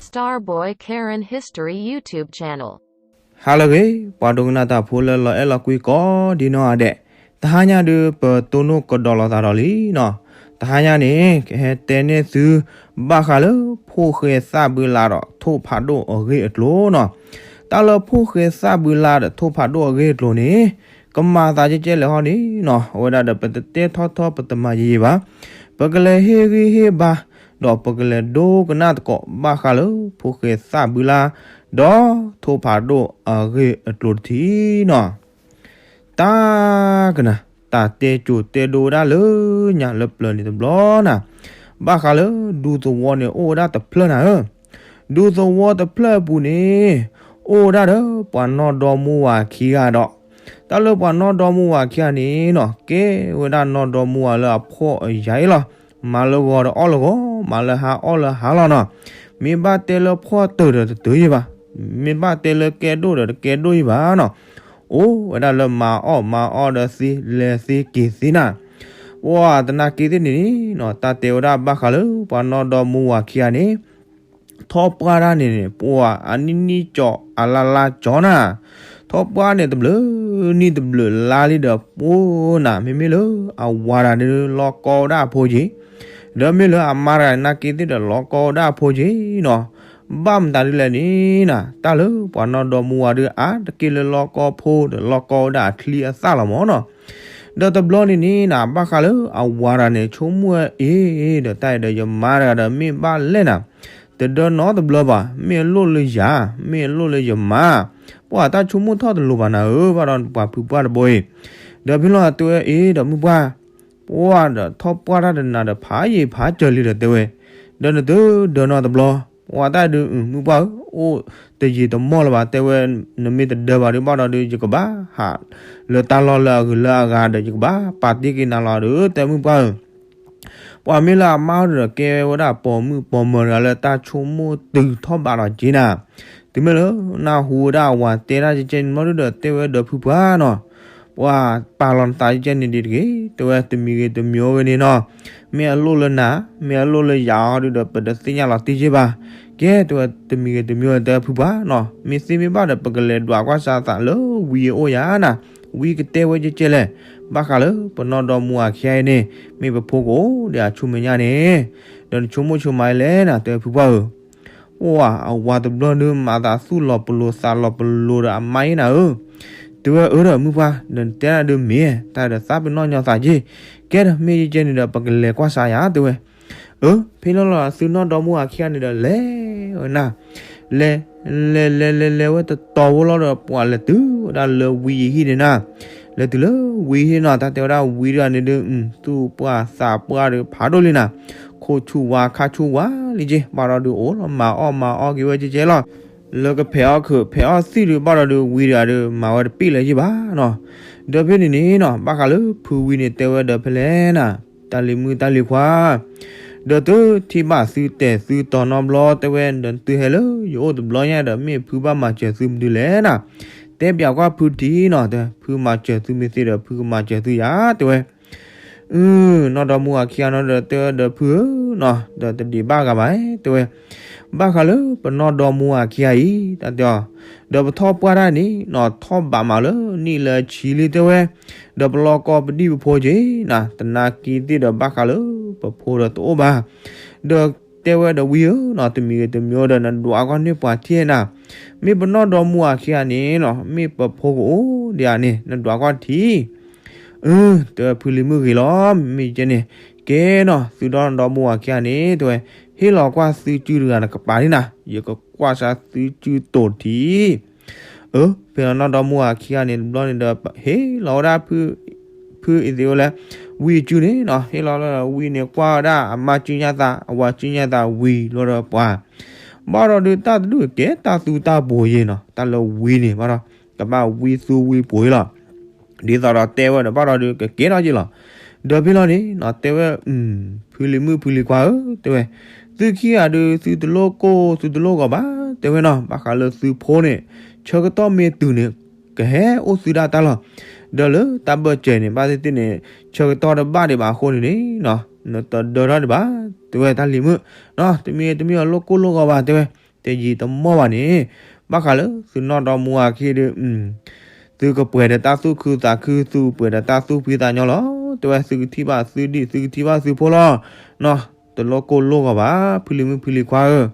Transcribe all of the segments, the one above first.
Starboy Karen History YouTube Channel. ဟါလၢအဂ့ၤ, ပှၤဒိကနၣ်တၢ်ဖိလၢလီၤအဲၣ်လီၤကွံကိးဒံနီၢ်ဂၤဒဲး, တဟါညါဒုး ပတိၢ်နီၣ်ကဒီးလိာ်သးဒီးလံနီၤ. တဟါညါန့ၣ် ကဟဲတဲန့ၢ်သု ဘၣ်ဃးလၢ ဖိၣ်ဃဲသၣ်ဘုလါဒီး ထိၣ်ဖးဒိၣ်အဂ့ၢ်အကျိၤနီၤ. တၢ်လၢဖိၣ်ဃဲသၣ်ဘုလါဒီး ထိၣ်ဖးဒိၣ်အဂ့ၢ်အကျိၤန့ၣ် ကမၤသးကဲကဲလဲၣ်ဟီန့ၣ်နီၤ, အဝဲဒၣ်ဒီး ပတတဲထီထီ ပတမၤယံာ်ယံာ်ဘၣ်. ပကလဲၤဟ့ၣ်ဂံၢ်ဟ့ၣ်ဘါ ဒီးပကလဲၤဒိကနၣ်သကိး ဘၣ်ဃးလၢ ဖိၣ်ဃဲသၣ်ဘုလါ ဒီးထိၣ်ဖးဒိၣ်အဂ့ၢ်အကျိၤတထံၣ်နီၤ. တၢ်ကနၣ် တၢ်တဲကိၤတဲဒိဝဲဒၣ်လၢညါလၢပျၢၤန့ၣ်တဘျီနီၤ, ဘၣ်ဃးလၢ ဒူသဝီန့ၣ် အိၣ်ဝဲဒၣ်တဖျၢၣ်နၤဧၢ. ဒူသဝီတဖျၢၣ်အပူၤန့ၣ် အိၣ်ဝဲဒၣ်ဒီး ပှၤနီၢ်ဒီမါဝၤခံဂၤဒီး တၢ်လၢပှၤနီၢ်ဒီမါဝၤခံဂၤန့ၣ်နီၤ ကဲဝဲဒၣ်နီၢ်ဒီမါဝၤလၢအဖှီၣ်အယာ်အံၤလီၤ. မၤလၢဂီၤဒီးအီၣ်လၢဂီၤ, မၤလၢဟါအီၣ်လၢဟါလီၤနီၤ. မ့ၢ်ဘၣ်တဲလၢဖှီၣ်တၢၢ်ဒီးတတၢၢ်ယံၤဘၣ်, မ့ၢ်ဘၣ်တဲလၢကဲဒိၣ်ဒီးတကဲဒိၣ်ယံၤဘၣ်နီၤ. အိၣ်ဝဲဒၣ်လၢမၤအီၣ်မၤအီဒီးသ့လဲၤသ့က့ၤသ့နၤ. ပှၤတနာ်က့ၤသ့ၣ်န့ၣ်နီၤ တၢ်တဲဝဲဒၣ်ဘၣ်ဃးလၢ ပှၤနီၢ်ဒီမါဝၤခံဂၤန့ၣ် ထီၣ်ပှၢ်တၢ်န့ၣ်န့ၣ် ပှၤအနံၣ်နံၣ်ကၠီအလါလါကၠီနၤ. ထီၣ်ပှၢ်န့ၣ်တဘျုးနံၣ်တဘျုးလါလံဒီး ပှၤနၤ မ့မ့ၢ်လၢအဝၤတဂၤန့ၣ် လီၤကီဝဲဒၣ်အဖိက့ၤ, ဒီးမ့ၢ်လၢအမါတဂၤန့ၣ် နာ်က့ၤသ့ၣ်ဒီးလီၤကီဝဲဒၣ်အဖိက့ၤနီၤ. ဘၣ်မတၤဒ်လဲၣ်န့ၣ်နၤ တၢ်လၢပှၤနီၢ်ဒီမါဝၤဒုး အါတက့ၢ်လၢလီၤကီဖိဒီးလီၤကီဝဲဒၣ်အချံအသၣ်လီၤမၢ်နီၤ. ဒီးတဘျီန့ၣ်န့ၣ်နၤ ဘၣ်ဃးလၢ အဝၤတဂၤန့ၣ် ဆိကမိၣ်ဝဲအ့ၣ်ဒီး တၢ်အံၤဒီးယမါတဂၤဒီး မ့ၢ်ဘၣ်လဲၣ်နၤ, တဒၢနီတဘျီဘၣ်, မ့ၢ်အလိၣ်လၢယၤ, မ့ၢ်အလိၣ်လၢယမါ, ပှၤတၢ်ဆိကမိၣ်ထီၣ်တလိၤဘၣ်နၤဧၢ, ဘၣ်ဒီးပှၤဖုပှၢ်တဘိအံၤ. ဒီးဖဲလီၤတဲဝဲအ့ၣ်ဒီးမုၢ်ပှၢ်, ပှၤဒီးထီၣ်ပှၢ်တၢ်တနၤဒီး ဖးယံာ်ဖးစၢၤလံဒီးတဲဝဲ, ဒီးနတဒၢနီတဘျီ, ပှၤတၢ်ဒုး မုၢ်ပှၢ်ဧၢ, အိၣ်တယံာ်တမီၢ်လၢၤဘၣ်, တဲဝဲ, နမ့ၢ်တဒၢဘၣ်ဒုး ဘၣ်ဒီးဒုး ယကဘၣ်ဟးလၢတၢ်လီၢ်လၢအဂုၤလၢအဂၤဒီး ယကဘၣ်ပာ်တ့ၢ်က့ၤနၤလီၤဒီး တဲမုၢ်ပှၢ်ဧၢ. ပှၤမ့ၢ်လၢအမါဒီး ကဲဝဲဒၣ်ပိာ်မုၣ်ပိာ်မၢၤတဂၤလၢတၢ်ဆိကမိၣ်တုၤထီၣ်ဘးဒီးက့ၤနၤ. တုၤမ့ၢ်လၢနၢ်ဟူဝဲဒၣ်အဝၤတဲတၢ်ကဲကဲန့ၣ် မ့ၢ်ဒုးဒီးတဲဝဲဒီးဖုပှၢ်နီၤ, ပှၤပာ်လီၤနသးကဲကဲန့ၣ်ဒ်တဂ့ၤ, တဲဝဲတမံၤဂ့ၤတမံၤဂ့ၤန့ၣ်နီၤ, မ့ၢ်အလိၣ်လၢနၤ, မ့ၢ်အလိၣ်လၢယၤအီၤဒုးဒီး ပတသ့ၣ်ညါလီၤတံၢ်က့ၤဘၣ်. ကဲ တဲဝဲတမံၤဂ့ၤတမံၤဂ့ၤ တဲဖုပှၢ်နီၤ, မ့ၢ်သ့မ့ၢ်ဘၣ်ဒီး ပကလဲၤဒွးကွၢ်စၢ်သးလၢဝံအအိၣ်ယၤနၤ, ဝံကတဲဝဲကဲကဲလဲၣ်, ဘၣ်ဃးလၢပနီၢ်ဒီမါဝၤခံဂၤအံၤန့ၣ် မ့ၢ်ပဖိကအိၣ်ဒီးအဆူမဲာ်ညါန့ၣ်, ဒီးနဆိကမိၣ်ဆိကမးလဲၣ်နၤ တဲဖုပှၢ်ဧၢ. ပှၤအဝၤတဘျီဒုး မၤသးသူၣ်လီၤပလိာ်သးလီၤပလိာ်ဒီးအမါအံၤနၤဧၢ, တဲဝဲအၢဒီးမုၢ်ပှၢ် ဒီးနတဲဒၣ်ဒုးမ့ၢ်, တၢ်ဒီးသးပ့ၤနီၣ်ညီသးက့ၤ, ကဲဒီးမ့ၢ်ကဲကဲန့ၣ်ဒီး ပကလဲၤကွၢ်စၢ်ယၤ တဲဝဲ. အၢ ဖဲလီၤလီၤ သုနီၢ်ဒီမါဝၤခံဂၤန့ၣ်ဒီး လဲၤဝဲနၤ, လဲၤ လဲၤလဲၤလဲၤလဲၤဝဲတတီၤဖိလီၤဒီး ပှၤလဲၤတုၤဝဲဒၣ်လၢဝံအဟံၣ်န့ၣ်နၤ, လဲၤတုၤလၢဝံဟံၣ်နီၤ တၢ်တဲဝဲဒၣ်ဝံတဂၤန့ၣ်ဒုး သူၣ်ပှၢ်သးပှၢ်ဒီးဖးဒိၣ်လံနၤ, ခိၣ်ဆူၣ်ဝါခါဆူၣ်ဝါလံက့ၤ, ဘၣ်ဒီးဒုးအိၣ်လီၤမၤအီၣ်မၤအီၣ်က့ၤဝဲကဲကဲလီၤ. လၢကဖဲးအီၣ်ခုးဖဲးအီၣ်သံၣ်ဒုး ဘၣ်ဒီးဒုးဝံတဂၤဒီး မၤဝဲတပ့ၢ်လၢၤယံၤဘၣ်နီၤ. ဒီးဖဲန့ၣ်န့ၣ်နီၤ ဘၣ်ဃးလၢဖုဝံန့ၣ် တဲဝဲဒီးဖဲလဲၣ်နၤ, တၢ်လံၤမုၣ်တၢ်လံၤခွါ ဒီးသုထံၣ်ဘၣ်သုတဲာ်သုတီၤနီတဘျီ တဲဝဲ ဒီးသုဟဲလၢယအိၣ်တဘျီညါဒီး မ့ၢ်ဖုဘၣ်မၤစၢၤသုမနုၤလဲၣ်နၤ, တဲပၠးကွၢ်ဖုတထံၣ်နီၤ, တဲ ဖုမၤစၢၤသုမ့ၢ်သ့ဒီး ဖုကမၤစၢၤသုယၤ တဲဝဲ. အၢ နီၢ်ဒီမါဝၤခံဂၤနီၤဒီး တဲဝဲဒီးဖုဧၢနီၤ, ဒီးတဒံးဘၣ်ဂၤဘၣ် တဲဝဲ, ဘၣ်ဃးလၢပနီၢ်ဒီမါဝၤခံဂၤအံၤ တၢ်တဲအီၤ, ဒီးပထီၣ်ပှၢ်တၢ်န့ၣ်နီၤ ထီၣ်ဘးမးလၢနံၣ်လၢအဆံလံ တဲဝဲ, ဒီးပလီၢ်ကီၢ်ပဒံၣ်ပဖိက့ၤနၤ, တနာ်က့ၤသ့ၣ်ဒီး ဘၣ်ဃးလၢပဖိဒီးတအိၣ်ဘၣ်, ဒီးတဲဝဲဒီးဝံဧၢနီၤ, တမံၤဂ့ၤတမံၤဒီး နဒွးကွၢ်န့ၢ်ပှၤထံၣ်နၤ, မ့ၢ်ပနီၢ်ဒီမါဝၤခံဂၤန့ၣ်နီၤ မ့ၢ်ပဖိကအိၣ်ဒံးဧါန့ၣ် နဒွးကွၢ်ထံၣ် အၢ တဲဝဲဖုလံၤမုၣ်ဂ့ၤလီၤ, မ့ၢ်ကဲန့ၣ်, ကဲနီၤ သုဒီနီၢ်ဒီမါဝၤခံဂၤန့ၣ် တဲဝဲ, ဟ့ၣ်လီၤကွၢ်သုစုတဂၤတကပၤန့ၣ်နၤ, ယကကွၢ်စၢ်သုစုတိၤတထံၣ်. အၢ ဖဲလီၤနီၢ်ဒီမါဝၤခံဂၤန့ၣ်တဘျီန့ၣ်ဒီး ဟ့ၣ်လီၤဝဲဒၣ် ဖုအံၤသ့ဝဲလဲၣ်, ဝံစုန့ၣ်နီၤ, ဟ့ၣ်လီၤလၢဝံန့ၣ် ကွၢ်ဝဲဒၣ်အမါစုညါသး အဝၤစုညါသးဝံၤလီၤဒီးပှၤ, ဘၣ်ဒီးဒုးတၢ်တဒူၣ်ကဲတၢ်သူတၢ်ပှိၤယ့ၤနီၤ, တၢ်လၢဝံန့ၣ်ဘၣ်ဒီး ကဘၣ်ဝံသူဝံပှိၤလီၤ. ဒ်သိးဒီးတဲဝဲဒီး ဘၣ်ဒီးဒုးကကဲထီၣ်က့ၤလီၤ. ဒီးဖဲလီၤန့ၣ်နီၤ တဲဝဲ, ဖုလံၤမုၣ်ဖုလံၤခွါဧၢ တဲဝဲ, သုခံဂၤဒုး သုတလိၣ်ကိၢ်သုတလိၣ်ဂီၤဘၣ် တဲဝဲနီၤ, ဘၣ်ဃးလၢသုဖိန့ၣ် ဆၢကတီၢ်မ့ၢ်တုၤန့ၣ် ကဟဲအိၣ်သုဒၣ်တၢ်လီၤ. ဒီးလၢတၢ်ဘၢၣ်စၢၤန့ၣ် ဘၣ်သ့ၣ်သ့ၣ်န့ၣ် ဆၢကတီၢ်တဘၣ်ဒံးဘၣ်အဃိန့ၣ်န့ၣ်နီၤ နတဒၢထီၣ်ဒံးဘၣ် တဲဝဲတၢ်လံၤမုၣ်, တမံၤတမံၤအလိၣ်ကိၢ်လိၢ်ဂီၤဘၣ် တဲဝဲ. တဲယံာ်တမီၢ်ဘၣ်န့ၣ်, ဘၣ်ဃးလၢသုနီၢ်ဒီမါဝၤခံဂၤဒီး သုကပှဲၤဒီးတၢ်သူၣ်ခုသးခု သုကပှဲၤဒီးတၢ်သူၣ်ဖှံသးညီလီၤ. တဲဝဲ သုကထံၣ်ဘၣ်သုဒံၣ် သုကထံၣ်ဘၣ်သုဖိလီၤ. နီၢ်တလိၣ်ကိၢ်လိၣ်ဂီၤဘၣ် ဖုလံၤမုၣ်ဖုလံၤခွါဧၢ.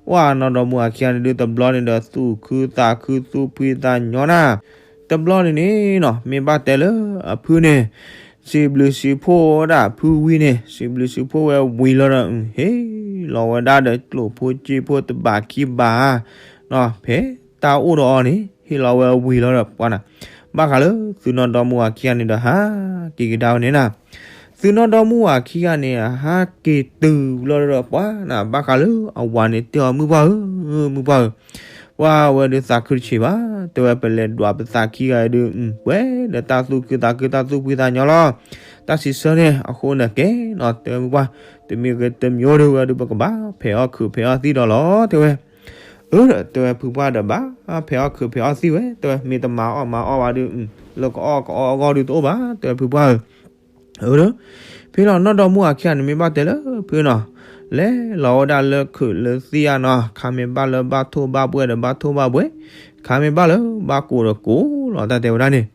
ပှၤနီၢ်ဒီမါဝၤခံဂၤန့ၣ်ဒုး တဘျီန့ၣ်ဒီး သူၣ်ခုသးခု သူၣ်ဖှံသးညီနၤ, တဘျီန့ၣ်န့ၣ်နီၢ် မ့ၢ်ဘၣ်တဲလၢအဖုန့ၣ် စံးဘျုးစံးဖှိၣ်ဝဲဒၣ်ဖုဝံၤန့ၣ် စံးဘျုးစံးဖှိၣ်ဝဲဝံၤလီၤဒီး ဟ့ၣ်လီၤဝဲဒၣ်ဒီးကျိၣ်ဖိစ့ဖိတဘးခံဘး နီၢ်ဖဲတၢ်အိၣ်ဒီးအီၤန့ၣ် ဟ့ၣ်လီၤဝဲဝံၤလီၤဒီးပှၤနၤ, ဘၣ်ဃးလၢသုနီၢ်ဒီမါဝၤခံဂၤန့ၣ်ဒီး ဟးက့ၤကဒါဝဲန့ၣ်နၤ, သုနီၢ်ဒီမါဝၤခံဂၤန့ၣ် ဟးက့ၤတုၤလီၤဒီးပှၤနၤ ဘၣ်ဃးလၢအဝၤန့ၣ်တဲအီၤ မုၢ်ပှၢ်ဧၢ, မုၢ်ပှၢ်ဧၢ, ပှၤဝဲဒုးသးခုတဆံးဘၣ်, တဲဝဲ ပလဲၤဒွးပသးခံဂၤအံၤဒုး ပှဲၤဒီးတၢ်သူၣ်ခုသးခု တၢ်သူၣ်ဖှံသးညီလီၤ. တၢ်စံးဆၢန့ၣ် အဃိန့ၣ်ကဲနီၢ် တဲမုၢ်ပှၢ်, တမံၤဂ့ၤတမံၤအိၣ်ဒုး ဝဲဒုးပကဘၣ်ဖဲးအီၣ်ခုးဖဲးအီၣ်သံၣ်ဒီးလီၤ တဲဝဲ. အၢ တဲဝဲ ဖုပှၢ်ဒီး ဘၣ်ဖဲးအီၣ်ခုးဖဲးအီၣ်သံၣ်ဝဲ တဲဝဲ မ့ၢ်တမၤအီၣ်မၤအီၣ်ဘၣ်ဒုး လၢကအီၣ်ကအီအဂီၢ်ဒုးတအိၣ်ဘၣ် တဲဝဲ ဖုပှၢ်ဧၢ. အၢ ဖဲလီၤနီၢ်ဒီမါဝၤခံဂၤန့ၣ် မ့ၢ်ဘၣ်တဲလၢဖုနီၢ် လဲၤလီၤဝဲဒၣ်လၢခုးလၢသံၣ်ဧါနီၢ်, ခါမ့ၢ်ဘၣ်လၢဘၣ်ထိၣ်ဘၣ်ဘှဲဒီးဘၣ်ထိၣ်ဘၣ်ဘှဲ, ခါမ့ၢ်ဘၣ်လၢဘၣ်ကိးဒီးကိးလီၤ တၢ်တဲဝဲဒၣ်န့ၣ်,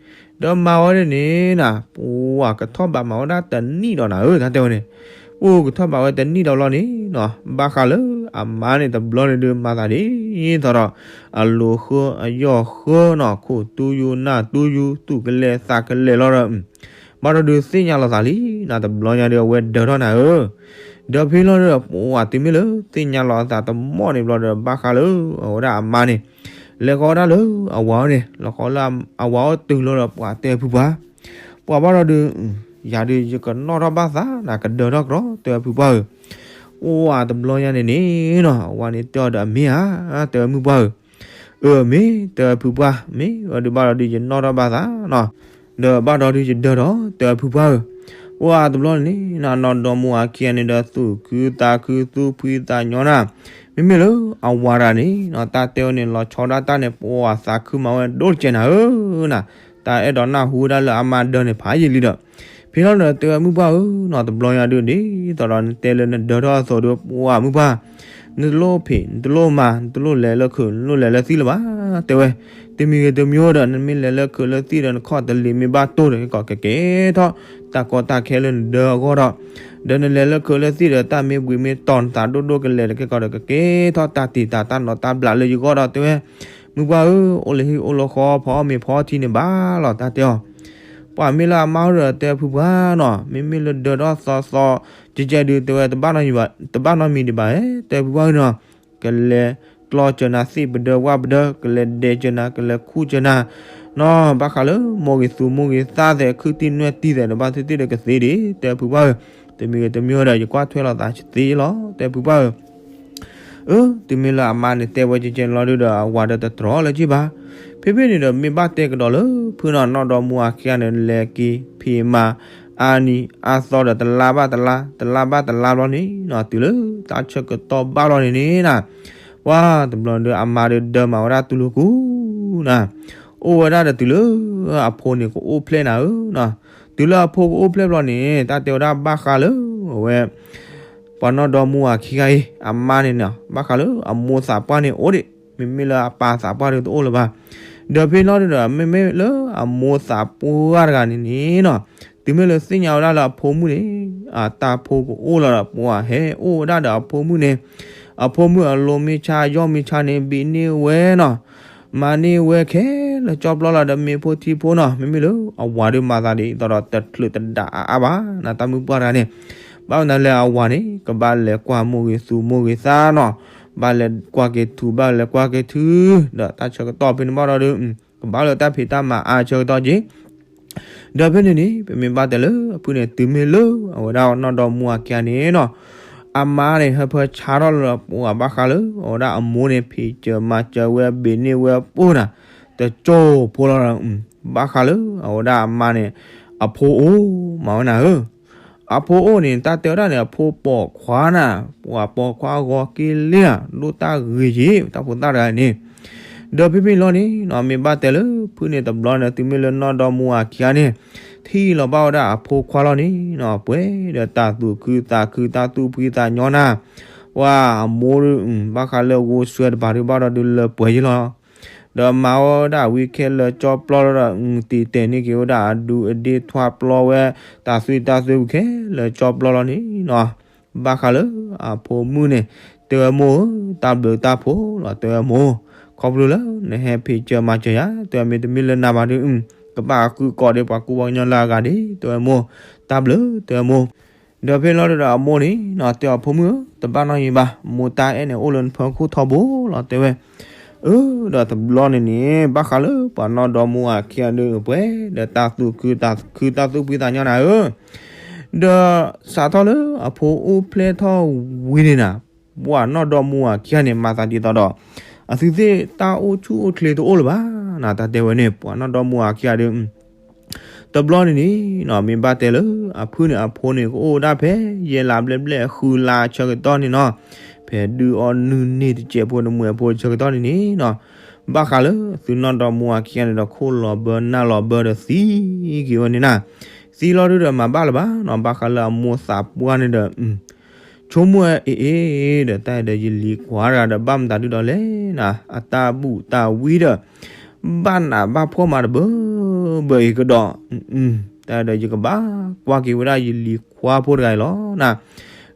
ဒီးမၤဝဲဒ်န့ၣ်နၤ ပှၤကထီၣ်ဘးမၤဝဲဒၣ်တနံၣ်ဒီးနၤဧၢ တၢ်တဲဝဲန့ၣ်, ပှၤကထီၣ်ဘးဝဲတနံၣ်ဒီးလီၤန့ၣ်နီၢ် ဘၣ်ဃးလၢအမါန့ၣ်တဘျီန့ၣ်ဒုး မၤသးဒ်သိးဒီး အလိၤဃၢအယီၢ်ဃၢနီၢ် ခိၣ်တူယိနၢ်တူယိ သူၣ်ကလဲၤသးကလဲၤလီၤဒီး ဘၣ်ဒီးဒုးသ့ၣ်ညါလီၤသးလံနၤ တဘျီညါဒီးအဝဲဒၢးထီၣ်နၤဧၢ. ဒီးဖဲလီၤဒီး ပှၤတုၤမ့ၢ်လၢသ့ၣ်ညါလီၤအသးတမီၢ်န့ၣ်ဘျီဒီး ဘၣ်ဃးလၢအဝဲဒၣ်အမါန့ၣ် လဲၤဃီၤဝဲဒၣ်လၢအဝၤအအိၣ်န့ၣ် လဲၤဃီၤလၢအဝၤအိၣ်တုၤလီၤဒီး ပှၤတဲဖုပှၢ်, ပှၤဘၣ်ဒီးဒုး ယၤဒုးယကနီၣ်ထီၣ်ဘၣ်သးနၤ ကဒၢးထီၣ်ကဒီး တဲဝဲဖုပှၢ်ဧၢ. ပှၤတဘျီညါန့ၣ်န့ၣ်နီၢ် အဝၤန့ၣ်တဲအီၤဒီး အမ့ၢ်ဧါ တဲဝဲ မုၢ်ပှၢ်ဧၢ. အၢ မ့ၢ် တဲဝဲဖုပှၢ် မ့ၢ်ဝဲဒုးဘၣ်ဒီးဒုးယနီၣ်ထီၣ်ဘၣ်သးနီၢ် ဒီးဘၣ်ဒီးဒုးယဒၢးဒီး တဲဝဲဖုပှၢ်ဧၢ. ပှၤတဘျီန့ၣ်န့ၣ် နီၢ်ဒီမါဝၤခံဂၤန့ၣ်ဒီး သူၣ်ခုသးခု သူၣ်ဖှံသးညီနၤ, မ့မ့ၢ်လၢအဝၤတဂၤန့ၣ်နီၢ် တၢ်တဲဝဲန့ၣ် လီၤဆီဒၣ်တၢ်န့ၣ် ပှၤသးခုမၤဝဲဒိၣ်တကဲးနၤဧၢနၤ, တၢ်အဲၣ်ဒိးနၢ်ဟူဝဲဒၣ်လၢအမါဒၢးန့ၣ် ဖးယံာ်လံဒီး ဖဲလီၤဒီးတဲဝဲ မုၢ်ပှၢ်ဧၢနီၢ် တဘျီညါဒုး ဒ်သိးဒီးနတဲလၢနဒၢးထီၣ်အသိးဒီး ပှၤမုၢ်ပှၢ် နတလိၣ်ဖံး နတလိၣ်မၤ နတလိၣ်လဲၤလၢခုး နတလိၣ်လဲၤလၢသံၣ်လၢၤဘၣ် တဲဝဲ. တမံၤဂ့ၤတမံၤဒီး နမ့ၢ်လဲၤလၢခုးလၢသံၣ်ဒီး နခီၣ်တလံၤမ့ၢ်ဘၣ်တိၢ်ဒီး ကကဲထီၣ် တၢ်ကီတၢ်ခဲလၢနဒၢးအဂီၢ်ဒီး, ဒီးနလဲၤလၢခုးလၢသံၣ်ဒီး တၢ်မ့ၢ်ဘှံးမ့ၢ်တီၢ်နသးဒိၣ်ဒိၣ်ကလဲာ်ဒီး ကဲကီးဒီး ကကဲထီၣ်တၢ်တံာ်တာ်တၢ်နီၤတၢ်ဘျးလၢယဂီၢ်ဒီး တဲဝဲ. မုၢ်ပှၢ်ဧၢ, အိၣ်လၢဟံၣ်အိၣ်လၢဃီ ဖီအီၣ်မ့ၤဖီအီထံန့ၣ်ဘၣ်လီၤ တၢ်တဲအီၤ. ပှၤမ့ၢ်လၢအမါဒီး တဲဖုပှၢ်နီၤ, မ့မ့ၢ်လၢဒၢးထီၣ်သီသီ ကကဲဒုး တဲဝဲ တဘၣ်နီတမံၤဒံးဘၣ်ဧါ တဲဖုပှၢ်ဧၢနီၤ, ကလဲၤကျီစၢၤနၤသ့ၣ်ပဒၢဝၣ်ပဒၢ ကလဲၤဒဲးစၢၤနၤ ကလဲၤခူၣ်စၢၤနၤနီၤ, ဘၣ်ဃးလၢမိၢ်ဂ့ၤသူမိၢ်ဂ့ၤသးသဲး ခုၣ်တံၢ်နွဲၣ်တံၢ်သဲးဒီး ဘၣ်သ့ၣ်သ့ၣ်ဒီးကသ့ဒံး တဲဖုပှၢ်ဧၢ. တမံၤဂ့ၤတမံၤဒီး ယကွၢ်ထွဲလိာ်သးသ့လီၤ တဲဖုပှၢ်ဧၢ. အၢ တုၤမ့ၢ်လၢအမါန့ၣ်တဲဝဲကကဲန့ၣ်လီၤဒုးဒီး အဝၤဒီးတတြီလၢၤက့ဘၣ်. ဖဲဖဲန့ၣ်ဒီး မ့ၢ်ဘၣ်တဲကဒီးလၢ ဖုနီၢ်နီၢ်ဒီမါဝၤခံဂၤန့ၣ် လဲၤက့ၤဖံးမၤအါနံၤအါသီဒီး တလါဘၣ်တလါ တလါဘၣ်တလါဘျီန့ၣ်နီၤ, တုၤလၢတၢ်ဆၢကတီၢ်ဘၣ်လီၤန့ၣ်န့ၣ်နၤ, ပှၤတဘျီဒီး အမါဒီးဒၢးမၤဝဲဒၣ်တူၢ်လိာ်ကူၣ်နၤ, အိၣ်ဝဲဒၣ်ဒီးတုၤလၢအဖိန့ၣ်ကအိၣ်ဖျဲၣ်နၤဧၢနီၤ. တုၤလၢအဖိကအိၣ်ဖျဲၣ်ဘျီန့ၣ် တၢ်တဲဝဲဒၣ်ဘၣ်ဃးလၢအဝဲ ပှၤနီၢ်ဒီမါဝၤခံဂၤအံၤ အမါန့ၣ်နီၤ ဘၣ်ဃးလၢအမိၢ်သးပှၢ်န့ၣ်အိၣ်ဒံး, မ့မ့ၢ်လၢအပၢ်သးပှၢ်ဒီးတအိၣ်လၢၤဘၣ်. ဒီးဖဲလီၤဒုးဒီး မ့မ့ၢ်လၢအမိၢ်သးပှၢ်တဂၤန့ၣ်န့ၣ်နီၤ, တုၤမ့ၢ်လၢသ့ၣ်ညါဝဲဒၣ်လၢအဖိမုၣ်န့ၣ် အတၢ်ဖိကအိၣ်လီၤဒီး ပှၤဟဲအိၣ်ဝဲဒၣ်ဒီးအဖိမုၣ်န့ၣ်, အဖိမုၣ်အလိၤမ့ၢ်ဆါယီၢ်မ့ၢ်ဆါန့ၣ် ဘံးန့ၢ်ဝဲနီၤ မၤန့ၢ်ဝဲခဲလၢာ်ကၠီပျီလီၤဒီး မ့ၢ်ဖိထံဖိနီၤ, မ့မ့ၢ်လၢအဝၤဒီးမၤသးဒ်သိးဒီး တချုးတဒၣ်အါအါဘၣ်နၤ, တၢ်မုၢ်ပှၢ်တဂၤန့ၣ်, ဘၣ်မနုၤလဲၣ်အဝၤန့ၣ် ကဘၣ်လဲၤကွၢ်မိၢ်ဂ့ၤသူမိၢ်ဂ့ၤသးနီၤ, ဘၣ်လဲၤကွၢ်က့ၤထူ ဘၣ်လဲၤကွၢ်က့ၤထူ, ဒီးတၢ်ဆၢကတီၢ်ဖဲန့ၣ်ဘၣ်ဒီး ကဘၣ်လၢတၢ်ဖံးတၢ်မၤအါဆၢကတီၢ်က့ၤ ဒီးဖဲန့ၣ်န့ၣ် ပမ့ၢ်ဘၣ်တဲလၢအဖုန့ၣ် တုၤမ့ၢ်လၢအဝဲဒၣ်နီၢ်ဒီမါဝၤခံဂၤန့ၣ်နီၤ, အမါန့ၣ် ဟၢဖၢဆါထီၣ်လၢပှၤဘၣ်ဃးလၢ အဝဲဒၣ်အမိၢ်န့ၣ် ဖံးစၢၤမၤစၢၤဝဲ ဘံးန့ၢ်ဝဲပိၢ်နၤ, တကၠိဖိလီၤ, ဘၣ်ဃးလၢအဝဲဒၣ်အမါန့ၣ် အဖိအိၣ်မၤဝဲနၤဧၢ. အဖိအိၣ်န့ၣ် တၢ်တဲဝဲဒၣ်န့ၣ် အဖိပိာ်ခွါနၤ, ပှၤပိာ်ခွါဂီၤက့ၤလံဧါ, ဒိၣ်တၢ်ဂ့ၤက့ၤ တၢ်ဖိသၣ်တဂၤန့ၣ်, ဒီးဖဲဖဲလီၤန့ၣ်နီၤ မ့ၢ်ဘၣ်တဲလၢ ဖုန့ၣ်တဘျီန့ၣ် တုၤမ့ၢ်လၢနီၢ်ဒီမါဝၤခံဂၤန့ၣ် ထံၣ်လီၤဘၣ်ဝဲဒၣ်အဖိခွါလီၤန့ၣ်နီၤ, ပှဲၤဒီးတၢ်သူၣ်ခုသးခု တၢ်သူၣ်ဖှံသးညီနၤ, ပှၤအမိၢ်ဒုး ဘၣ်ဃးလၢဂိၤစွဲတပၤဒုးဘၣ်ဒီးဒုးလၢပှဲၤယ့ၢ်လီၤ. ဒီးမၤဝဲဒၣ်ဝံခဲလၢာ်ကၠီပျီလီၤဒီး တံာ်တဲာ်န့ၢ်က့ၤဝဲဒၣ်အဒူအဒ့ထွါပျီဝဲ တၢ်သွံၣ်တၢ်သွဲဝံခဲလၢာ်ကၠီပျီလီၤန့ၣ်နီၤ. ဘၣ်ဃးလၢအဖိမုၣ်န့ၣ် တဲဝဲမိၢ်ဧၢ, တၢ်ဘျုးတၢ်ဖှိၣ်လီၤ တဲဝဲမိၢ်, ခီဖျိလၢနဟဲဖံးစၢၤမၤစၢၤယၤ, တဲဝဲမ့တမ့ၢ်လၢနၤဘၣ်ဒုး ကဘၣ်ဃုကိးဒံးပှၤကူပှၤကညီလၢအဂၤဒံး တဲဝဲမိၢ်, တၢ်ဘျုး တဲဝဲမိၢ်. ဒီးဖဲလီၤဒုးဒီးအမိၢ်န့ၣ်နီၤ တဲအီၤဖိမုၣ်ဧၢ, တဘၣ်နီတမံၤဘၣ်, မိၢ်တၢ်အဲၣ်န့ၣ်အိၣ်လၢနဖီခိၣ်ထီဘိလီၤ တဲဝဲ. အၢ ဒီးတဘျီန့ၣ်န့ၣ် ဘၣ်ဃးလၢပှၤနီၢ်ဒီမါဝၤခံဂၤဒုးပှဲၤ ဒီးတၢ်သူၣ်ခုသးခုတၢ်သူၣ်ဖှံသးညီနၤဧၢ, ဒီးစးထီၣ်လၢအဖိအိၣ်ဖျဲၣ်ထီၣ်ဝံၤန့ၣ်နၤ, ပှၤနီၢ်ဒီမါဝၤခံဂၤန့ၣ် မၤသးဒ်သိးဒီး အသုသ့ၣ်တၢ်အိၣ်ဆူၣ်အိၣ်ချ့တအိၣ်လၢၤဘၣ်နၤ, တၢ်တဲဝဲန့ၣ် ပှၤနီၢ်ဒီမါဝၤခံဂၤဒုး တဘျီန့ၣ်န့ၣ်နီၤ မ့ၢ်ဘၣ်တဲလၢအဖုၣ်န့ၣ် အဖိန့ၣ် ကအိၣ်ဝဲဒၣ်ဖဲ ယဲၢ်လါဘျဲၣ်ဘျဲၣ်ဃုလါဆၢကတီၢ်န့ၣ်နီၤ, ဖဲဒုးအီနုၢ်န့ၢ်တစဲးဖိတမှဲးဖိဆၢကတီၢ်န့ၣ်န့ၣ်နီၤ, ဘၣ်ဃးလၢသုနီၢ်ဒီမါဝၤခံဂၤန့ၣ်ဒီး ခိၣ်လီၤဘၢနၢ်လီၤဘၢဒီးသံက့ၤဝဲန့ၣ်နၤ, သံလီၤဒုးဒီးမၤဘၣ်လၢၤဘၣ်နီၤ, ဘၣ်ဃးလၢအမိၢ်သးပှၢ်န့ၣ်ဒီး ဆိကမိၣ်ဝဲအ့ၣ်အ့ၣ်ဒီး တၢ်အဲၣ်ဒိးယလံၤခွါတဂၤဒီး ဘၣ်မတၤဒုဒီးလဲၣ်နၤ, အတၢ်ဘူၣ်တၢ်ဝံဒီး ဘၣ်နးဘၣ်ဖှီၣ်မးတဘၢဘၢအံၤကဒီး, တၢ်အဲၣ်ဒိးယကဘၣ်ကွၢ်က့ၤဝဲဒၣ်ယလံၤခွါဖိတဂၤအံၤလီၤနၤ,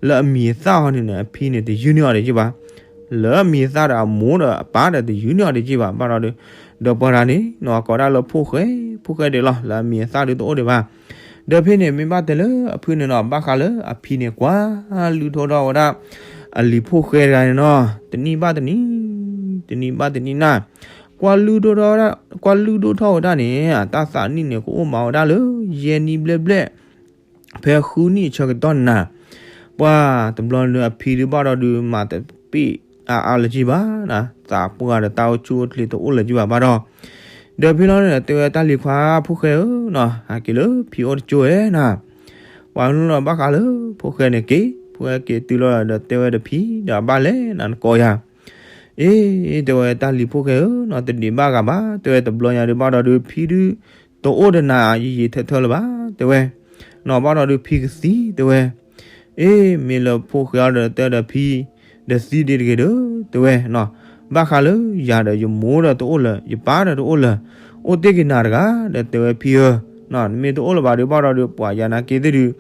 လၢအမံၤအသၣ်အီၤန့ၣ်န့ၣ် အဖံန့ၣ် တယုၢ်န့ၢ်အီၤဒံးက့ၢ်ဘၣ်, လၢအမံၤအသၣ်ဒီးအမိၢ်ဒီးအပၢ်ဒီး တယုၢ်န့ၢ်အီၤဒံးက့ၢ်ဘၣ်, ဘၣ်ဒီးဒုး ဒီးပှၤတဂၤန့ၣ်နီၤ ကိးဒၣ်လၢဖိၣ်ဃဲ ဖိၣ်ဃဲဒဲးလီၤ, လၢအမံၤအသၣ်ဒုးတအိၣ်ဒံးဘၣ်. ဒီးဖဲန့ၣ် မ့ၢ်ဘၣ်တဲလၢအဖုၣ်န့ၣ်နီၤ ဘၣ်ဃးလၢအဖံန့ၣ် ကွၢ်လုၢ်ထီၣ်ထီၣ်ဝဲဒၣ် အလံၤဖိၣ်ဃဲတဂၤန့ၣ်နီၤ, တနံၣ်ဘၣ်တနံၣ် တနံၣ်ဘၣ်တနံၣ်နၤ, ကွၢ်လုၢ်ဒိၣ်ထီၣ်ဝဲဒၣ်, ကွၢ်လုၢ်ဒိၣ်ထီၣ်ဝဲဒၣ်န့ၣ် အတၢ်သးနံၣ်န့ၣ် ကအိၣ်မးဝဲဒၣ်လၢ ယဲၢ်နံၣ်ဘျဲၣ်ဘျဲၣ် ဖဲဃုနံၣ်အဆၢကတီၢ်န့ၣ်နၤ, ပှၤတဘျီန့ၣ်အဖံဒုးဘၣ်ဒီးဒုး မၤတပ့ၢ်အါအါလၢၤက့ၢ်ဘၣ်နၤ, သးပှၢ်ဒီးတၢ်အိၣ်ဆူၣ်အိၣ်ချ့တအိၣ်လၢၤက့ၢ်ဘၣ်ဘၣ်ဒီး, ဒီးဖဲလီၤန့ၣ် တဲဝဲတၢ်လံၤခွါဖိၣ်ဃဲဧၢနီၤ, ဟးက့ၤလၢဖံအိၣ်တကၠိဧဲနၤ, ပှၤလၢဘၣ်ဃးလၢဖိၣ်ဃဲန့ၣ်က့ၤ, ဖိၣ်ဃဲက့ၤတုၤလီၤဒီးတဲဝဲဒီးဖံဒီး အဘၣ်လဲၣ်နၤနကိးယၤ အ့ တဲဝဲတၢ်လံၤဖိၣ်ဃဲဧၢနီၤ, တဒံးဘၣ်ဂၤဘၣ်, တဲဝဲတဘျီညါဒုးဘၣ်ဒီးဒုး ဖံဒုး တအိၣ်ဒီးနၤယံာ်ယံာ်ထၢထၢလၢၤဘၣ်, တဲဝဲ, နီၤဘၣ်ဒီးဒုးဖံကသံ, တဲဝဲ, အ့ မ့ၢ်လၢဖိၣ်ဃဲအီၤဒီးတဲဒီးဖံ ဒီးသံဒံးတဂ့ၤဒီး, တဲဝဲ, ဘၣ်ဃးလၢယၤဒီးယမိၢ်ဒီးတအိၣ်လၢၤ, ယပၢ်ဒီးတအိၣ်လၢၤ, အိၣ်တ့ၢ်က့ၤနၤတဂၤဒီး တဲဝဲဖံဧၢ, နမ့ၢ်တအိၣ်လၢၤဘၣ်ဒုးဘၣ်ဒီးဒုး ပှၤယၤနာ်က့သ့ၣ်ဒုး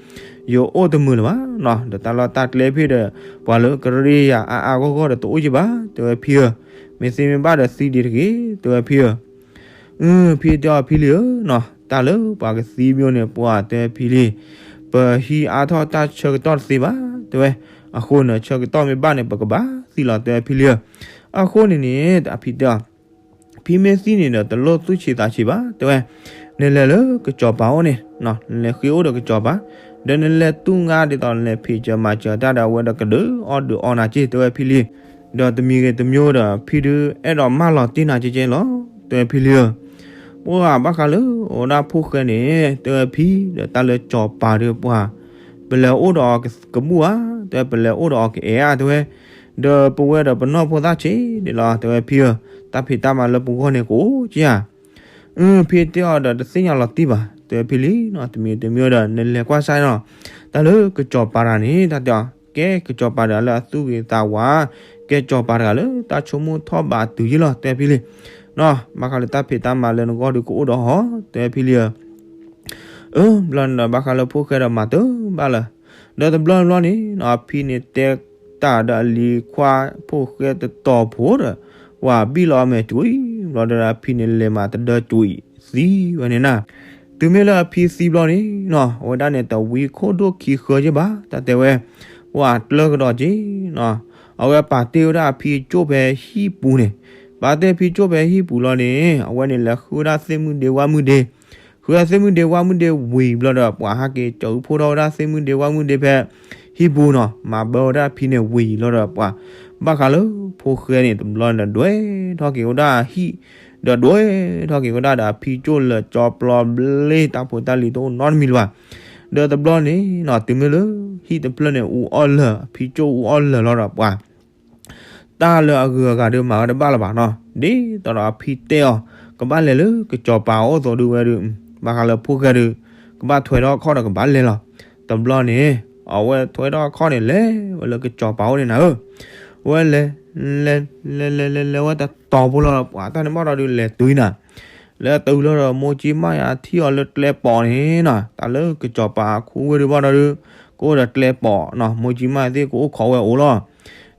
ယအိၣ်တမုာ်လၢၤဘၣ်နီၤ, ဒီးတၢ်လီၢ်တၢ်ကျဲဖဲဒီး ပှၤလၢကရ့ယၤအါအါဂီၢ်ဂီၢ်ဒီးတအိၣ်က့ၤဘၣ်, တဲဝဲဖံဧၢ, မ့ၢ်သ့မ့ၢ်ဘၣ်ဒီးသံဒံးတဂ့ၤ, တဲဝဲဖံဧၢ, အ ဖံတဲအီၤဖံလံဧၢနီၤ, တၢ်လၢပှၤကသံမ့ၢ်အိၣ်န့ၣ် ပှၤတဲဖံလံ, ပဟံးအါထီၣ်တၢ်ဆၢကတီၢ်တသ့ဘၣ်, တဲဝဲ, အဃိန့ၣ် ဆၢကတီၢ်မ့ၢ်ဘၣ်န့ၣ် ပကဘၣ်သံလီၤ တဲဝဲဖံလံဧၢ, အဃိန့ၣ်န့ၣ် အဖံတဲအီၤ ဖံမ့ၢ်သံန့ၣ်ဒီး တလိၣ်သူၣ်ဆံးသးဆံးဘၣ်, တဲဝဲ, နလဲၤလၢကစီၤပၤအိၣ်န့ၣ်, နလဲၤဃ့အိၣ်ဒီးကစီၤပၤ, ဒီးနလဲၤတူၢ်ငါဒ်သိးနလဲၤဖံးစၢၤမၤစၢၤတၢ်ဒီးအဝဲဒီးကဒုးအီၣ်ဒုးအီနၤက့ တဲဝဲဖံလံ, ဒီးတမံၤဂ့ၤတမံၤဒီး ဖံဒုးအဲၣ်ဒိးမၢလီၤတ့ၢ်နၤကဲကဲလီၤ, တဲဝဲဖံလံဧၢ, ပှၤဘၣ်ဃးလၢအိၣ်ဒၣ်ဖိၣ်ဃဲန့ၣ် တဲဝဲဖံ ဒီးတၢ်လၢစီၤပၤဒီးပှၤ ပလဲၤအိၣ်ဒီးအီၤကဘူၣ်ဧါ, တဲဝဲပလဲၤအိၣ်ဒီးအီၤကအဲၣ်ဧါ တဲဝဲ, ဒီးပဝဲဒီးပနီၢ်ဖိသၣ်ဆံးဒ်လီၤ တဲဝဲဖံဧၢ, တၢ်ဖံးတၢ်မၤလၢပဂီၢ်န့ၣ်ကအိၣ်က့ဧါ, အ ဖံတဲအီၤဒီးတသ့ၣ်ညါလီၤတံၢ်ဘၣ် တဲဝဲဖံလံနီၤ, တမံၤတမံၤဒီး နလဲၤကွၢ်စၢ်နီၤ, တၢ်လၢကစီၤပၤတဂၤန့ၣ် တၢ်တဲအီၤ ကဲကစီၤပၤတဂၤလၢအသူၣ်ဂ့ၤသးဝါ, ကဲစီၤပၤတဂၤလၢတၢ်ဆိကမိၣ်ထီၣ်ဘးတုၤယ့ၢ်လီၤ တဲဝဲဖံလံ, နီၤ ဘၣ်ဃးလၢတၢ်ဖံးတၢ်မၤလၢနဂီၢ်ဒုးကအိၣ်ဒီးဟီ တဲဝဲဖံလံဧၢ အၢ ဘျီန့ၣ်ဒီးဘၣ်ဃးလၢဖိၣ်ဃဲဒီးမၤတၢ်ဘၣ်လၢၤ, ဒီးတဘျီတဘျီန့ၣ်နီၤ အဖံန့ၣ်တဲတၢ်ဒီးအလံၤခွါဖိၣ်ဃဲတတီၤဖိဒီး ပှၤဘံၣ်လီၤအမဲာ်ကွံာ်, ဘျီဒီးအဖံန့ၣ်လဲၤမၤတဒၢကွံာ်သံဝဲန့ၣ်နၤ, တုၤမ့ၢ်လၢအဖံသံဘျီန့ၣ်နီၤ အဝဲဒၣ်န့ၣ်တဝံခိၣ်ဒိၣ်ခံဃၢက့ဘၣ် တၢ်တဲဝဲ, ပှၤကျၢကဒီးက့နီၤ, အဝဲပာ်တ့ၢ်ဝဲဒၣ်အဖံကၠိၣ်ဖဲဟံၣ်ပူၤန့ၣ်, ပာ်တ့ၢ်ဖံကၠိၣ်ဖဲဟံၣ်ပူၤလီၤန့ၣ် အဝဲန့ၣ်လဲၤဃုဝဲဒၣ်သ့ၣ်မုၣ်ဒ့ဝၣ်မုၣ်ဒ့, ဃုဝဲဒၣ်သ့ၣ်မုၣ်ဒ့ဝၣ်မုၣ်ဒ့ဝံၤဘျီဒီး ပှၤဟးက့ၤကၠီၤအုၣ်ဖှိၣ်ထီၣ်ဝဲဒၣ်သ့ၣ်မုၣ်ဒ့ဝၣ်မုၣ်ဒ့ဖဲဟံၣ်ပူၤနီၤ, မၤဘၢဝဲဒၣ်ဖံန့ၣ်ဝံၤလီၤဒီးပှၤ, ဘၣ်ဃးလၢဖိၣ်ဃဲန့ၣ် တဘျီန့ၣ်ဒွဲၣ်ထီၣ်က့ၤဝဲဒၣ်ဟံၣ်, ဒီးဒွဲၣ်ထီၣ်က့ၤဝဲဒၣ်ဒီးအဖံကၠိၣ်လၢာ်ကၠီပျီဘျ့ တၢ်ဖိတၢ်လံၤတအိၣ်နီတမံၤလၢၤဘၣ်, ဒီးတဘျီန့ၣ်နီၤ တုၤမ့ၢ်လၢဟံၣ်တဖျၢၣ်န့ၣ်အူအီၣ်လၢာ် အဖံကၠိၣ်အူအီၣ်လၢာ်လီၤဒီးပှၤ တၢ်လၢအဂုၤအဂၤဒုးမၤဝဲတဘၣ်လၢၤဘၣ်နီၤ, ဒ်သိးဒီးအဖံတဲအီၤ, ကဘၣ်လဲၤလၢကစီၤပၤအအိၣ်သိးဒုးဝဲဒုး, ဘၣ်ဃးလၢဖိၣ်ဃဲဒုး, ကဘၣ်ထွဲထီၣ်ခီၣ်ဒီးကဘၣ်လဲၤလီၤ, တဘျီန့ၣ် အဝဲထွဲထီၣ်အခီၣ်န့ၣ် လဲၤဝဲလၢကစီၤပၤအိၣ်န့ၣ်နၤဧၢ, ဝဲလဲၤ လဲၤ လဲၤ လဲၤ လဲၤ လဲၤဝဲတတီၤဖိလီၤ ပှၤတၢ်န့ၣ်ဘၣ်ဒီးဒုး လဲၤတုၤနၤ, လဲၤတုၤလီၤဒီး မိၢ်ကၠံမါယၤထံၣ်အီၤလၢကျဲပိာ်န့ၣ်နီၤ, တၢ်လၢကစီၤပၤအခိၣ်ဝဲဒုးဘၣ်ဒီးဒုး ကအိၣ်ဒီးကျဲပိာ်နီၤ, မိၢ်ကၠံမါယၤသ့ၣ်ကအိၣ်ခိးဝဲအိၣ်လီၤ,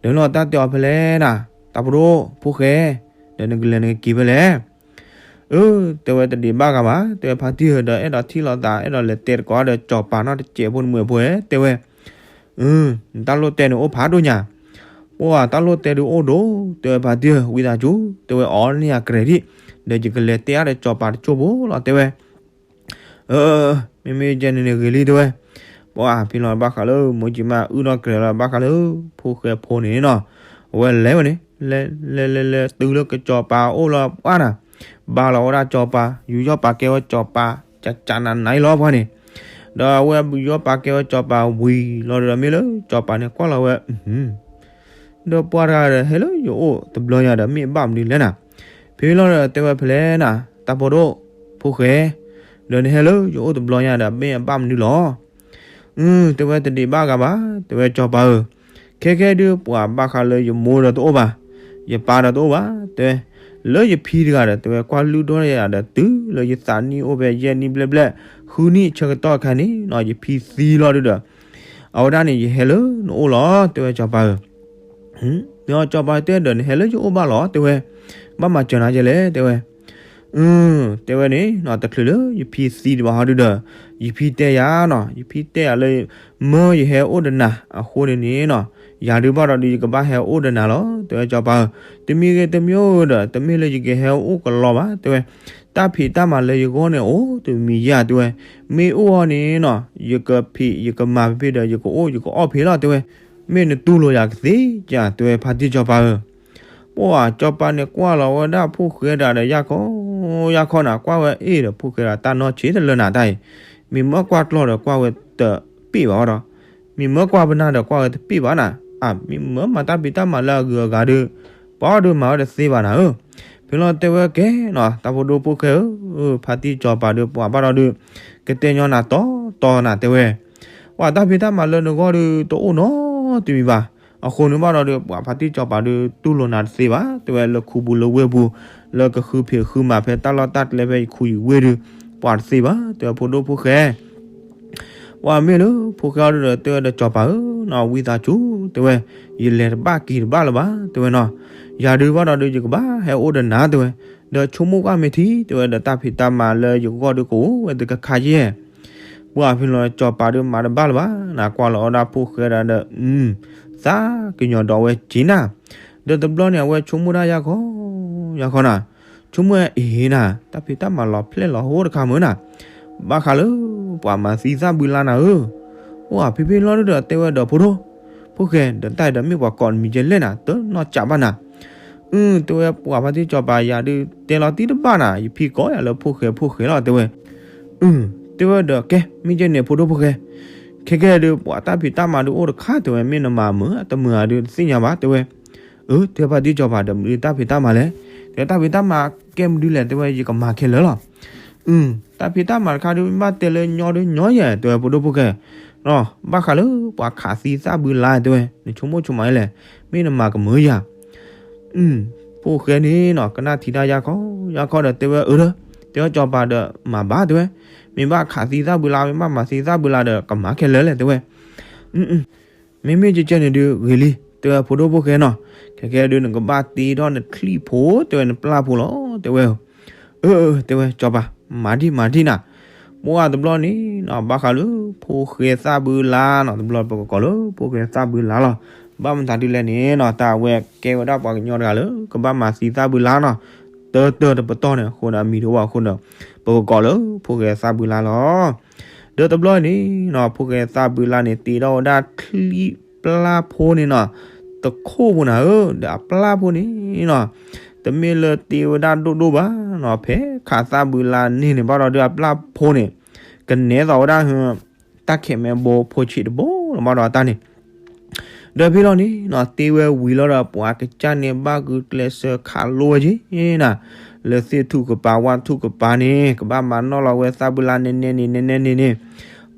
ဒီးလီၤတၢ်တဲအီၤဖဲလဲၣ်နၤ, တၢ်ဖိဒိၣ်ဖိၣ်ဃဲ, ဒီးနကလဲၤနကက့ၤဖဲလဲၣ် အၢ တဲဝဲတဒံးဘၣ်ဂၤဘၣ်, တဲဝဲဖါတံၢ်ဧၢ ဒီးအဲၣ်ဒိးထံၣ်လိာ်သး အဲၣ်ဒိးလဲၤတဲသကိးဒီးကစီၤပၤနီတစဲးဖိနမုာ်ဖိဧဲ တဲဝဲ, အၢ နတၢ်လိၣ်တဲန့ၣ်အိၣ်ဖးဒိၣ်ညါ, ပှၤတၢ်လိၣ်တဲဒုးအိၣ်ဒိၣ် တဲဝဲဖါတံၢ်ဧၢ ဝံသးစူၤ တဲဝဲအီၣ်န့ၢ်ယၤကြဲးဒံး, ဒီးယကလဲၤတဲအါဒီးကစီၤပၤတစိၢ်ဖိလီၤ တဲဝဲ အၢ မ့မ့ၢ်ကဲန့ၣ်န့ၣ်ဂ့ၤလံ တဲဝဲ, ပှၤဖဲလီၤဘၣ်ဃးလၢ မိၢ်ကၠံမါအုၣ်ထီၣ်ကြဲးလီၤဘၣ်ဃးလၢ ဖိၣ်ဃဲဖိန့ၣ်နီၤ, အဝဲလဲၤဝဲန့ၣ် လဲၤ လဲၤ လဲၤ လဲၤ တုၤလၢကစီၤပၤအိၣ်လီၤပှၢ်နၤ, ဘါလီၤဝဲဒၣ်ကစီၤပၤ ယူးယီၣ်ပာ်ကဲဝဲကစီၤပၤ ကကနၤနၤအံၤလီၤပှၢ်န့ၣ်, ဒီးအဝဲယူးယီၣ်ပာ်ကဲဝဲကစီၤပၤဝံၤလီၤဒီးမ့ၢ်လၢကစီၤပၤန့ၣ်ကွၢ်လီၤဝဲ ဒီးပှၤတဂၤဒီးဟဲလၢယအိၣ်တဘျီညါဒီးမ့ၢ်အဘၣ်မနုၤလဲၣ်နၤ, ဖဲလီၤဒီးတဲဝဲဖဲလဲၣ်နၤ, တၢ်ဖိဒိၣ်ဖိၣ်ဃဲ, ဒီးနဟဲလၢယအိၣ်တဘျီညါဒီးမ့ၢ်အဘၣ်မနုၤလီၤ အၢ တဲဝဲတဒံးဘၣ်ဂၤဘၣ် တဲဝဲကစီၤပၤဧၢ, ခဲကဲဒုးပှၤဘၣ်ဃးလၢယမိၢ်ဒီးတအိၣ်ဘၣ်, ယပၢ်ဒီးတအိၣ်ဘၣ် တဲဝဲ, လၢယဖံတဂၤဒီး တဲဝဲကွၢ်လုၢ်ဒိၣ်ယၤဒီးတုၤလၢယသးနံၣ်အိၣ်ဖဲယဲၢ်နံၣ်ဘျဲၣ်ဘျဲၣ် ဃုနံၣ်ဆၢကတီၢ်အခါန့ၣ်နီၤ ယဖံသံလီၤဒုးဒီး အဝဲဒၣ်န့ၣ် ယဟဲလၢနအိၣ်လီၤ တဲဝဲကစီၤပၤဧၢ မ့ၢ်အီၤကစီၤပၤတဲဒီး နဟဲလၢယအိၣ်ဘၣ်လီၤ တဲဝဲ, ဘၣ်မၤစၢၤနၤယဲလဲၣ် တဲဝဲ, အၢ တဲဝဲန့ၣ်နီၤ တချုးလၢယဖံသံတဘၣ်ဟီဒုးဒီး ယဖံတဲယၤနီၤ ယဖံတဲယၤလၢ မၢယဟဲအိၣ်ဒီးနၤအဃိန့ၣ်န့ၣ်နီၤ, ယၤဒုးဘၣ်ဒီးဒုးယကဘၣ်ဟဲအိၣ်ဒီးနၤလီၤ တဲဝဲကစီၤပၤဧၢ, တမံၤဂ့ၤတမံၤဧိၤဒီး တမ့ၢ်လၢယကဟဲအိၣ်ကလီဘၣ် တဲဝဲ, တၢ်ဖံးတၢ်မၤလၢယဂီၢ်န့ၣ်အိၣ်တမံၤယၤ တဲဝဲ, မ့ၢ်အိၣ်အီၤန့ၣ်နီၤ ယကဖံးယကမၤဖဲဒီး ယကအိၣ်ယကအီၣ်ဖဲလီၤ တဲဝဲ, မ့ၢ်နတူၢ်လိာ်ယၤကသ့ဧါ တဲဝဲဖါတံၢ်ကစီၤပၤဧၢ ပှၤကစီၤပၤန့ၣ်ကွၢ်လီၤဝဲဒၣ်ဖိၣ်ဃဲဒၣ်ဒီး ယၤခီ ယၤခီနၤ ကွၢ်ဝဲအ့ၣ်ဒီးဖိၣ်ဃဲဒၣ် တၢ်နီၢ်ဆံးတလၢနၤတၢ်အံၤ, မ့ၢ်မၢကွၢ်ကျီၢ်ဒီးကွၢ်ဝဲတပ့ၣ်ဘၣ်အီၤဒီး, မ့ၢ်မၢကွၢ်ပနၢ်ဒီးကွၢ်ဝဲတပ့ၣ်ဘၣ်နၤ, အၢ မ့ၢ်မၢမၤတၢ်ဖံးတၢ်မၤလၢအဂုၤအဂၤဒီး ပှၤအီၤဒီးမၤဝဲတသ့ဘၣ်နၤဧၢ, ဖဲလီၤတဲဝဲကဲနီၤ တၢ်ဖိဒိၣ်ဖိၣ်ဃဲဧၢ, ဖါတံၢ်ကစီၤပၤဒီးပှၤဘၣ်ဒီးဒုး ကတဲညီနၤတီတီနၤတဲဝဲ ပှၤတၢ်ဖံးတၢ်မၤလၢနဂီၢ်ဒီးတအိၣ်နီတမံၤဘၣ်, အဃိန့ၣ်ဘၣ်ဒီးဒုး ပှၤဖါတံၢ်ကစီၤပၤဒီးတူၢ်လိာ်နၤတသ့ဘၣ်, တဲဝဲလၢခူပူၤလၢဝ့ၢ်ပူၤ, လၢကဃုဖံးဃုမၤဖဲတၢ်လီၢ်တၢ်ကျဲဖဲယခူယဝ့ၢ်ဒီး ပှၤတသ့ဘၣ်, တဲဝဲဖိဒိၣ်ဖိၣ်ဃဲ ပှၤမ့ၢ်လၢဖိၣ်ဃဲအီၤဒီးတဲဝဲဒီးကစီၤပၤဧၢ, နီၢ်ဝံသးစူၤ တဲဝဲ, ယလဲၤတဘၣ်က့ၤတဘၣ်လၢၤဘၣ် တဲဝဲနီၤ, ယၤဒုးဘၣ်ဒီးဒုးယကဘၣ်ဟဲအိၣ်ဒီးနၤ တဲဝဲ, ဒီးဆိကမိၣ်ကွၢ်မ့ၢ်ထံ တဲဝဲဒီးတၢ်ဖံးတၢ်မၤလၢယဂီၢ်ဒုးကအိၣ်ဝဲတကခါယဲၢ် ပှၤဖဲလီၤကစီၤပၤဒီးမၤတဘၣ်လၢၤဘၣ်, နကွၢ်လီၤဝဲဒၣ်ဖိၣ်ဃဲဒၣ်ဒီး သးကညီၤဒီးဝဲက့ၤနၤ, ဒီးတဘျီန့ၣ် အဝဲဆိကမိၣ်ဒၣ်ယၤခီ, ယၤခီနၤ, ဆိကမိၣ်အ့ၣ်နၤ, တၢ်ဖံးတၢ်မၤလီၤဖျဲၣ်လီၤဟိတခါမုၢ်နၤ, ဘၣ်ဃးလၢ ပှၤမၤသံသၣ်ဘုလါနၤဧၢ, အိၣ်ဖဲဖဲလီၤဒုးဒီးတဲဝဲဒီးဖိဒိၣ်, ဖိၣ်ဃဲ ဒီးတၢ်အံၤဒီးမ့ၢ်ပှၤကိးနမံၤကဲလဲၣ်နၤ, တနီၢ်ကးဘၣ်နၤ အၢ တဲဝဲပှၤဖါတံၢ်ကစီၤပၤယၤဒုး တဲလီၤတံၢ်တဘၣ်နၤ, ယဖံကိးယၤလၢဖိၣ်ဃဲဖိၣ်ဃဲလီၤ တဲဝဲ, အၢ တဲဝဲဒီးကဲ မ့ၢ်ကဲန့ၣ်ဖိဒိၣ်ဖိၣ်ဃဲ, ခဲကဲဒုး ပှၤတၢ်ဖံးတၢ်မၤဒုးအိၣ်တခါ တဲဝဲ, မ့ၢ်နမၤမုာ်တမုာ်ဧါဒုးတသ့ၣ်ညါဘၣ် တဲဝဲ, အၢ တဲဖါတံၢ်ကစီၤပၤဒီးမနုၤတၢ်ဖံးတၢ်မၤလဲၣ်, တဲတၢ်ဖံးတၢ်မၤကဲမနုၤလဲၣ် တဲဝဲ ယကမၤခဲလၢာ်လီၤ အၢ တၢ်ဖံးတၢ်မၤတခါဒုး မ့ၢ်ဘၣ်တဲလၢညီဒုးညီယဲၢ် တဲဝဲ ဖိဒိၣ်ဖိၣ်ဃဲ, ဘၣ်ဃးလၢပှၤခးသံသၣ်ဘုလါ တဲဝဲ နဆိကမိၣ်ဆိကမးလဲၣ်, မ့ၢ်နမၤကမုာ်ယၤ, အၢ ဖိၣ်ဃဲန့ၣ်နီၤ ကနၣ်ထံတၢ်ယါခီ, ယါခီဒီးတဲဝဲအၢဒီး, တဲဝဲကစီၤပၤဒီးမၤဘၣ် တဲဝဲ, မ့ၢ်ဘၣ်ခးသံသၣ်ဘုလါ မ့ၢ်ဘၣ်မၤသံသၣ်ဘုလါဒီး ကမၤခဲလၢာ်လဲၣ် တဲဝဲ, မ့မ့ၢ်ကကဲန့ၣ်ဒုးဂ့ၤလံ တဲဝဲ ဖိဒိၣ်ဖိၣ်ဃဲနီၤ, ခဲကဲဒုးနကဘၣ်တ့ထီၣ်နချံၣ်ဖိ တဲဝဲ နပျၢ်ဖိလီၤ တဲဝဲ, အၢ တဲဝဲ ကစီၤပၤ မၤဒံးမၤဒံးနၤ, ပှၢ်တဘျီန့ၣ်နီၤ ဘၣ်ဃးလၢဖိၣ်ဃဲသၣ်ဘုလါနီၤ တဘျီပကကိးလၢဖိၣ်ဃဲသၣ်ဘုလါလီၤ, ဘၣ်မတၤဒုးလဲၣ်န့ၣ်နီၤ တၢ်အဝဲကဲဝဲဒၣ်ပှၤကညီတဂၤလၢ ကဘၣ်မၤသံသၣ်ဘုလါနီၤ, တၢတၢတပတီၢ်န့ၣ် အဃိန့ၣ်အမံၤတအိၣ်ဘၣ်အဃိန့ၣ် ပကကိးလၢဖိၣ်ဃဲသၣ်ဘုလါလီၤ ဒီးတဘျီန့ၣ်နီၤ ဖိၣ်ဃဲသၣ်ဘုလါန့ၣ် တ့ထီၣ်ဝဲဒၣ်ချံၣ်ပျၢ်ဖိန့ၣ်နီၤ, တခိၣ်ဖိနၤဧၢ, ဒီးအပျၢ်ဖိန့ၣ်နီၤ, တမ့ၢ်လၢတ့ဝဲဒၣ်ဒိၣ်ဒိၣ်ဘၣ်နီၤ, ဖဲခးသၣ်ဘုလါန့ၢ်န့ၣ်ဘၣ်ဒီးဒုးအပျၢ်ဖိန့ၣ် ကနဲသိးဝဲဒၣ် တၢ်ခဲးမဲဘိဖိဆံးတဘိလီၤဘၣ်ဒီးအတၢ်န့ၣ်, ဒီးဖဲလီၤန့ၣ်နီၤ တ့ဝဲဝံၤလီၤဒီး ပှၤကစၢ်န့ၣ်ဘၣ်ဂုာ်ကျဲးစၢးခးလိဝဲက့ၤနၤ, လၢသ့ၣ်ထူၣ်ကပၤဝၣ်ထူၣ်ကပၤန့ၣ် ကဘၣ်မၤနီၣ်လီၤဝဲသၣ်ဘုလါနဲနဲန့ၣ် နဲနဲန့ၣ်န့ၣ်,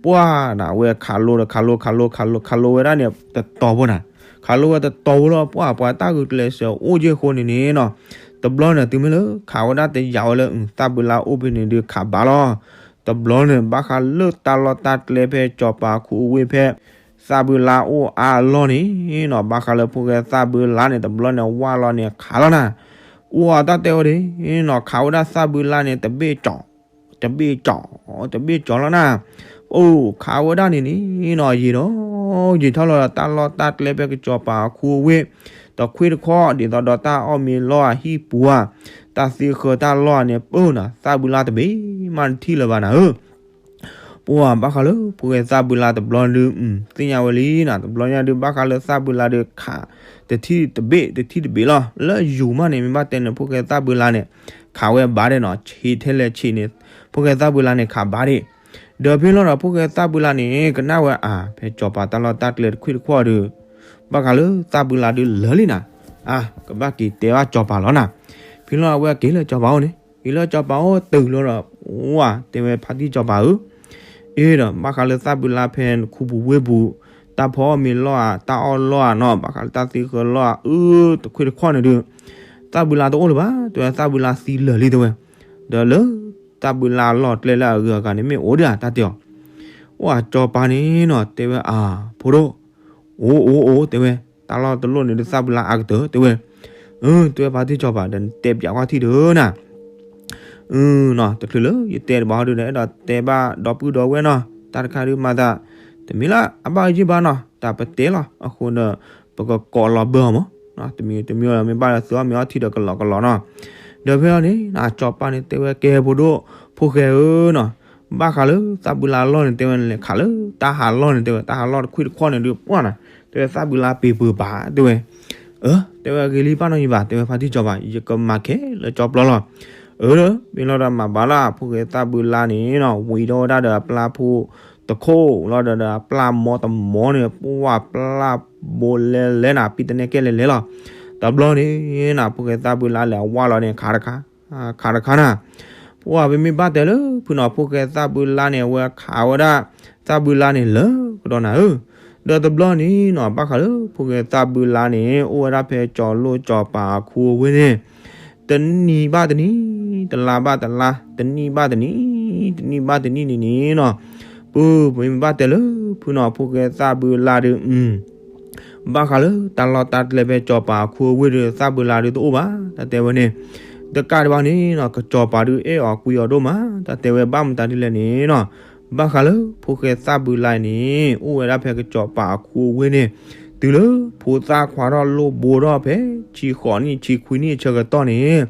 ပှၢ်နၤ အဝဲခးလိဒီး ခးလိ ခးလိ ခးလိ ခးလိဝဲဒၣ်န့ၣ် တတီၤဖိနၤ, ခးလိဝဲတတီၤဖိလီၤ. ပှၢ် ပှၤတၢ်ဂုာ်ကျဲးစၢးအိၣ်က့ၢ်အဃိန့ၣ်န့ၣ်နီၤ, တဘျီန့ၣ် တုၤမ့ၢ်လၢခးဝဲဒၣ်တယာ်ဝဲလၢ သၣ်ဘုလါအိၣ်ဖဲန့ၣ်ဒုး ခးဘၣ်လီၤ. တဘျီန့ၣ် ဘၣ်ဃးလၢတၢ်လီၢ်တၢ်ကျဲဖဲစီၤပၤခူအဝ့ၢ်ဖဲ သၣ်ဘုလါအိၣ်အါအလီၢ်န့ၣ်နီၤ, ဘၣ်ဃးလၢဖိၣ်ဃဲသၣ်ဘုလါန့ၣ် တဘျီန့ၣ် ဝၢ်လီၤန့ၣ် ခးလီၤနၤ. အိၣ်အတၢ်တဲဝဲဒၣ်နီၤ, ခးဝဲဒၣ်သၣ်ဘုလါန့ၣ် တဘ့ၣ်ကၠီ တဘ့ၣ်ကၠီ တဘ့ၣ်ကၠီလီၤနၤ. အိၣ်ခးဝဲဒၣ်န့ၣ်န့ၣ်နီၤ, ယံာ်ဒီး ယံာ်ထီၣ်လီၤဒီး တၢ်လီၢ်တၢ်ကျဲဖဲကစီၤပၤခူအဝ့ၢ် တခွ့ၣ်တခီၣ် ဒ်သိးဒီးတၢ်အီၣ်မ့ၤလီၢ်အဟံၣ်ပူၤဧါ, တၢ်သ့ဃၢၤတၢ်လီၢ်န့ၣ် ပၢနၤ သၣ်ဘုလါတဘ့ၣ်မးတထံၣ်လၢၤဘၣ်နၤဧၢ. ပှၢ် ဘၣ်ဃးလၢဖိၣ်ဃဲသၣ်ဘုလါတဘျီဒုး သ့ၣ်ညါဝဲလံနၤ, တဘျီညါဒုး ဘၣ်ဃးလၢသၣ်ဘုလါဒုးခး တထံၣ်တဘ့ၣ် တထံၣ်တဘ့ၣ်လီၤ. လၢယူၤမးန့ၣ် မ့ၢ်ဘၣ်တဲန့ၣ် ဖိၣ်ဃဲသၣ်ဘုလါန့ၣ် ခးဝဲဘၣ်ဒဲးနီၤ, ဆံးထဲလဲၣ်ဆံးန့ၣ် ဖိၣ်ဃဲသၣ်ဘုလါန့ၣ် ခးဘၣ်ဒဲး. ဒီးဖဲလီၤဒီး ဖိၣ်ဃဲသၣ်ဘုလါန့ၣ် ကနၣ်ဝဲအါ ဖဲစီၤပၤတၢ်လီၢ်တၢ်ကျဲတခွ့ၣ်တခီၣ်ဒုး ဘၣ်ဃးလၢသၣ်ဘုလါဒုးလၢာ်လံနၤ, အါ ကဘၣ်က့ၤတဲဘၣ်စီၤပၤလီၤနၤ. ဖဲလီၤအဝဲက့ၤလၢစီၤပၤအိၣ်န့ၣ်, က့ၤလၢစီၤပၤအိၣ်တုၤလီၤဒီး ဝၢ် တဲဝဲဖါတံၢ်စီၤပၤဧၢ, အ့ဒီး ဘၣ်ဃးလၢသၣ်ဘုလါဖဲနခူပူၤဝ့ၢ်ပူၤ တၢ်ဖီအီၣ်မ့ၤလီၢ်ဧါ တၢ်အီၣ်လီၢ်ဧါနီၤ, ဘၣ်ဃးလၢတၢ်သ့ဃၢၤလီၢ်ဧါ အၢ တခွ့ၣ်တခီၣ်န့ၣ်ဒုး သၣ်ဘုလါတအိၣ်လၢၤဘၣ် တဲဝဲ, သၣ်ဘုလါသံလၢာ်လံတဲဝဲ. ဒီးလၢသၣ်ဘုလါအလီၢ်ကျဲလၢအဂုၤအဂၤန့ၣ် မ့ၢ်အိၣ်ဒံးဧါ တၢ်တဲအီၤ. အိၣ်အစီၤပၤန့ၣ်နီၤ တဲဝဲအါ ဖိဒိၣ်, အိၣ်အိၣ်အိၣ် တဲဝဲ, တၢ်လီၢ်တလိၣ်န့ၣ်ဒုး သၣ်ဘုလါအါကတၢၢ် တဲဝဲ. အၢ တဲဝဲဖါတံၢ်စီၤပၤ ဒီးနတဲပၠးကွၢ်ထံၣ်ဒီးနၤ အၢနီၤ, တချုးလၢယတဲတဘၣ်ဟီဒုးဒီး အဲၣ်ဒိးတဲဘၣ်ဒီပုၢ်ဒီဝဲၢ်နီၤ, တၢ်တခါဒုးမၤသး တမ့ၢ်လၢအဘၣ်ယုၢ်ဘၣ်နီၤ, တၢ်ပတဲလီၤ. အဃိဒီး ပကကိးလီၤဘၢအီၤမး, တမံၤတမံၤဒီး မ့ၢ်ဘၣ်ဒီးသုအီၣ်မ့ၤအီထံဒီးကလီၤကလီၤနီၤ. ဒီးဖဲအံၤန့ၣ် အစီၤပၤန့ၣ်တဲဝဲ ကဲဖိဒိၣ် ဖိၣ်ဃဲဧၢနီၤ, ဘၣ်ဃးလၢသၣ်ဘုလါအလီၢ်န့ၣ် တဲဝဲ နလဲၤခးလၢတၢ်ဟးလီၢ်န့ၣ် တဲဝဲ, တၢ်ဟးလီၢ်တခွံၣ်တခီၣ်န့ၣ်ဒုး ပှၢ်နၤ တဲဝဲ သၣ်ဘုလါပ့ၤပၢၤဘၣ် တဲဝဲ. အၢ တဲဝဲ ဂ့ၤလံ ဘၣ်နီတမံၤဘၣ် တဲဝဲဖါတံၢ်စီၤပၤ, ယကမၤခဲလၢာ်ကၠီပျီလီၤ. အၢ မ့ၢ်လီၤဒီးမၤဘၣ်လၢ ဖိၣ်ဃဲသၣ်ဘုလါန့ၣ်နီၤ ဝံၤထီၣ်ဝဲဒၣ်ဒီးအပျၢ်ဖိတခိၣ်လီၤဒီး ဒီးအပျၢ်မီတမီန့ၣ် ပှၢ်ပျၢ်ဘိလဲလဲနၤ ပံတနဲကဲလဲၣ်လဲၣ်လီၤ. တဘျီန့ၣ်နၤ ဖိၣ်ဃဲသၣ်ဘုလါလဲၤအဝၢ်လီၤန့ၣ် ခးတခါ ခးတခါနၤ. ပှၢ် ပမ့ၢ်ဘၣ်တဲလၢဖုနီၤ ဖိၣ်ဃဲသၣ်ဘုလါန့ၣ် အဝဲခးဝဲဒၣ် သၣ်ဘုလါန့ၣ်လၢကဒီးနၤဧၢ. ဒီးတဘျီန့ၣ်နီၤ ဘၣ်ဃးလၢဖိၣ်ဃဲသၣ်ဘုလါန့ၣ် အိၣ်ဝဲဒၣ်ဖဲကၠီၤလိၣ်ကၠီၤပၤအခူအဝ့ၢ်န့ၣ် တနံၤဘၣ်တနံၤ တလါဘၣ်တလါ တနံၣ်ဘၣ်တနံၤ တနံၣ်ဘၣ်တနံၣ်န့ၣ်န့ၣ်နီၤ ပှၢ် ပမ့ၢ်ဘၣ်တဲလၢဖုနီၤ ဖိၣ်ဃဲသၣ်ဘုလါဒီး ဘၣ်ဃးလၢတၢ်လီၢ်တၢ်ကျဲဖဲကၠီၤပၤအခူအဝ့ၢ်ဒီး သၣ်ဘုလါဒုးတအိၣ်ဘၣ် တၢ်တဲဝဲန့ၣ်. တကးဒံးဘၣ်န့ၣ်နီၤ ကၠီၤပၤဒုးအဲၣ်အီၤကွံအီၤဒိၣ်မး တၢ်တဲဝဲ ဘၣ်မတၤဒ်လဲၣ်န့ၣ်နီၤ ဘၣ်ဃးလၢဖိၣ်ဃဲသၣ်ဘုလါန့ၣ် အိၣ်ဝဲဒၣ်ဖဲကၠီၤပၤအခူအဝ့ၢ်န့ၣ် တုၤလၢဖိသၣ်ခွါထီၣ်လိၣ်ဘိထီၣ်ဖဲ ဆံဃိးနံၣ်ဆံခွံနံၣ်အဆၢကတီၢ်န့ၣ်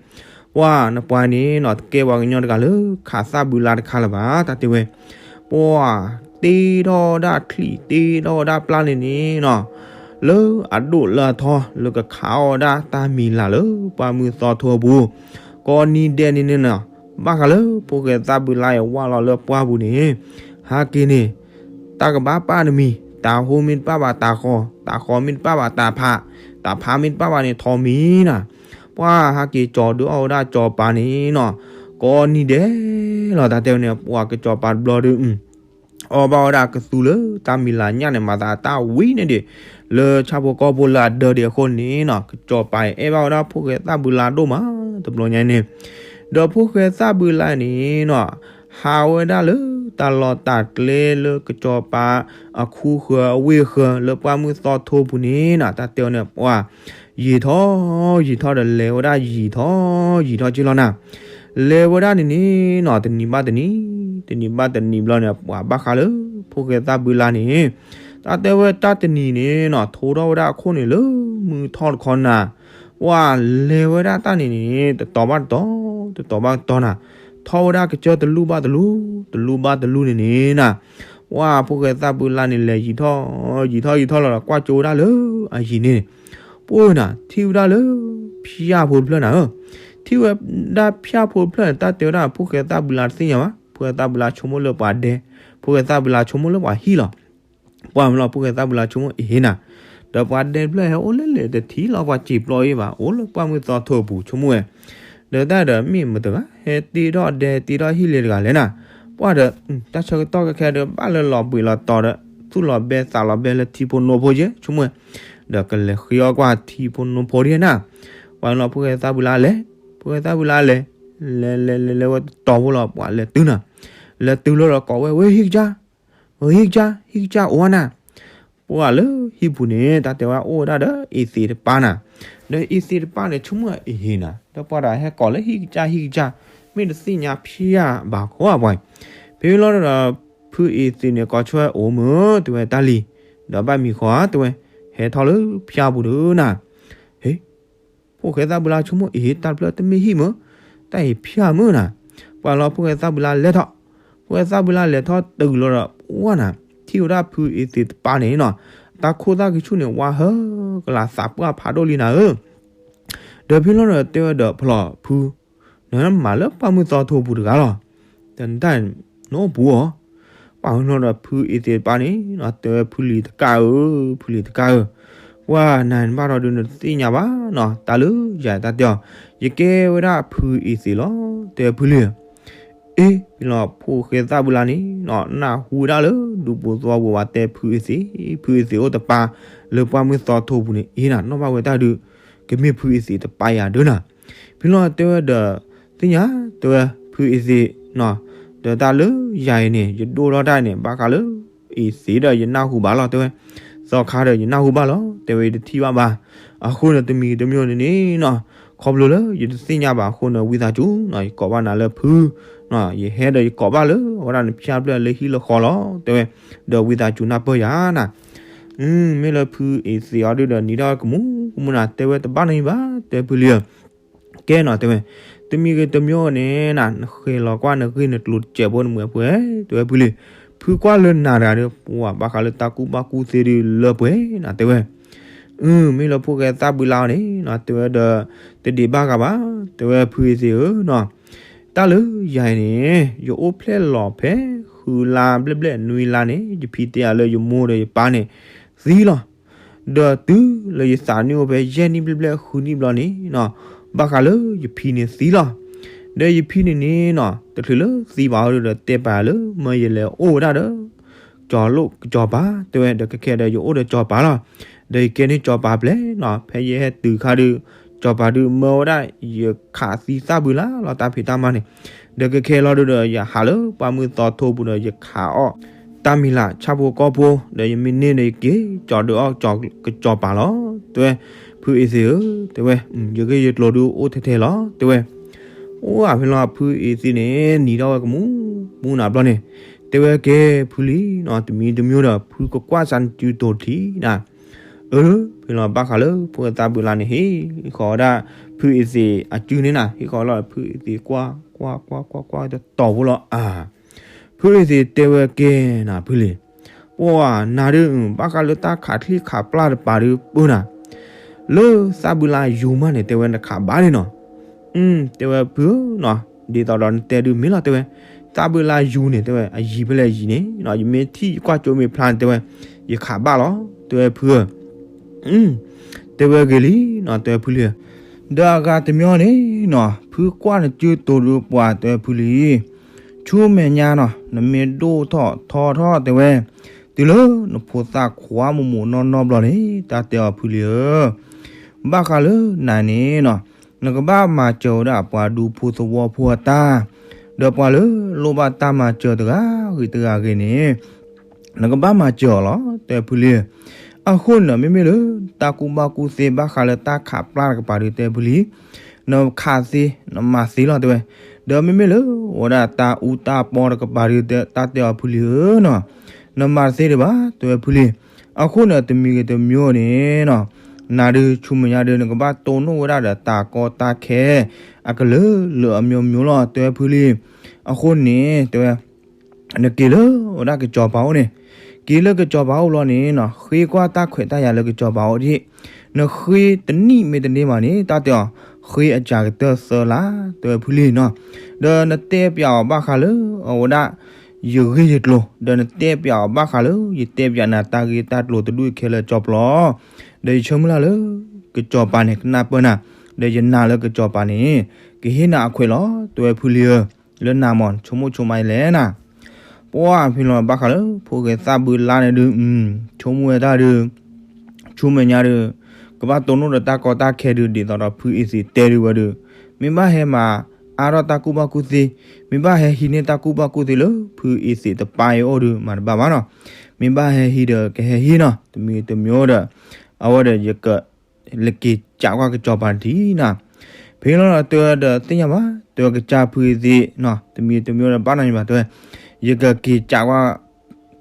ပှၢ် နပှၤန့ၣ်နီၤ တကဲပှၤကညီတဂၤလၢခးသၣ်ဘုလါတခါလၢၤဘၣ် တၢ်တဲဝဲ. ပှၢ် တ့ထီၣ်ဝဲဒၣ်ချံၣ် တ့ထီၣ်ဝဲဒၣ်ပျၢ်န့ၣ်န့ၣ်နီၤ လၢအဒိၣ်လၢအထီ လၢကခးအီၣ်ဝဲဒၣ်တၢ်မံၤလၢ်လၢပှၢ်မုၢ်သီထိအပူၤ ကိးနံၤဒဲးန့ၣ်န့ၣ်နီၤ ဘၣ်ဃးလၢဖိၣ်ဃဲသၣ်ဘုလါအံၤဝၢ်လီၤလၢပှၢ်ပူၤန့ၣ် ဟဲက့ၤန့ၣ် တၢ်ကဘၣ်ပာ်နမံၤ တၤဟိမ့ၢ်တပာ်ဘၣ်တၤဃီၤ တၤဃီမ့ၢ်တပာ်ဘၣ်တၤဖး တၤဖးမ့ၢ်တပာ်ဘၣ်န့ၣ် ထိးမံၤနၤ. ပှၢ် ဟဲက့ၤကၠီၤဒုးအီၣ်ဝဲဒၣ်ကၠီၤပၤန့ၣ်နီၤ ကိးနံၤဒဲးလီၤ တၢ်တဲဝဲန့ၣ် ပှၢ် ကၠီၤပၤတဘျီဒုး အီၣ်ဘၣ်ဝဲဒၣ်ကသူလၢတၢ်မံၤလၢ်ညၣ်န့ၣ် မၤသးတၢ်ဝံၤန့ၣ်ဒံး လၢဆၣ်ဖိကီၢ်ဖိလၢအဒၢဒံးအဃိန့ၣ်နီၤ ကၠီၤပၤအဲၣ်ဘၣ်ဝဲဒၣ်ဖိၣ်ဃဲသၣ်ဘုလါဒိၣ်မး တဘျီညါန့ၣ် ဒီးဖိၣ်ဃဲသၣ်ဘုလါန့ၣ်နီၤ ဟးဝဲဒၣ်လၢတၢ်လီၢ်တၢ်ကျဲလၢကၠီၤပၤအခူဃၢၤအဝ့ၢ်ဃၢၤ လၢပှၢ်မုၢ်သီထိပူၤန့ၣ်နီၤ တၢ်တဲဝဲန့ၣ် ပှၢ် ယံာ်ထီၣ်ယံာ်ထီၣ်ဒီး လဲၤဝဲဒၣ်ယံာ်ထီၣ်ယံာ်ထီၣ်က့လီၤနၤ. လဲၤဝဲဒၣ်န့ၣ်န့ၣ်နီၤ တနံၤဘၣ်တနံၤ တနံၤဘၣ်တနံၤဘျီန့ၣ် ပှၢ် ဘၣ်ဃးလၢဖိၣ်ဃဲသၣ်ဘုလါန့ၣ် တၢ်တဲဝဲတၢ်တနံၤန့ၣ်နီၤ ထိထီၣ်ဝဲဒၣ်အခိၣ်န့ၣ်လၢမုၢ်ထီၣ်တခီနၤ ပှၢ် လဲၤဝဲဒၣ်တၢ်န့ၣ်န့ၣ် တတီၤဘၣ်တတီၤ တတီၤဘၣ်တတီၤနၤ ထီၣ်ဝဲဒၣ်ကစၢၢ်တလူၢ်ဘၣ်တလူၢ် တလူၢ်ဘၣ်တလူၢ်န့ၣ်န့ၣ်နၤ ပှၢ် ဖိၣ်ဃဲသၣ်ဘုလါန့ၣ် လဲၤယံာ်ထီၣ်ယံာ်ထီၣ်ယံာ်ထီၣ်လီၤဒီး ကွၢ်ကၠိဝဲဒၣ်လၢအယံၤန့ၣ် ပှၢ်နၤ ထံၣ်ဝဲဒၣ်လၢ ဖၠၣ်ဖိတဖျၢၣ်နၤဧၢ, ထံၣ်ဝဲဒၣ်ဖၠၣ်ဖိတဖျၢၣ်န့ၣ် တၢ်တဲဝဲဒၣ် ဖိၣ်ဃဲသၣ်ဘုလါတသ့ၣ်ညါဘၣ်, ဖိၣ်ဃဲသၣ်ဘုလါဆိကမိၣ်လၢပှၤဒဲ, ဖိၣ်ဃဲသၣ်ဘုလါဆိကမိၣ်လၢပှၤဟံၣ်လီၤ. ပှၢ်မ့ၢ်လီၤ ဖိၣ်ဃဲသၣ်ဘုလါဆိကမိၣ်အ့ၣ်နၤ, ဒီးပှၤဒဲတဖျၢၣ်ဟဲအိၣ်လၢလဲၣ်တထံၣ်လီၤ ပှၤစံာ်ပျီအ့ၣ်ဘၣ် အိၣ်လၢပှၢ်မုၢ်သီထိပူၤဆိကမိၣ်ဝဲ, ဒီးတၢ်ဒီးမ့ၢ်မတၤတဂၤ ဟဲတ့ထီၣ်ဒဲတ့ထီၣ်ဟံၣ်လဲၣ်တဂၤလဲၣ်နၤ, ပှၢ်ဒီး တၢ်ဆၢကတီၢ်ခဲခဲဒီး ဘၣ်လၢလီၤဘှံးလီၤတီၤဒီး သူၣ်လီၤဘဲသးလီၤဘဲလၢထံဖိနိဖိက့ ဆိကမိၣ်, ဒီးကလဲၤဃ့အီၣ်ကွၢ်ထံဖိနိဖိဒ်န့ၣ်, ပှၤလီၤဖိၣ်ဃဲသၣ်ဘုလါလဲၤ, ဖိၣ်ဃဲသၣ်ဘုလါလဲၤ, လဲၤလဲၤလဲၤလဲၤဝဲတတီၤဖိလီၤ ပှၤလဲၤတုၤနၤ, လဲၤတုၤလီၤဒီးကိးဝဲ ဝဲဟံၣ်ကစၢ်, ဝဲဟံၣ်ကစၢ် ဟံၣ်ကစၢ်အိၣ်နၤ ပှၢ်လၢဟံၣ်ပူၤန့ၣ် တၢ်တဲဝဲအိၣ်ဝဲဒၣ်ဒီးအ့သ့းတပၢ်နၤ, ဒီးအ့သ့းတပၢ်န့ၣ် ဆိကမိၣ်အဟ့ၣ်နၤ ဒီးပှၤဒီးဟဲကိးလၢဟံၣ်ကစၢ်ဟံၣ်ကစၢ်, မ့ၢ်တသ့ၣ်ညါဖျါဘၣ် ခိးအပှၤ, ဖဲလီၤဒီး ဖုအ့သ့းန့ၣ် ကိးဆၢဝဲအိၣ်မုာ် တဲဝဲတၢ်လံၤ, ဒီးဘၣ်မံၤဃီဧါ တဲဝဲ, ဟဲထီၣ်လၢဖၠါပူၤဒီးနၤ, ဟ့ၣ် ဖိၣ်ဃဲသၣ်ဘုလါဆိကမိၣ် အ့ တၢ်တဖျၢၣ်တမ့ၢ်ဟံၣ်မုာ်, တၢ်အံၤဖၠါမုာ်နၤ, ပှၤလီၤဖိၣ်ဃဲသၣ်ဘုလါလဲၤထီၣ်, ဖိၣ်ဃဲသၣ်ဘုလါလဲၤထီၣ်တုၤလီၤဒီး ပှၢ်နၤ, ထံၣ်ဝဲဒၣ်ဖုအ့သ့းတပၢ်န့ၣ်နီၤ, တၢ်ခိၣ်သၣ်ကဆူၣ်န့ၣ် ဝါဟၢကလၤသးပှၢ်ဖးဒိၣ်လံနၤဧၢ, ဒီးဖဲလီၤဒီးတဲဝဲဒီးဖျီၣ်ဖု နမၤလၢပှၢ်မုၢ်သီထိပူၤတဂၤလီၤ, တနတၢ်နအိၣ်ပူၤအီၤ, ပှၢ်လီၤဒီးဖုအ့သ့းတပၢ်န့ၣ် တဲဝဲဖုလံၤတကၣ်ဧၢ, ဖုလံၤတကၣ်ဧၢ, ပှၢ်နၤနဘၣ်ထီၣ်ဒုးနတသ့ၣ်ညါဘၣ်နီၤ, တၢ်လၢယၤတၢ်တဲအီၤ, ယကဲဝဲဒၣ်ဖုအ့သ့းလီၤ, တဲဝဲဖုလံၤ အ့ ဖဲလီၤဖိၣ်ဃဲသၣ်ဘုလါန့ၣ် နၢ်ဟူဝဲဒၣ်လၢဒူဖိသဝီပူၤဘၣ်တဲဖုအ့သ့း, ဖုအ့သ့းအိၣ်တပၢ်လၢပှၢ်မုၢ်သီထိပူၤန့ၣ် အ့နၤ နီၣ်ဘၣ်ဝဲတၢ်ဒုး ကမ့ၢ်ဖုအ့သ့းတပၢ်ယၤဒၢနၤ, ဖဲလီၤတဲဝဲဒီး သ့ၣ်ညါ တဲဝဲဖုအ့သ့းနီၤ, ဒီးတၢ်လၢယၤအံၤန့ၣ် ယဒိၣ်ထီၣ်တၢ်အံၤန့ၣ် ဘၣ်ဃးလၢ အ့သ့းဒီးယနၢ်ဟူဘၣ်လီၤ တဲဝဲ, သီခါဒီးယနၢ်ဟူဘၣ်လီၤ တဲဝဲ ယတထံၣ်ဘၣ်ဘၣ်, အဃိန့ၣ်တမံၤတမံၤန့ၣ်န့ၣ်နီၤ, ခီဖျိလၢယတသ့ၣ်ညါဘၣ်အဃိန့ၣ် ဝံသးစူၤနီၤ ယကိးဘၣ်နၤလၢဖု, ယဟဲဒီးယကိးဘၣ်လၢအဝဲဒၣ်နဖၠါဖျၢၣ်လၢဟံၣ်လၢဃီလီၤ တဲဝဲ, ဒီးဝံသးစူၤနၢ်ပၢၢ်ယၤနၤ, မ့ၢ်လၢဖုအ့သ့းအီၤဒုဒီးနံၤထီၣ်ကမူကမူနၤ တဲဝဲတဘၣ်နီတမံၤဘၣ် တဲဖုလံၤဧၢ ကဲနီၤ တဲဝဲ, တမံၤဂ့ၤတမံၤဂ့ၤန့ၣ်နၤ နဃ့လီၤကွၢ်နဂ့ၢ်နကျိၤတစဲးဖိနမှဲၤပှဲၤ တဲဝဲဖုလံၤ, ဖုကွၢ်လၢနၤတဂၤဒီး ပှၤဘၣ်ဃးလၢတၢ်ကူၣ်ဘၣ်ကူၣ်သ့ဒုလၢပှဲၤနၤ တဲဝဲ, အၢ မ့ၢ်လၢဖိၣ်ဃဲသၣ်ဘုလါအီၤန့ၣ်နီၤ တဲဝဲဒီး တဒံးဘၣ်ဂၤဘၣ် တဲဝဲဖုအ့သ့းဧၢနီၤ, တၢ်လၢယၤအံၤန့ၣ် ယအိၣ်ဖျဲၣ်လီၤဖဲ ဃုလါဘျဲၣ်ဘျဲၣ်နွံလါန့ၣ် ယဖံတဲယၤလၢယမိၢ်ဒီးယပၢ်န့ၣ် သံလီၤ ဒီးတုၤလၢယသးနံၣ်အိၣ်ဖဲယဲၢ်နံၣ်ဘျဲၣ်ဘျဲၣ်ဃုနံၣ်ဘျီန့ၣ်နီၤ, ဘၣ်ဃးလၢယဖံန့ၣ်သံလီၤ. ဒီးယဖံန့ၣ်န့ၣ်နီၤ တချုးလၢသံဘၣ်အီၤဒီးတဲပာ်လၢ မၢယလဲၤအိၣ်ဝဲဒၣ်ဒီး ကၠီၤလိၣ်ကစီၤပၤ တဲဝဲ ဒီးခဲခဲဒီးယအိၣ်ဒီးကၠီၤပၤလီၤ. ဒီးယကဲန့ၢ်ကၠီၤပၤဘျဲၣ်နီၤ ဖဲယဟဲတုၤခါဒီး ကၠီၤပၤဒုးမၢဝဲဒၣ် ယခးသံသၣ်ဘုလါလီၤ တၢ်ဖံးတၢ်မၤန့ၣ်. ဒီးခဲခဲလီၤဒုးဒီး ယဟးလၢပှၢ်မုၢ်သီထိပူၤဒီး ယခးအီၣ်တၢ်မံၤလၢ်ဆၣ်ဖိကီၢ်ဖိ ဒီးယမ့ၢ်န့ၢ်ဒီးယက့ၤကၠီၤဒုးအီၣ်ကၠီၤကစီၤပၤလီၤ တဲဝဲ. ဖုအ့သ့ၣ်ဧၢ တဲဝဲ, ယဂ့ၢ်ယကျိၤဒုးအိၣ်ထဲထဲလီၤ တဲဝဲ. အိၣ်ဖဲလီၤဖုအ့သ့ၣ်န့ၣ် နံၤထီၣ်ဝဲကမူမူနၤဘျီန့ၣ် တဲဝဲကဲဖုလံၤနီၤ တမံၤတမံၤဒီး ဖုကကွၢ်စၢ်နစုတိၤထံနၤ. အၢ ဖဲလီၤဘၣ်ဃးလၢဖိသၣ်ဘုလါန့ၣ် ဟ့ၣ်ဃီၤဝဲဒၣ် ဖုအ့သ့ၣ်အစုန့ၣ်နၤ ဟ့ၣ်ဃီၤလီၤဖုအ့သ့ၣ်ကွၢ်ကွၢ်ကွၢ်ကွၢ်ကွၢ်တတီၤဖိလီၤအါ. ဖုအ့သ့ၣ်တဲဝဲကဲနၤဖုလံၤ, ပှၤနၤဒုး ဘၣ်ဃးလၢတၢ်ခးချံခးပျၢ်တပၤဒုးပၢနၤ လၢသၣ်ဘုလါယူၤမးန့ၣ် တဲဝဲနခးဘၣ်န့ၣ်နီၤ. တဲဝဲဖုဧၢနီၤ ဒ်သိးဒီးနတဲဒုးမ့ၢ်လီၤ တဲဝဲ. သၣ်ဘုလါယူၤန့ၣ် တဲဝဲ အယံၤဖဲလဲၣ်ယံၤန့ၣ်နီၤ ယမ့ၢ်ထံၣ်ယကွၢ်ကၠိမ့ၢ်ဖျါန့ၣ် တဲဝဲ ယခးဘၣ်လီၤ တဲဝဲဖုဧၢ. တဲဝဲဂ့ၤလံနီၤ တဲဝဲဖုလံၤဧၢ. ဒီးအဂၤတမံၤန့ၣ်နီၤ ဖုကွၢ်နစုတိၤဒုးပှၤ တဲဝဲဖုလံၤ ဆူမဲာ်ညါနီၤ နမ့ၢ်ဒိၣ်ထီၣ်ထီထီၣ် တဲဝဲ တုၤလၢနဖိသၣ်ခွါမုၢ်မုၢ်နီၢ်နီၢ်ဘျီန့ၣ် တၢ်တဲအီၤဖုလံၤဧၢ. ဘၣ်ဃးလၢနၤန့ၣ်နီၤ နကဘၣ်မၤစၢၤဝဲဒၣ်ပှၤဒူဖိသဝီဖိအတၢ် ဒီးပှၤလၢလိၣ်ဘၣ်တၢ်မၤစၢၤတဂၤဂ့ၤတဂၤဂ့ၤန့ၣ် နကဘၣ်မၤစၢၤအီၤလီၤ တဲဖုလံၤ. အဃိန့ၣ် မ့မ့ၢ်လၢတၢ်ကူၣ်ဘၣ်ကူၣ်သ့ဘၣ်ဃးလၢတၢ်ခးပျၢ်တကပၤဒုး တဲဖုလံၤ နခးသ့ နမၤသ့လီၤ တဲဝဲ. ဒီးမ့မ့ၢ်လၢအိၣ်ဝဲဒၣ်တၢ်အူတၢ်ပီတကပၤဒုး တၢ်တဲအီၤဖုလံၤဧၢနီၤ နမၤတသ့ဒံးဘၣ် တဲဝဲဖုလံၤ. အဃိန့ၣ် တမံၤဂ့ၤတမံၤန့ၣ်နီၤ နၤဒုးဆူမဲာ်ညါဒုး နကဘၣ်တိၢ်နီၣ်ဝဲဒၣ်ဒီးတၢ်ကီတၢ်ခဲ အကလုာ်လုာ်အမျိုးမျိုးလီၤ တဲဝဲဖုလံၤ. အဃိန့ၣ် တဲဝဲ နက့ၤလၢဝဲဒၣ်ကစီၤပၤအိၣ်န့ၣ်, က့ၤလၢကစီၤပၤအိၣ်ဘျီန့ၣ်နီၤ ဃ့ကွၢ်တၢ်ခွဲးတၢ်ယာ်လၢကစီၤပၤအိၣ်ဒံး, နဃ့တနံၣ်မ့ၢ်တန့ၢ်ဘၣ်န့ၣ် တၢ်တဲအီၤ ဃ့အစှၤကတၢၢ်သၢလါ တဲဝဲဖုလံၤနီၤ. ဒီးနတဲပျးအီၤဘၣ်ဃးလၢအဝဲဒၣ် ယဂ့ၢ်ယကျိၤ, ဒီးနတဲပျးအီၤဘၣ်ဃးလၢ ယတဲပျးနၤတၢ်ဂ့ၢ်တၢ်ကျိၤတဒူၣ်ခဲလၢာ်ကစီၤပျီ, ဒီးယဆၢမုၢ်လၢ်လၢ ကစီၤပၤန့ၣ် ကနၢ်ပၢၢ်နၤ, ဒီးယနာ်လၢကစီၤပၤန့ၣ် ကဟ့ၣ်နၤအခွဲးလီၤ တဲဝဲဖုလံၤဧၢ. လၢနၤမ့ၢ်ဆိကမိၣ်ဆိကမးလဲၣ်နၤ ပှၢ်ဖဲလီၤဘၣ်ဃးလၢ ဖိၣ်ဃဲသၣ်ဘုလါန့ၣ်ဒုး ဆိကမိၣ်ဝဲတၢ်ဒုး ဆူမဲာ်ညါဒုး ကဘၣ်တိၢ်နီၣ်ဒီးတၢ်ကီတၢ်ခဲဒုး ဒ်သိးဒီးဖုအ့သံးတဲဒုးဝဲဒုး မ့ၢ်ဘၣ်ဟဲမၤအါထီၣ်တၢ်ကူၣ်ဘၣ်ကူၣ်သ့, မ့ၢ်ဘၣ်ဟဲဟံးန့ၢ်တၢ်ကူၣ်ဘၣ်ကူၣ်သ့လၢ ဖုအ့သံးတပၢ်အံၤအိၣ်ဒုး မၤတဘၣ်ဘၣ်နီၤ. မ့ၢ်ဘၣ်ဟဲဟံးဒီးကဟဲဟံးနီၤ, တမံၤတမံၤဒီး အဝဲဒီးယက လၢက့ၤကးကွၢ်ကစီၤပၤတထံၣ်နီၤ. ဖဲလီၤဒီးတဲဝဲဒီးသ့ၣ်ညါဘၣ်, တဲဝဲကစၢ်ဖုအ့သံးနီၤ, တမံၤတမံၤဒီးဘၣ်နီတမံၤဘၣ်, တဲဝဲ ယကက့ၤကးကွၢ်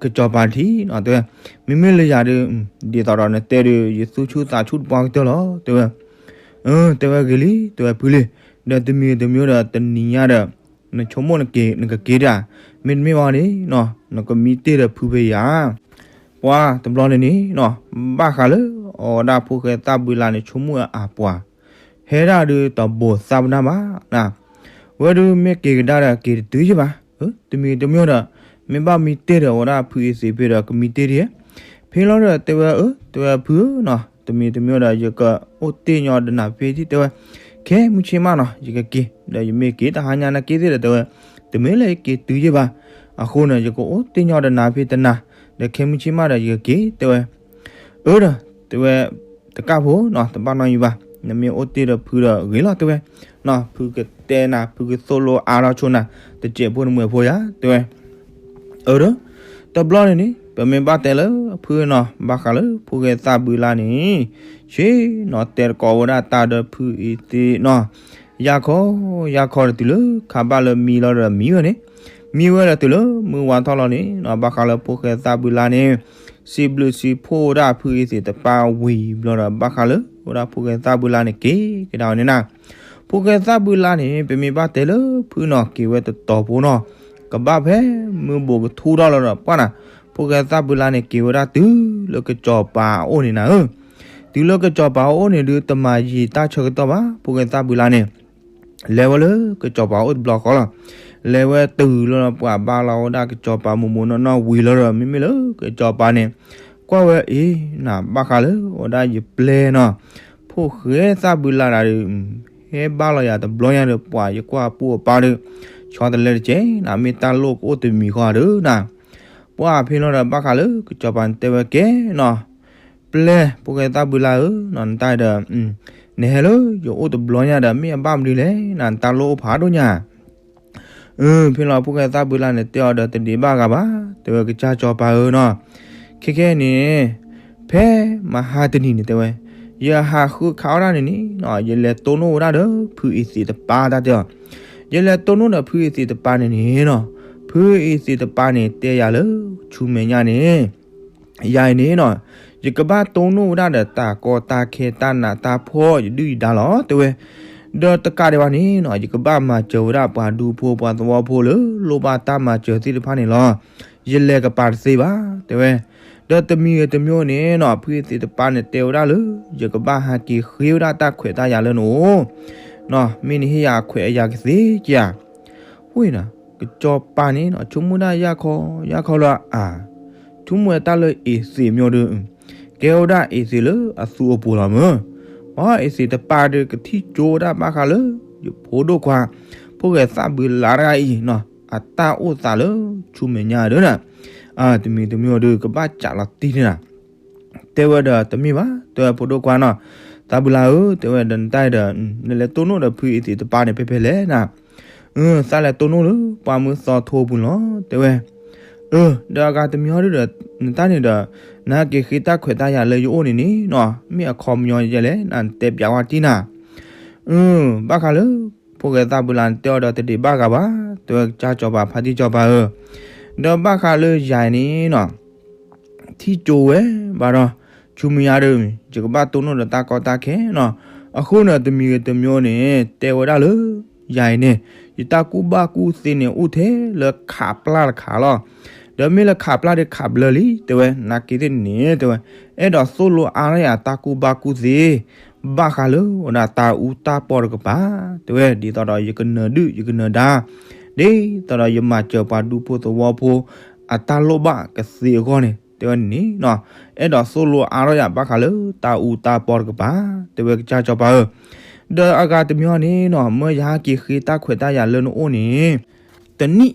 ကစီၤပၤတထံၣ်နီၤ, တဲဝဲ မ့မ့ၢ်လၢယၤဒုး ဒ်သိးဒီးနတဲဒုး ယသူၣ်ဆူၣ်သးဆူၣ်တပှၢ်ကတၢၢ်လီၤ တဲဝဲ. အၢ တဲဝဲဂ့ၤလံ တဲဝဲဖုလံ, ဒီးတမံၤတမံၤဒီးတနံၤညါဒီး နဆိကမိၣ်နက့ၤ နကက့ၤတၢ်, မ့တမ့ၢ်ဘၣ်န့ၣ်နီၤ နကမံတ့ၢ်ဒီးဖုဖဲယၤ ပှၢ်တဘျီန့ၣ်န့ၣ်နီၤ ဘၣ်ဃးလၢအဝဲဒၣ်ဖိၣ်ဃဲသၣ်ဘုလါန့ၣ် ဆိကမိၣ်အပှၤ ဟဲဒၣ်ဒုးတဘိးသးပနၢ်ဘၣ်နီၤ. ဝဲဒုးမ့ၢ်က့ၤကဒါဒီးက့ၤတတုၤယဘၣ်, တမံၤတမံၤဒီး မ့ၢ်ဘၣ်မံတ့ၢ်ဒီးဝဲဒၣ်ဖုအ့သံးဖဲဒီးကမံတ့ၢ်ဒံး, ဖဲလီၤဒီးတဲဝဲအၢ တဲဝဲဖုဧၢနီၤ တမံၤတမံၤဒီး ယကအိၣ်တ့ၢ်ညီဒီးနၤဖဲထံၣ် တဲဝဲ ခဲမုၢ်ဆ့ၣ်မးနီၤ ယကက့ၤ ဒီးယမ့ၢ်က့ၤတဟါညါနာ်က့သ့ၣ်ဒီး တဲဝဲ တမ့ၢ်လၢယက့ၤတုၤယဘၣ်, အဃိန့ၣ် ယကအိၣ်တ့ၢ်ညီဒီးနၤဖဲတနၤ, ဒီးခဲမုၢ်ဆ့ၣ်မးဒီးယကက့ၤ တဲဝဲ အၢဒီး တဲဝဲ တကၣ်ဖိနီၤ တဘၣ်နီတမံၤဘၣ်, နမ့ၢ်အိၣ်တ့ၢ်ဒီးဖုဒီးဂ့ၤလီၤ တဲဝဲ, ဖုကတဲနၤ ဖုကသိၣ်လိအါထီၣ်ဆိနၤ တစဲးဖိနမှဲးဖိယၤ တဲဝဲ, အၢဒီး တဘျီန့ၣ်န့ၣ် ပမ့ၢ်ဘၣ်တဲလၢဖုနီၤ ဘၣ်ဃးလၢဖိၣ်ဃဲသၣ်ဘုလါန့ၣ် ဆ့ၣ်နီၤ တဲတကိးဝဲဒၣ်တၢ်ဒီးဖုအ့သံးနီၤ ယါခီ ယါခီဒီးတုၤလၢခါဘၣ်လၢမံလီၤဒီးမံဝဲန့ၣ်, မံဝဲဒီးတုၤလၢမုၢ်ဝါထီၣ်လီၤန့ၣ်နီၤ ဘၣ်ဃးလၢဖိၣ်ဃဲသၣ်ဘုလါန့ၣ် စံးဘျုးစံးဖှိၣ်ဝဲဒၣ်ဖုအ့သံးတပၢ်ဝံၤဘျီဒီး ဘၣ်ဃးလၢဝဲဒၣ်ဖိၣ်ဃဲသၣ်ဘုလါန့ၣ်က့ၤကဒါအီၤန့ၣ်နီၤ. ဖိၣ်ဃဲသၣ်ဘုလါန့ၣ် ပမ့ၢ်ဘၣ်တဲလၢဖုနီၤ က့ၤဝဲတတီၤဖိနီၤ ကဘၣ်ဖဲမုၢ်ဘိးကထူထီၣ်လီၤဒီး ပှၢ်နၤ ဖိၣ်ဃဲသၣ်ဘုလါန့ၣ် က့ၤဝဲဒၣ်တုၤလၢကစီၤပၤအအိၣ်န့ၣ်နၤဧၢ, တုၤလၢကစီၤပၤအအိၣ်န့ၣ်ဒုး တမၤယံာ်တၢ်ဆၢကတီၢ်ဘၣ် ဖိၣ်ဃဲသၣ်ဘုလါန့ၣ် လဲၤဝဲလၢကစီၤပၤအိၣ်တဘျီဃီလီၤ. လဲၤဝဲတုၤလီၤဒီး ပှၤဘါလီၤဝဲဒၣ်ကစီၤပၤမိၢ်မိၢ်နီၢ်နီၢ်ဝံၤလီၤဒီး မ့မ့ၢ်လၢကစီၤပၤန့ၣ် ကွၢ်ဝဲအ့ၣ်နၤ ဘၣ်ဃးလၢဝဲဒၣ်ယပျဲၢ်နီၤ ဖိၣ်ဃဲသၣ်ဘုလါဒၣ်ဒီး ဟဲဘါလီၤယၤတဘျီညါဒီး ပှၤယကွၢ်ပူအပၢ်ဒီး ဆီတလဲတကဲးနၤ မ့ၢ်တၢ်လိၣ်ကအိၣ်တမံၤဃီဧါဒီးနၤ. ပှၢ်ဖဲလီၤဒီး ဘၣ်ဃးလၢကစီၤပၤန့ၣ်တဲဝဲကဲနီၤ ပျဲၢ် ဖိၣ်ဃဲသၣ်ဘုလါဧၢနီၤ နတၢ်ဒီး နဟဲလၢယအိၣ်တဘျီညါဒီး မ့ၢ်အဘၣ်မနုၤလဲၣ်နၤ နတၢ်လိၣ်အိၣ်ဖးဒိၣ်ညါ. အၢ ဖဲလီၤ ဖိၣ်ဃဲသၣ်ဘုလါန့ၣ် တဲအီၤဒီး တဒံးဘၣ်ဂၤဘၣ် တဲဝဲကစၢ်စီၤပၤဧၢနီၤ, ခဲခဲအံၤန့ၣ် ဖဲမဟါတနံၤန့ၣ် တဲဝဲ ယဟးဃုခးဝဲဒၣ်န့ၣ်န့ၣ်နီၤ ယလဲၤတိၢ်နီၣ်ဝဲဒၣ်ဒီး ဖုအ့သံးတပၢ်တၢ်တဲအီၤ, ယလဲၤတိၢ်နီၣ်ဒီးဖုအ့သံးတပၢ်န့ၣ်န့ၣ်နီၤ ဖုအ့သံးတပၢ်န့ၣ် တဲယၤလၢ ဆူမဲာ်ညါန့ၣ် ယၤအံၤန့ၣ်နီၤ ယကဘၣ်တိၢ်နီၣ်ဝဲဒၣ်ဒီးတၢ်ကီတၢ်ခဲတၢ်နးတၢ်ဖှီၣ်ယဒုၣ်ယဒါလီၤ တဲဝဲ, ဒီးတကးဒံးဘၣ်န့ၣ်နီၤ ယကဘၣ်မၤစၢၤဝဲဒၣ်ပှၤဒူဖိပှၤသဝီဖိလၢ လိၣ်ဘၣ်တၢ်မၤစၢၤသ့ၣ်တဖၣ်န့ၣ်လီၤ. ယလဲၤကပၤတသ့ဘၣ် တဲဝဲ, ဒီးတမံၤဂ့ၤတမံၤန့ၣ်နီၤ ဖုအ့သံးတပၢ်န့ၣ် တဲဝဲဒၣ်လၢ ယကဘၣ်ဟဲက့ၤဃ့ဝဲဒၣ်တၢ်ခွဲးတၢ်ယာ်လၢနအိၣ် မ့ၢ်နဟ့ၣ်ယၤအခွဲးအယာ်ကသ့ဧါ ဝဲနီၤ ကစီၤပၤန့ၣ်နီၤ ဆိကမိၣ်ဒၣ် ယၢ်ခီ ယၢ်ခီလၢအါ, ဆိကမိၣ်ဝဲတၢ်လၢအ့သ့းမၠိဒီး ကဲဝဲဒၣ်အ့သ့းလၢအသူအပူၤလီၤမၢ်, ပှၤအ့သ့းတပၢ်ဒီးကထံၣ်ကၠိဝဲဒၣ်ဘၣ်ဃးလၢ ယဖိဒိၣ်ခွါ ဖိၣ်ဃဲသၣ်ဘုလါတဂၤအံၤနီၤ အတၢ်အိၣ်သးလၢဆူမဲာ်ညါဒီးနၤ, တမံၤတမံၤဒီး ကဘၣ်စးလီၤတံၢ်န့ၣ်နၤ တဲဝဲဒီးတမ့ၢ်ဘၣ် တဲဝဲဖိဒိၣ်ခွါနီၤ, သၣ်ဘုလါဧၢ တဲဝဲဒီးနတၢ်ဒီး နလဲၤတိၢ်နီၣ်ဒီးဖုအ့သ့းတပၢ်န့ၣ်ဖဲဖဲလဲၣ်နၤ, သးလဲၤတိၢ်နီၣ်လၢပှၢ်မုၢ်သီထိပူၤလီၤ တဲဝဲ, အၢ ဒီးအဂၤတမံၤဟီဒုဒီး နတၢ်န့ၣ်ဒီး နဟဲက့ၤဃ့တၢ်ခွဲးတၢ်ယာ်လၢယအိၣ်န့ၣ်န့ၣ်နီၤ မ့ၢ်အခီပညီယဲလဲၣ် နတဲပျးဝဲတံၢ်နၤ, ဘၣ်ဃးလၢ ဖိၣ်ဃဲသၣ်ဘုလါန့ၣ် တဲအီၤဒီးတဒံးဘၣ်ဂၤဘၣ် တဲဝဲကစၢ်စီၤပၤဖါတံၢ်စီၤပၤဧၢ, ဒီးဘၣ်ဃးလၢယၤန့ၣ်နီၤ ထံၣ်ကၠိဝဲဘၣ်ဒီး ဆူမဲာ်ညါဒီး ယကဘၣ်တိၢ်နီၣ်ဒီးတၢ်ကီတၢ်ခဲနီၤ, အဃိန့ၣ်တမံၤဂ့ၤတမံၤန့ၣ် တဲဝဲဒၣ်လၢ ယၤအံၤန့ၣ် ယတၢ်ကူၣ်ဘၣ်ကူၣ်သ့န့ၣ် အိၣ်ထဲလၢခးပျၢ်တခါလီၤ, ဒီးမ့ၢ်လၢခးပျၢ်ဒီးခးဘျၢလံ တဲဝဲ နာ်က့သ့ၣ်န့ၣ် တဲဝဲ အဲၣ်ဒိးသိၣ်လိအါထီၣ်ယၤတၢ်ကူၣ်ဘၣ်ကူၣ်သ့ ဘၣ်ဃးလၢဝဲဒၣ်တၢ်အူတၢ်ပီၢ်တကပၤ တဲဝဲ ဒ်သိးဒီးယကနၢၤဒုၣ်ယကနၢၤဒါ ဒ်သိးဒီးယမၤစၢၤပှၤဒူဖိသဝီဖိ အတၢ်လိၣ်ဘၣ်ကသ့အဂီၢ်န့ၣ် တဲဝဲန့ၣ်နီၤ, အဲၣ်ဒိးသိၣ်လိအါထီၣ်ယၤဘၣ်ဃးလၢတၢ်အူတၢ်ပီၢ်တကပၤ တဲဝဲကစၢ်စီၤပၤဧၢ, ဒီးအဂၤတမံၤန့ၣ်နီၤ မၢယဟဲက့ၤဃ့တၢ်ခွဲးတၢ်ယာ်လၢနအိၣ်န့ၣ် တနံၣ်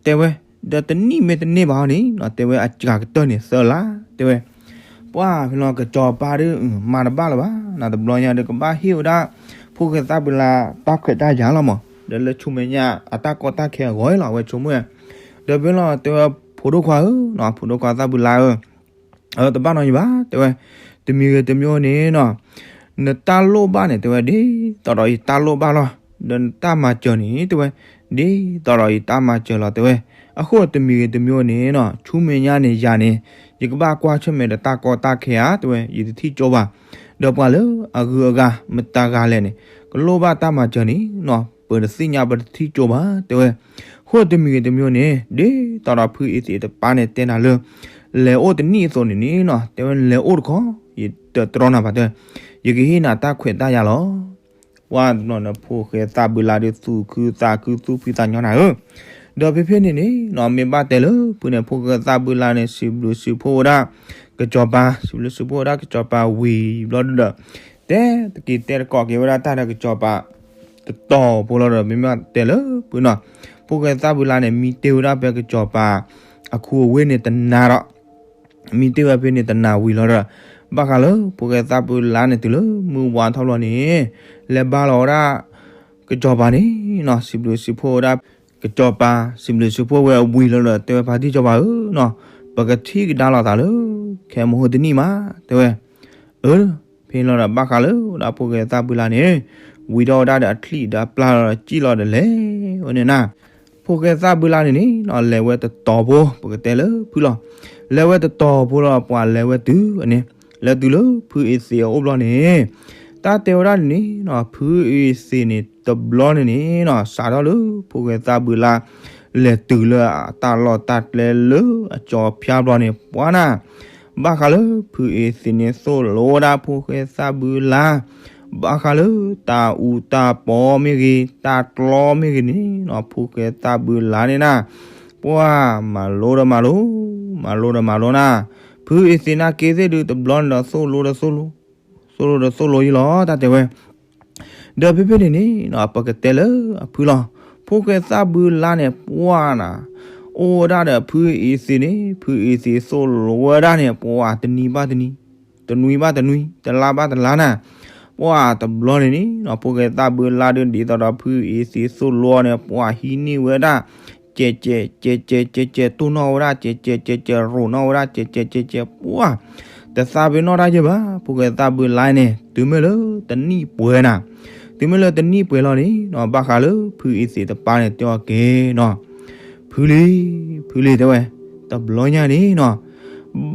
တဲဝဲ ဒီးတနံၣ်မ့ၢ်တန့ၢ်ဘၣ်န့ၣ်နီၤ တဲဝဲအစှၤကတၢၢ်န့ၣ်သၢလါ တဲဝဲ ပှၢ်ဖဲလီၤကစီၤပၤဒီး မၤတဘၣ်လၢၤဘၣ်နီၤ တဘျီညါဒီးကဘၣ်ဟ့ၣ်ဝဲဒၣ် ဖိၣ်ဃဲသၣ်ဘုလါတၢ်ခွဲးတၢ်ယာ်လီၤမး ဒီးလၢဆူမဲာ်ညါအတၢ်ကီတၢ်ခဲအဂီၢ်လီၤ အဝဲဆိကမိၣ် ဒီးဖဲလီၤတဲဝဲ ဖိဒိၣ်ခွါဧၢနီၤ ဖိဒိၣ်ခွါသၣ်ဘုလါဧၢ အတဘၣ်နီတမံၤဘၣ် တဲဝဲ တမံၤဂ့ၤတမံၤန့ၣ်နီၤ နတၢ်လိၣ်ဘၣ်န့ၣ် တဲဝဲ ဒ်သိးဒီးယတၢ်လိၣ်ဘၣ်လီၤ ဒီးနတၢ်မၤစၢၤန့ၣ် တဲဝဲ ဒ်သိးဒီးယတၢ်မၤစၢၤလီၤ တဲဝဲ အဃိတမံၤဂ့ၤတမံၤန့ၣ်နီၤ ဆူမဲာ်ညါန့ၣ်ယၤန့ၣ် ယကဘၣ်ကွၢ်ဆၢၣ်မဲာ်ဒီးတၢ်ကီတၢ်ခဲဧါ တဲဝဲ ယတထံၣ်ကၠိဘၣ် ဒီးပှၤလၢအဂုၤအဂၤမတၤဂၤလဲၣ်န့ၣ် ကလိၣ်ဘၣ်တၢ်မၤစၢၤန့ၣ်နီၤ ပတသ့ၣ်ညါပတထံၣ်ကၠိဘၣ် တဲဝဲ အဃိတမံၤဂ့ၤတမံၤန့ၣ် ဒ်သိးဒီးဖုအ့သ့းတပၢ်န့ၣ်တဲနၤလၢ လဲၤအိၣ်တနံၣ်အသိးန့ၣ်န့ၣ်နီၤ တဲဝဲနလဲၤအိၣ်တခီ ယတတြီနၤဘၣ်တဲ ယကဟ့ၣ်နၤတၢ်ခွဲးတၢ်ယာ်လီၤ ပှၢ်တဘျီန့ၣ် ဖိၣ်ဃဲသၣ်ဘုလါဒီးသူၣ်ခုသးခုသူၣ်ဖှံသးညီနၤဧၢ ဒီးဖဲဖဲန့ၣ်န့ၣ်နီၤ မ့ၢ်ဘၣ်တဲလၢဖုန့ၣ် ဖိၣ်ဃဲသၣ်ဘုလါန့ၣ် စံးဘျုးစံးဖှိၣ်ဝဲဒၣ် ကစီၤပၤ စံးဘျုးစံးဖှိၣ်ဝဲဒၣ်ကစီၤပၤဝံၤဘျီဒီး တဲတက့ၤတဲတကိးက့ၤဝဲဒၣ်တၢ်ဒီးကစီၤပၤ တတီၤဖိလီၤဒီး မ့ၢ်ဘၣ်တဲလၢဖုနီၤ ဖိၣ်ဃဲသၣ်ဘုလါန့ၣ် မံတ့ၢ်ဝဲဒၣ်ဖဲကစီၤပၤ အခူအဝ့ၢ်န့ၣ်တနၤဒီး မံတ့ၢ်ဝဲဖဲန့ၣ်တနၤဝံၤလီၤဒီး ဘၣ်ဃးလၢဖိၣ်ဃဲသၣ်ဘုလါန့ၣ်တုၤလၢမုၢ်ဝါထီၣ်ဘျီန့ၣ် လဲၤဘါလီၤဝဲဒၣ် ကစီၤပၤန့ၣ်နီၤ စံးဘျုးစံးဖှိၣ်ဝဲဒၣ် ကစီၤပၤ စံးဘျုးစံးဖှိၣ်ဝဲဝံၤလီၤဒီး တဲဝဲဖါတံၢ်စီၤပၤဧၢနီၤ ပကထံၣ်ကဒါလိာ်သးလၢ ခဲမုၢ်ဟိတနံၣ်မး တဲဝဲ အၢ ဖဲလီၤဒီးဘၣ်ဃးလၢဝဲဒၣ်ဖိၣ်ဃဲသၣ်ဘုလါန့ၣ် ဝံၤထီၣ်ဝဲဒၣ်ဒီးအချံၣ်ဒီးအပျၢ်လီၤဒီးစံၣ်လီၤဒီးလဲၤဝဲန့ၣ်နၤ ဖိၣ်ဃဲသၣ်ဘုလါန့ၣ်န့ၣ်နီၤ လဲၤဝဲတတီၤဖိ ပကတဲလၢဖုလီၤ လဲၤဝဲတတီၤဖိလီၤ ပှၤလဲၤဝဲတုၤန့ၣ် လဲၤတုၤလၢဖုအ့သ့းအအိၣ်ဘျီန့ၣ် တၢ်တဲဝဲဒၣ်န့ၣ်နီၤ ဖုအ့သ့းန့ၣ်တဘျီန့ၣ်န့ၣ်နီၤ စးထီၣ်လၢဖိၣ်ဃဲသၣ်ဘုလါ လဲၤတုၤလၢအတၢ်လီၢ်တၢ်ကျဲလၢအကၠီဖၠါဘျီန့ၣ် ပှၤနၤ ဘၣ်ဃးလၢဖုအ့သ့းန့ၣ်သိၣ်လိဝဲဒၣ်ဖိၣ်ဃဲသၣ်ဘုလါ ဘၣ်ဃးလၢတၢ်အူတၢ်ပီမ့ၢ်ဂ့ၤ တၢ်ကျီမ့ၢ်ဂ့ၤန့ၣ်နီၤ ဖိၣ်ဃဲသၣ်ဘုလါန့ၣ်နၤ ပှၤမၤလိဒီးမၤလိ မၤလိဒီးမၤလိနၤ ဖုအ့သ့းနာ်က့သ့ၣ်ဒုး တဘျီန့ၣ်ဒီးသိၣ်လိဒီးသိၣ်လိ သိၣ်လိဒီးသိၣ်လိယံလီၤ တၢ်တဲဝဲ ဒီးဖဲဖဲန့ၣ်န့ၣ်နီၤ ပကတဲလၢအဖုလီၤ ဖိၣ်ဃဲသၣ်ဘုလါန့ၣ် ပှၤနၤ အိၣ်ဝဲဒၣ်ဒီးဖုအ့သ့းန့ၣ် ဖုအ့သ့းသိၣ်လိဝဲဒၣ်န့ၣ် ပှၤတနံၤဘၣ်တနံၤ တနွံဘၣ်တနွံ တလါဘၣ်တလါနၤ ပှၤတဘျီန့ၣ်န့ၣ်နီၤ ဖိၣ်ဃဲသၣ်ဘုလါဒုး ဒ်သိးဒီးဖုအ့သ့းသိၣ်လိအီၤန့ၣ် ပှၤဟံးန့ၢ်ဝဲဒၣ် ကဲးကဲး ကဲးကဲး ကဲးကဲး တိၢ်နီၣ်ဝဲဒၣ် ကဲးကဲး ကဲးကဲး ရိးနီၣ်ဝဲဒၣ် ကဲးကဲး ကဲးကဲး ပှၤ တသးပ့ၤနီၣ်တၢ်ယဲၢ်ဘၣ် ဖိၣ်ဃဲသၣ်ဘုလါန့ၣ် တုၤမ့ၢ်လၢတနံၣ်ပှဲၤနၤ တုၤမ့ၢ်လၢတနံၣ်ပှဲၤလီၤန့ၣ်နီၤ ဘၣ်ဃးလၢဖုအ့သ့းတပၢ်န့ၣ်တဲအီၤက့ၤနီၤ ဖုလံ ဖုလံတဲဝဲ တဘျီညါန့ၣ်နီၤ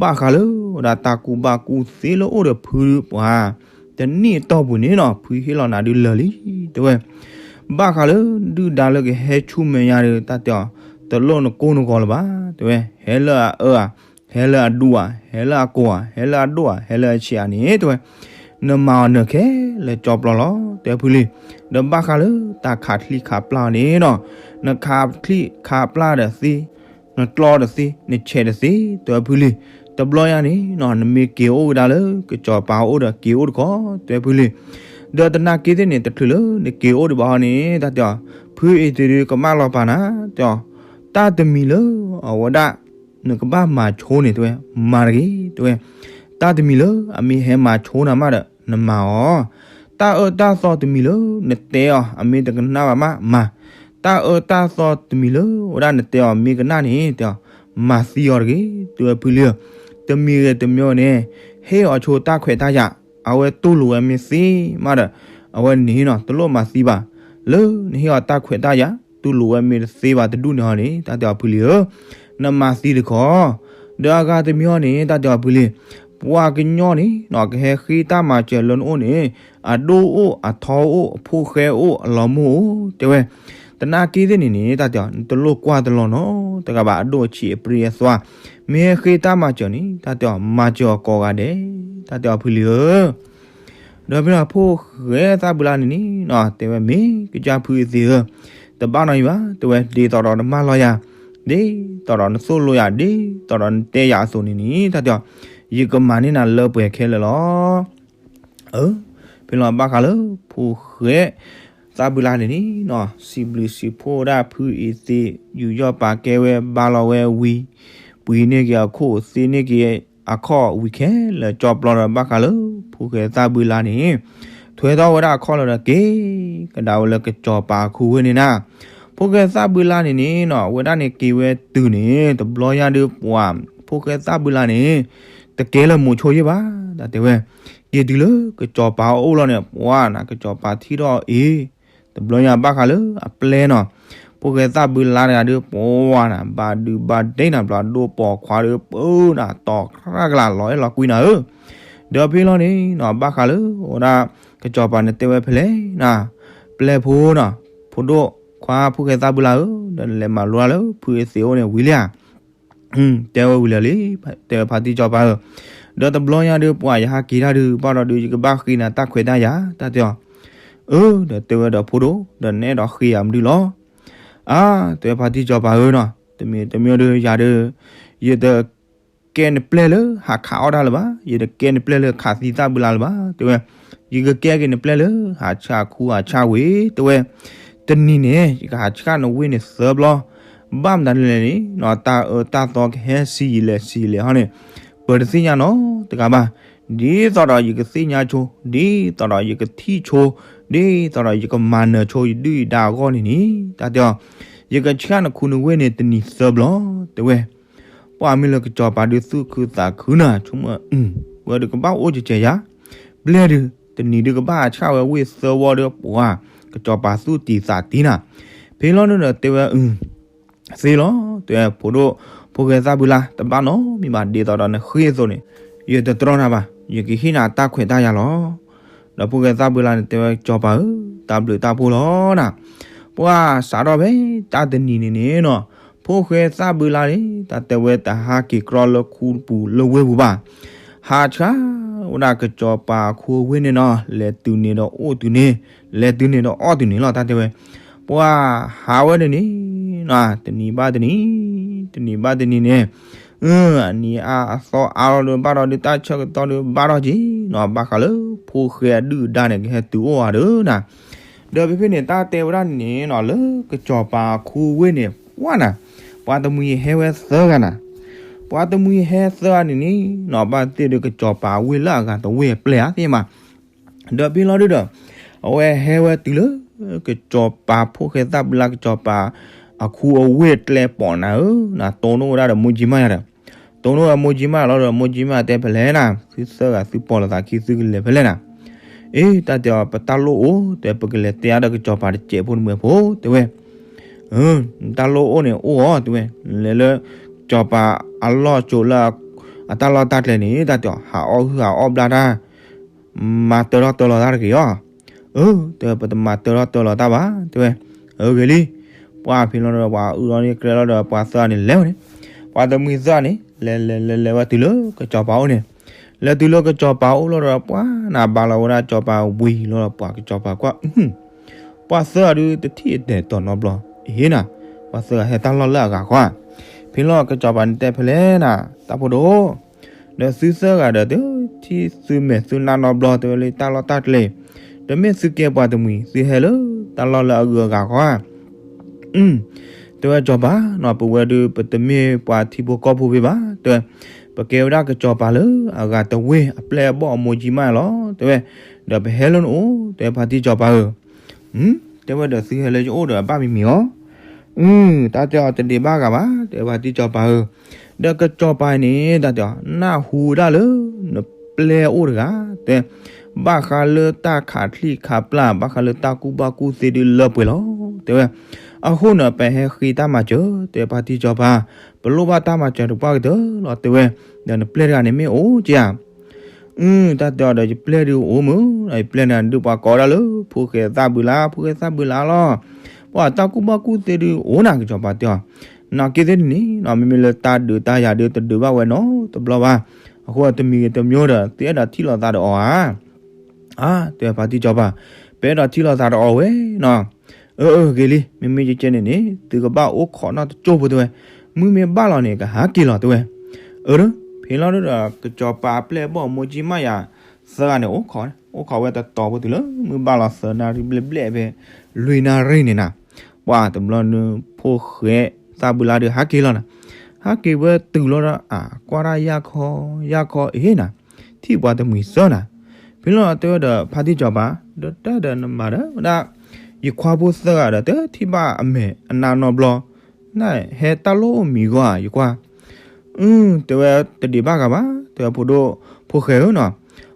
ဘၣ်ဃးလၢဝဲဒၣ်တၢ်ကူၣ်ဘၣ်ကူၣ်သ့လၢအိၣ်ဒီးဖုပှၤ တနံၣ်အတီၢ်ပူၤန့ၣ်နီၤ ဖုဟ့ၣ်လီၤနၤဒုးလၢာ်လံ တဲဝဲ ဘၣ်ဃးလၢဒုၣ်ဒါလၢကဟဲဆူမဲာ်ညါဒီး တၢ်တဲအီၤ တလိၣ်နကိၢ်နဂီၤလၢၤဘၣ် တဲဝဲ ဟဲလၢအအၢဧါ ဟဲလၢအဒူဧါ ဟဲလၢအကိးဧါ ဟဲလၢအဒိၣ်ဧါ ဟဲလၢအဆံးဧါန့ၣ် တဲဝဲ နမၤအီၤနၢၤခဲလၢာ်ကၠီပျီလီၤ တဲဖုလံ ဒီးဘၣ်ဃးလၢတၢ်ခးချံခးပျၢ်န့ၣ်နီၤ နခးချံခးပျၢ်ဒီးသ့ နကျီဒီးသ့ နဆဲးဒီးသ့ တဲဖုလံ တဘျီညါန့ၣ်နီၤ နမ့ၢ်က့ၤအိၣ်ကဒါလၢ ကစီၤပၤအိၣ်ဒီးက့ၤအိၣ်တခီ တဲဖုလံ ဒီးတနာ်က့သ့ၣ်န့ၣ် တချုးလၢနက့ၤအိၣ်ဒံးဘၣ်ဟီန့ၣ် တၢ်တဲအီၤ ဖုအ့သ့းဒုးကမၣ်လီၤပာ်နၤ တဲအီၤ တၢ်တမံၤလၢအဝဲဒၣ် နကဘၣ်မၤဆိန့ၣ် တဲဝဲ မၤတဂ့ၤ တဲဝဲ တၢ်တမံၤလၢအမ့ၢ်ဟဲမၤဆိနၤမးဒီး နမၤအီၤ တၢ်အၢတၢ်သီတမံၤလၢနတဲအီၤ အမ့ၢ်တကနၣ်ဘၣ်မး မၤ တၢ်အၢတၢ်သီတမံၤလၢဝဲဒၣ်နတဲအီၤမ့ၢ်ကနၣ်န့ၣ် တဲအီၤ မၤသံအီၤတဂ့ၤ တဲဝဲဖုလံဧၢ တမံၤဂ့ၤတမံၤန့ၣ် ဟ့ၣ်အီၤဆိတၢ်ခွဲးတၢ်ယာ် အဝဲတူၢ်လိာ်ဝဲမ့ၢ်သ့မးဒီး အဝဲန့ၣ်နီၤ တလိၣ်မၤသံဘၣ် လၢနဟ့ၣ်အီၤတၢ်ခွဲးတၢ်ယာ် တူၢ်လိာ်ဝဲမ့ၢ်တသ့ဘၣ်တဒူၣ်န့ၣ်ဟီန့ၣ် တၢ်တဲအီၤဖုလံဧၢ နမၤသံတခီ ဒီးအဂၤတမံၤဟီန့ၣ် တၢ်တဲအီၤဖုလံ ပှၤကညီန့ၣ်နီၤ ကဟဲဃ့တၢ်မၤစၢၤလၢနအိၣ်န့ၣ် အဒိၣ်အိၣ် အထီအိၣ် အဖိၣ်ဃဲအိၣ် အလီၤမိၢ်အိၣ် တဲဝဲ တနာ်က့သ့ၣ်န့ၣ်န့ၣ် တၢ်တဲအီၤ နတလိၣ်ကွၢ်တလီၤနီတဂၤဘၣ် အဒိၣ်အဆံးအပြံအသွါ မ့ၢ်ဟဲဃ့တၢ်မၤစၢၤန့ၣ် တၢ်တဲအီၤ မၤစၢၤအီၤကိးဂၤဒဲး တၢ်တဲအီၤဖုလံဧၢ ဒီးဖဲန့ၣ်ဖိၣ်ဃဲသၣ်ဘုလါန့ၣ်န့ၣ်နီၤ တဲဝဲမ့ၢ်ကစၢ်ဖုအ့သ့းဧၢ, တဘၣ်နီတမံၤဘၣ်, တဲဝဲဒ်သိးဒီးနမၢလီၤယၤ, ဒ်သိးဒီးနသိၣ်လိယၤ, ဒ်သိးဒီးနတဲယၤအသိးန့ၣ်န့ၣ် တၢ်တဲအီၤ, ယကမၤန့ၢ်နၤလၢပှဲၤခဲလၢာ်လီၤ. အၢ, ဖဲလီၤဘၣ်ဃးလၢဖိၣ်ဃဲ ဖိၣ်ဃဲသၣ်ဘုလါန့ၣ်န့ၣ်နီၤ စံးဘျုးစံးဖှိၣ်ဝဲဒၣ်ဖုအံၤသ့ ယူးယီၣ်ပာ်ကဲဝဲဘါလီၤဝဲဝံၤ ပှ့ၤန့ၢ်က့ၤအခိၣ်သ့န့ၢ်က့ၤအခီၣ် ဝံၤခဲလၢာ် ကၠီပျီဒီးဘၣ်ဃးလၢ ဖိၣ်ဃဲသၣ်ဘုလါန့ၣ် ထွဲထီၣ်ဝဲဒၣ်အခီၣ်လီၤဒီးက့ၤကဒါဝဲလၢကစီၤပၤအခိဝ့ၢ်န့ၣ်နၤ. ဖိၣ်ဃဲသၣ်ဘုလါန့ၣ်န့ၣ်နီၤ အဝဲဒၣ်န့ၣ်က့ၤဝဲတုၤန့ၣ် တဘျီညါဒုးပှၤ ဖိၣ်ဃဲသၣ်ဘုလါန့ၣ် တကဲလၢမိၤဆိယ့ၢ်ဘၣ် တၢ်တဲဝဲ က့ၤတုၤလၢကစီၤပၤအအိၣ်လီၤန့ၣ် ပှၤနၤ ကစီၤပၤထံၣ်ထီၣ်အီၤ တဘျီညါဘၣ်ဃးလၢအပျဲၢ်နီၤ. ဖိၣ်ဃဲသၣ်ဘုလါတဂၤဒုး ပှၤနၤ ဘၣ်ဒုးဘၣ်ဒဲနၤ ဘျီဒိၣ်ပိာ်ခွါဒီး ပၢနၤ တီၤကြၢ်ကလာ်လီၤအဲၣ်လီၤကွံနၤဧၢ. ဒီးဖဲလီၤန့ၣ်နီၤ ဘၣ်ဃးလၢ အိၣ်ဒၣ် ကစီၤပၤန့ၣ်တဲဝဲဖဲလဲၣ်နၤ ပျဲၢ်ဖိနီၤ ဖိဒိၣ်ခွါဖိၣ်ဃဲသၣ်ဘုလါဧၢ ဒီးနလဲၤမၤလိတၢ်လၢဖုအသ့အိၣ်န့ၣ်ဝံၤလံဧါ. တဲဝဲဝံၤလၢာ်လံ တဲဝဲဖါတံၢ်စီၤပၤဧၢ, ဒီးတဘျီညါဒုး ပှၤယဟးက့ၤတၢ်ဒုး ဘၣ်ဒီးဒုး ယကဘၣ်ဃ့နၤတၢ်ခွဲးတၢ်ယာ် တၢ်တဲအီၤ. အၢ ဒီးတဲဝဲဒီးဖိဒိၣ် ဒီးနအဲၣ်ဒိးဃ့ယၤမနုၤလီၤ. အါ တဲဝဲဖါတံၢ်စီၤပၤဧၢနီၤ တမ့ၢ်တမ့ၢ်ဒုးယၤဒီး ယတကဲနပျဲၢ်လၢဟးခးအီၣ်တၢ်လၢၤဘၣ်, ယတကဲနပျဲၢ်လၢခးသံသၣ်ဘုလါလၢၤဘၣ် တဲဝဲ, ယကကဲက့ၤနပျဲၢ်လၢဟးဆှၣ်ခူဟးဆှၣ်ဝ့ၢ် တဲဝဲ, တနံၤန့ၣ် ယကဟးဆှၣ်နဝ့ၢ်န့ၣ်သၢဘျီ, ဘၣ်မတၤလဲၣ်န့ၣ် တၢ်အၢတၢ်သီကဟဲဆံးယံာ်လဲၣ်ဆံးယံာ်လဲၣ်ဟီန့ၣ် ပတသ့ၣ်ညါနီတဂၤဘၣ်, ဒ်သိးဒီးယကသ့ၣ်ညါဆိ, ဒ်သိးဒီးယကထံၣ်ဆိ, ဒ်သိးဒီးယကမၤနၢၤဆိ ယဒုၣ်ယဒါအဂီၢ်န့ၣ်န့ၣ် တၢ်တဲအီၤ, ယကဆှၣ်နခူနဝ့ၢ်န့ၣ်တနံၤသၢဘျီ တဲဝဲ. ပှၤမ့ၢ်လၢကစီၤပၤဒုးသူၣ်ခုသးခုနၤ ဆိကမိၣ်, ဝဲဒုးကဘၣ်အိၣ်ကဲကဲယၤ, ပျဲၢ်ဒုး တနံၤဒုးကဘၣ်ဆှၣ်ဝဲဝ့ၢ်သၢဝီဒီး ပှၤကစီၤပၤသူၣ်တံၤသးတံၤနၤ, ဖဲလီၤဒုးဒီးတဲဝဲ, သ့လီၤ တဲဝဲ ဖိဒိၣ်, ဖိၣ်ဃဲသၣ်ဘုလါ တဘၣ်နီတမံၤဘၣ် ဒ်သိးဒီးနဃ့ၢ်အသိးန့ၣ်, ယတတြီနၤဘၣ်, ယကဟ့ၣ်နၤတၢ်ခွဲးတၢ်ယာ်လီၤ. ဒီးဖိၣ်ဃဲသၣ်ဘုလါန့ၣ်တဲဝဲ ကစီၤပၤဧၢ, တၢ်ဘျုးတၢ်ဖှိၣ်လီၤနၤ, ပှၤစးထီၣ်ဖဲတၢ်တနံၤန့ၣ်န့ၣ်နီၤ, ဖိၣ်ဃဲသၣ်ဘုလါန့ၣ် တၢ်တဲဝဲတဟးက့ၤကြီလၢခူပူၤလၢဝ့ၢ်ပူၤဘၣ်, ဟးဆှၣ်ဝဲဒၣ်ကစီၤပၤအခိဝ့ၢ်န့ၣ်နီၤ, လဲၤတုၤန့ၣ်ဒီးအိၣ်တုၤန့ၣ်, လဲၤတုၤန့ၣ်ဒီးအီၣ်တုၤန့ၣ်လီၤ တၢ်တဲဝဲ, ပှၤဟးဝဲန့ၣ်န့ၣ် တနံၤဘၣ်တနံၤ, တနံၤဘၣ်တနံၤန့ၣ်, အနံၤအါအသီအါလီၤဒီး ဘၣ်ဒီးဒုးတၢ်ဆၢကတီၢ်ဒီးဘၣ်ထီၣ်က့ၤနီၤ, ဘၣ်ဃးလၢဖိၣ်ဃဲအဒုၣ်အဒါန့ၣ် ကဟဲတုၤအိၣ်ဧါဒီးနၤ, ဒီးဖဲဖဲန့ၣ် တၢ်တဲဝဲဒၣ်န့ၣ်နီၤ လၢကစီၤပၤအခိဝ့ၢ်န့ၣ် ပှၤနၤ, ပှၤတမှံၤဟဲဝဲသၢဂၤနၤ, ပှၤတမှံၤဟဲသၢဂၤန့ၣ်န့ၣ်နီၤ ဘၣ်သ့ၣ်ဒုးကစီၤပၤအဝ့ၢ်လၢအဂၤတဝ့ၢ်အပျဲၢ်ဧါသ့ၣ်မး ဒီးဖဲလီၤဒုးဒီး အဝဲဟဲဝဲတုၤလၢ ကစီၤပၤဖိၣ်ဃဲသၣ်ဘုလါ ကစီၤပၤ အခိအဝ့ၢ်ကျဲပိာ်နၤဧၢ, နတိၢ်နီၣ်ဝဲဒၣ်ဒီးမိၢ်ကၠံမၣ်ယၤဒီး, တိၢ်နီၣ်ဝဲမိၢ်ကၠံမၣ်လီၤဒီး မိၢ်ကၠံမၣ်တဲဖဲလဲၣ်နၤ, သုသၢဂၤသုပိာ်လိာ်သးခံ သုကလဲၤဖဲလဲၣ်နၤ, အ့ တၢ်တဲအီၤ ပတၢ်လိၣ်အိၣ် တဲ ပကလဲၤတဲအါဒီးကစီၤပၤတစဲးဖိတမှဲၤဖိ တဲဝဲ တၢ်လိၣ်အိၣ်န့ၣ်အိၣ်အီၤ တဲဝဲ, လဲၤလၢ ကစီၤပၤအလီၢ်ကၠိလၢ အတၢ်လီၢ်တၢ်ကျဲန့ၣ် တၢ်တဲအီၤ ဟးအီၣ်ဟုၣ်ဟးအီၣ်ဘျါတၢ်, မၤတၢထီၣ်တၢလီၤတၢ်တဂ့ၤအီၤ, အၢ တဲဝဲ ပတမၤတၢထီၣ်တၢလီၤတၢ်ဘၣ် တဲဝဲ, အၢ ဂ့ၤလံ, ပှၤဖဲလီၤဒီး ပှၤအုၣ်လီၤန့ၢ်ကျဲလီၤဒီး ပှၤသၢဂၤန့ၣ်လဲၤဝဲန့ၣ်, ပှၤတမှံၤသၢဂၤန့ၣ် လဲၤလဲၤလဲၤလဲၤဝဲတုၤလၢကစီၤပၤအိၣ်န့ၣ်, လဲၤတုၤလၢကစီၤပၤအိၣ်လီၤဒီး ပှၤနၤဘါလီၤဝဲဒၣ်ကစီၤပၤဝံၤလီၤဒီး ပှၤကစီၤပၤကွၢ် ပှၤသၢဂၤဒုးတထံၣ်အတဲာ်တီၤနီတဘျီ, အ့ၣ်နၤ, ပှၤသၢဂၤဟဲတၢ်လီၢ်လၢအဂၤဃီဧါ, ဖဲလီၤကစီၤပၤန့ၣ်တဲဖဲလဲၣ်နၤ, တၢ်ဖိဒိၣ်, ဒီးသုသၢဂၤဒီးတထံၣ်သုမဲာ်သုနါနီတဘျီ တဲဝဲလၢတၢ်လီၢ်တၢ်ကျဲ, တမ့ၢ်သုကဲပှၤတမှံၤ သုဟဲလၢတၢ်လီၢ်လၢအဂုၤအဂၤဃီဧါ တဲဝဲကစီၤပၤနီၤ ပဝဲဒုးပတမ့ၢ်ပှၤထံဖိကီၢ်ဖိဖဲဘၣ် တဲဝဲ, ပကဲဝဲဒၣ်ကစီၤပၤလၢအဂၤတဝ့ၢ်အပျဲၢ်အဘီၣ်အမိၢ်ကၠံမၣ်လီၤ တဲဝဲ, ဒီးပဟဲလၢနအိၣ် တဲဝဲဖါတံၢ်စီၤပၤဧၢ, တဲဝဲဒီးသုဟဲလၢယအိၣ်ဒီးအဘၣ်မံၤမံၤအီၤ, တၢ်တဲအီၤတဒ့းဘၣ်ဂၤဘၣ် တဲဝဲဖါတံၢ်စီၤပၤဧၢ, ဒီးကစီၤပၤန့ၣ် တၢ်တဲအီၤ နၢ်ဟူဝဲဒၣ်လၢ နပျဲၢ်အိၣ်တဂၤ တဲ ဘၣ်ဃးလၢတၢ်ခးချံၣ်ခးပျၢ် ဘၣ်ဃးလၢတၢ်ကူၣ်ဘၣ်ကူၣ်သ့ဒုးလၢပှဲၤလီၤ တဲဝဲ, အဃိန့ၣ် ပဟဲဃ့တၢ်မၤစၢၤ တဲဖါတံၢ်စီၤပၤ, ပလိၣ်ဘၣ်တၢ်မၤစၢၤတပှၢ်ကတၢၢ်လီၤ တဲဝဲ, ဒီးနပျဲၢ်တဂၤန့ၣ်မ့ၢ်အိၣ်က့ဧါ အၢ တၢ်တဲအီၤဒီးယပျဲၢ်ဒုးအိၣ်မုၢ်, ယပျဲၢ်န့ၣ်ဒုးပှၤကိးဝဲဒၣ်လၢ ဖိၣ်ဃဲသၣ်ဘုလါ ဖိၣ်ဃဲသၣ်ဘုလါလီၤ, ပှၤတၢ်ကူၣ်ဘၣ်ကူၣ်သ့ဒုးအိၣ်နၤ ကစီၤပၤတဲအီၤ, နာ်က့သ့ၣ်န့ၣ်နီၤ မ့မ့ၢ်လၢတၢ်ဒုးတၢ်ယၤဒုးတဒုးဘၣ်ဝဲနီတဘျီဘၣ်, အဃိတမံၤဂ့ၤတမံၤဒီး သုအဲၣ်ဒိးထံၣ်လိာ်သးဒီးအီၤဧါ အါ တဲဝဲဖါတံၢ်စီၤပၤ, ပအဲၣ်ဒိးထံၣ်လိာ်သးဒီးအီၤဝဲနီၤ, အၢ အၢ ဂ့ၤလံ မ့မ့ၢ်ကဲကဲန့ၣ်န့ၣ် သုကဘၣ်အိၣ်ခိးနီၢ်တကၠိၢ်ဖိတဲဝဲ, မုၢ်မ့ၢ်ဘၣ်လီၤန့ၣ် ကဟးက့ၤလီၤတဲဝဲ, အၢ ဖဲလီၤဒုးဒီး ကစီၤပၤအပျဲၢ်အဘီၣ်အမိၢ်ကၠံမၣ်ယၤ သၢဂၤန့ၣ် အိၣ်ခိး အိၣ်ခိးဝဲတတီၤဖိတုၤလၢ မုၢ်ဘၣ်လီၤသၢနၣ်ရံၣ်ဘျဲၣ်ဘျဲၣ်ဖဲ လွံၢ်နၣ်ရံၣ်န့ၣ်နၤ, ပှၤတဘျီန့ၣ် ဖိၣ်ဃဲသၣ်ဘုလါဒီးဟးက့ၤလီၤနၤ, ဟးက့ၤဝဲတုၤလီၤဒီး အကွၢ်ဒၣ်ယၢ်ခီ ယၢ်ခီအ့နၤ, ထံၣ်ပှၤတမှံၤသၢနၤ, ဖဲလီၤတဲဝဲဒီးဖါတံၢ်စီၤပၤ, ဒီးတၢ်ဒီးနမၤဒီးဝဲဒၣ် ယခွါဖိသၢဂၤဒီး တထံၣ်ဘၣ်အမဲာ်အနါနီတဘျီ, နဟဲတၢ်လိၣ်မံၤဂီၢ်ဧါ ယကွၢ် အု တဲဝဲတဒံးဘၣ်ဂၤဘၣ်, တဲဝဲဖိဒိၣ်ဖိၣ်ဃဲဧၢနီၤ,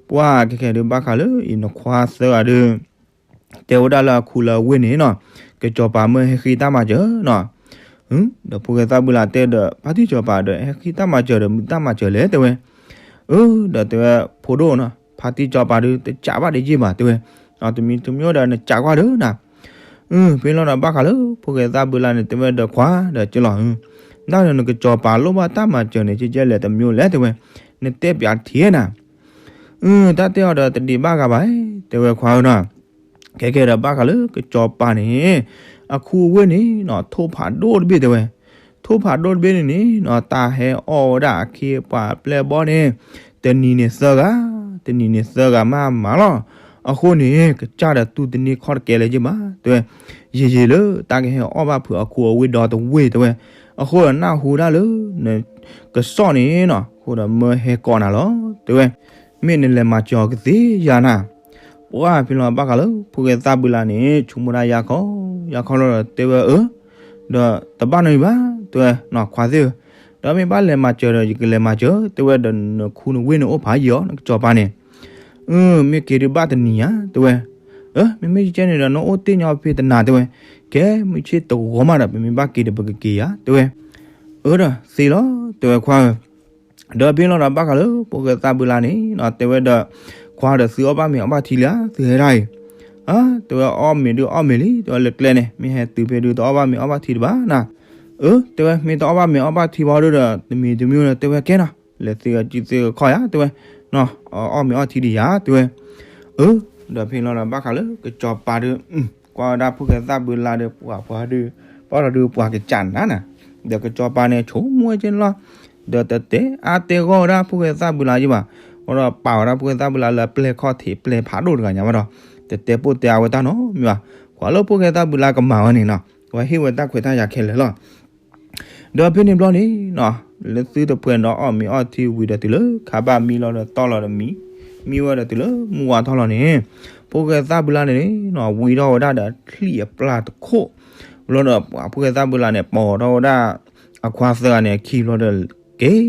ပှၤခဲခဲဒုးဘၣ်ဃးလၢအံၤနခွါသၢဂၤဒီး တဲဝဲဒၣ်လၢအခူလၢအဝ့ၢ်န့ၣ်နီၤ, ကစီၤပၤမၢဟဲဃ့တၢ်မၤစၢၤနီၤ, ဒီးဖိၣ်ဃဲသၣ်ဘုလါတဲဒီးဖါတံၢ်စီၤပၤဒီး ဟဲဃ့တၢ်မၤစၢၤဒီးမတၤတၢ်မၤစၢၤလဲၣ် တဲဝဲ, အၢ ဒီးတဲဝဲဖိဒိၣ်နီၤ, ဖါတံၢ်စီၤပၤဒီးတစးဘၣ်တယံာ်ဘၣ် တဲဝဲ, တမံၤတမံၤဒီးနစးကွၢ်ဒီးနၤ အု ဖဲလီၤဒီးဘၣ်ဃးလၢဖိၣ်ဃဲသၣ်ဘုလါန့ၣ် တဲဝဲဒီးခွါဒီးကလီၤ, ဒၣ်ဒီးနကစီၤပၤလိၣ်ဘၣ်တၢ်မၤစၢၤန့ၣ် ကဲကဲလဲၣ်တမံၤလဲၣ် တဲဝဲ, နတဲပၠးထံနၤ, အု တၢ်တဲအီၤဒီးတဒံးဘၣ်ဂၤဘၣ်, တဲဝဲခွါဧၢနီၤ, ခဲကဲဒီးဘၣ်ဃးလၢကစီၤပၤန့ၣ် အခူအဝ့ၢ်န့ၣ်နီၤ ထိၣ်ဖးဒိၣ်တဘ့ၣ် တဲဝဲ, ထိၣ်ဖးဒိၣ်တဘ့ၣ်န့ၣ်န့ၣ်နီၤ တၢ်ဟဲအီၣ်ဝဲဒၣ်အခ့အပှၤအပျဲၢ်အဘီၣ်န့ၣ် တနံၤန့ၣ်သၢဂၤ, တနံၤန့ၣ်သၢဂၤမးမးလီၤ, အဃိန့ၣ် ကစၢ်ဒီးတူၢ်တန့ၢ်ခီၣ်တကဲလၢၤဘၣ် တဲဝဲ, ယံာ်ယံာ်လၢတၢ်ကဟဲအီၣ်ဘၣ်ဖုးအခူအဝ့ၢ်ဒီတဝ့ၢ် တဲဝဲ, အဃိဒီးနၢ်ဟူဒၣ်လၢ နကစီၣ်န့ၣ်နီၤ အဃိဒီးမၢဟဲကိးနၤလီၤ တဲဝဲ, မ့ၢ်နလဲၤမၤစၢၤအီၤကသ့ယၤနၤ ပှၤဖဲလီၤဘၣ်ဃးလၢဖိၣ်ဃဲသၣ်ဘုလါန့ၣ် ဆိကမိၣ်ဒၣ်ယၢ်ခီ, ယၢ်ခီလီၤဒီးတဲဝဲအၢ, ဒီးတဘၣ်နီတမံၤဘၣ် တဲဝဲ, ခွါသ့ၣ်ဧၢ, ဒီးမ့ၢ်ဘၣ်လဲၤမၤစၢၤဒီးယကလဲၤမၤစၢၤ တဲဝဲ, ဒီးနခူနဝ့ၢ်န့ၣ်အိၣ်ဖးယံာ်အီၤ နကစီၤပၤန့ၣ်, အၢ မ့ၢ်က့ၤဒုးဘၣ်တနံၤဧါ တဲဝဲ, အၢ မ့မ့ၢ်ကဲန့ၣ်ဒီးနအိၣ်တ့ၢ်ညီဖဲတနၤ တဲဝဲ, ကဲမုၢ်ဆ့ၣ်တဂီၤမးဒီး ပမ့ၢ်ဘၣ်က့ၤဒီးပကက့ၤဧါ တဲဝဲ, အၢ ဒီးသ့လီၤ တဲဝဲခွါဧၢ ဒီးဖဲလီၤဒီးဘၣ်ဃးလၢဖိၣ်ဃဲသၣ်ဘုလါန့ၣ်နီၤ တဲဝဲဒီး, ခွါဒီးသုအီၣ်ဘၣ်မ့ၤအီၣ်ဘၣ်ထံလံဧါ သုဟဲဒၣ်အံၤ, တဲဝဲအီၣ်မ့ၤဒုးအီၣ်မ့ၤလံ တဲဝဲလၢကျဲန့ၣ် မ့ၢ်ဟဲတုၤဖဲဒုးတအီၣ်ဘၣ်မ့ၤအီၣ်ဘၣ်ထံတဘၣ်နၤ, အၢ တဲဝဲမ့ၢ်တအီၣ်ဘၣ်မ့ၤအီၣ်ဘၣ်ထံဘၣ်ဒီး တမံၤတမံၤဒီးတဲဝဲကဲနီၤ လဲၤသ့ဂၤစုသ့ဂၤခီၣ်ယၤ တဲဝဲ, အီၣ်မ့ၤအီၣ်ထံဒံးယၤ တဲဝဲ, အၢ ဒီးဖဲလီၤဒီးဘၣ်ဃးလၢကစီၤပၤဒီး ကွၢ်ဝဲဒၣ်ဖိၣ်ဃဲသၣ်ဘုလါဒီးပှၤပှၤဒီး, ပှၤဒီးပှၤကစၢ်နၤနၤ, ဒီးကစီၤပၤန့ၣ်ဆိကမိၣ်ဝဲကဲန့ၣ်လီၤ, ဒီးတတဲအါတဲဂီၢ်ဝဲဒၣ်ဖိၣ်ဃဲသၣ်ဘုလါယံၤဘၣ်, အဃိဒီးပာ်ဝဲဒၣ်ဖိၣ်ဃဲသၣ်ဘုလါလၢအပျဲၢ်ခီၣ်ထံးပျဲၢ်ဖးဒိၣ်တဂၤညါဘၣ်ဒီး, တတဲပိၢ်တဲအါဝဲတၢ်နီတမံၤဘၣ်, ပှၤလၢဖိၣ်ဃဲသၣ်ဘုလါကမၤဝဲန့ၣ်နီၤ, အဝဲဟ့ၣ်ဝဲတၢ်ခွဲးတၢ်ယာ်ခဲလၢာ်လီၤ ဒီးဖဲန့ၣ်ဘျီန့ၣ်နီၤ, လၢသုတပှဲၤဒီးအီၣ်မ့ၤအီၣ်ထံဝံၤဒီးတုၤလၢ ခါဘၣ်မံလီၤဒီးတီၢ်လီၤဒီးမံ, မံဝဲဒီးတုၤလၢမုၢ်ဝါထီၣ်လီၤန့ၣ်, ဖိၣ်ဃဲသၣ်ဘုလါန့ၣ်နီၤ ဝံထီၣ်ဝဲဒၣ်ဒီးချံၣ်အပျၢ်တခိၣ်, ဘျီဒီးပှၤဖိၣ်ဃဲသၣ်ဘုလါန့ၣ် ပိာ်ထီၣ်ဝဲဒၣ် အခွါသၢဂၤန့ၣ် အခံဘျီဒီး က့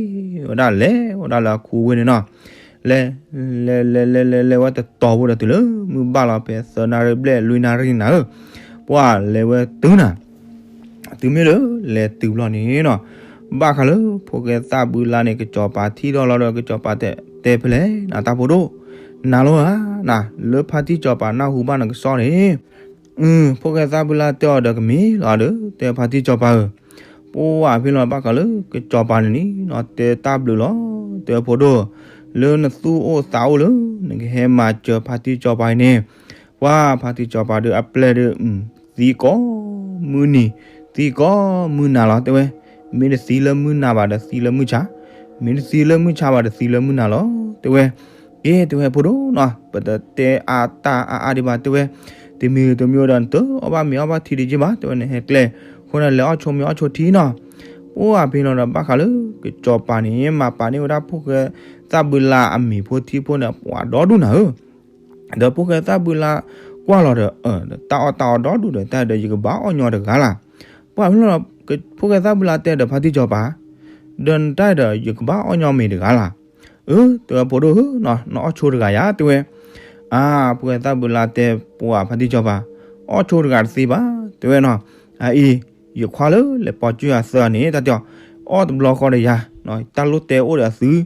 ၤဝဲဒၣ်လဲၤဝဲဒၣ်လၢအခူအဝ့ၢ်န့ၣ်နီၤ, လဲၤ လဲၤလဲၤလဲၤလဲၤလဲၤဝဲတတီၤဖိဒီးတုၤလၢမုၢ်ဘၣ်လီၤ ဖဲသၢနၣ်ရံၣ်ဘျဲၣ်လွံၢ်နၣ်ရံၣ်နၤဧၢ, ပှၤလဲၤဝဲတုၤနၤ တုၤမ့ၢ်လၢလဲၤတုၤဘျီန့ၣ်နီၤ, ဘၣ်ဃးလၢဖိၣ်ဃဲသၣ်ဘုလါန့ၣ် ကစီၤပၤထံၣ်ထီၣ်လီၤဒီး ကစီၤပၤတဲဖဲလဲၣ်နၤတၢ်ဖိဒိၣ်, နၤလီၤဧါ, နၤလၢဖါတံၢ်စီၤပၤနၢ်ဟူဘၣ်နကစီၣ်န့ၣ်, ဖိၣ်ဃဲသၣ်ဘုလါတဲအီၤဒီးကမ့ၢ်လီၤဒီး တဲဖါတံၢ်စီၤပၤဧၢ, ပှၤဖဲလီၤဘၣ်ဃးလၢကစီၤပၤန့ၣ်န့ၣ်နီၤ တဲတၢ်ဘျုးလီၤ, တဲဖိဒိၣ်, လၢနသူၣ်အိၣ်သးအိၣ်လၢ နကဟဲမၤစၢၤဖါတံၢ်စီၤပၤအံၤန့ၣ်, ပှၤဖါတံၢ်စီၤပၤဒီးအပျဲၢ်ဒီး သံကိးမုၢ်နံၤ, သံကိးမုၢ်နၤလီၤ တဲဝဲ, မ့ၢ်တသံလၢမုၢ်နၤဘၣ်ဒီးသံလၢမုၢ်ဆါ, မ့ၢ်တသံလၢမုၢ်ဆါဘၣ်ဒီးသံလၢမုၢ်နၤလီၤ တဲဝဲ, ကဲတဲဝဲဖိဒိၣ်နီၤ ပတတဲအါတၢ်အါအါဒံးဘၣ် တဲဝဲ, တမံၤတမံၤဒီးနတအီၣ်ဘၣ်မ့ၤအီၣ်ဘၣ်ထံဒံးက့ဘၣ် တဲဝဲ နဟဲကျဲ, အဃိန့ၣ်လဲၤအီၣ်ဆိမ့ၤအီၣ်ဆိထံနီၤ, ပှၤဖဲလီၤဒီးဘၣ်ဃးလၢ ကစီၤပၤန့ၣ် မၤပာ်န့ၢ်ဝဲဒၣ်ဖိၣ်ဃဲသၣ်ဘုလါအမံၤဖိထံဖိန့ၣ် ပှၤဒီဒူၣ်နၤဧၢ ဒီးဖိၣ်ဃဲသၣ်ဘုလါကွၢ်လီၤဒီး တၢ်အီၣ်တၢ်အီဒီဒူၣ်ဒီး တၢ်ဒီးယကဘၣ်အီၣ်ညီတဂၤလၢ်, ပှၤဖဲလီၤ ဖိၣ်ဃဲသၣ်ဘုလါတဲဒီးဖါတံၢ်စီၤပၤ, ဒီးနတၢ်ဒီးယကဘၣ်အီၣ်ညီမ့ၤတဂၤလၢ်, အၢ တဲဝဲဖိဒိၣ်ဧၢ, နအီၣ်ဆိတဂၤယၤ တဲဝဲ, အါ ဖိၣ်ဃဲသၣ်ဘုလါတဲပှၤဖါတံၢ်စီၤပၤ, အီၣ်ဆိတဂၤတသ့ဘၣ် တဲဝဲနီၤ, အအံၤ ယခွါလၢလဲၤပိာ်ကၠိယၤသၢန့ၣ် တၢ်တဲအီၤ, အီၣ်တဘျီဃီဒီးယၤ, တၢ်လိၣ်တဲအိၣ်ဒီးအသု,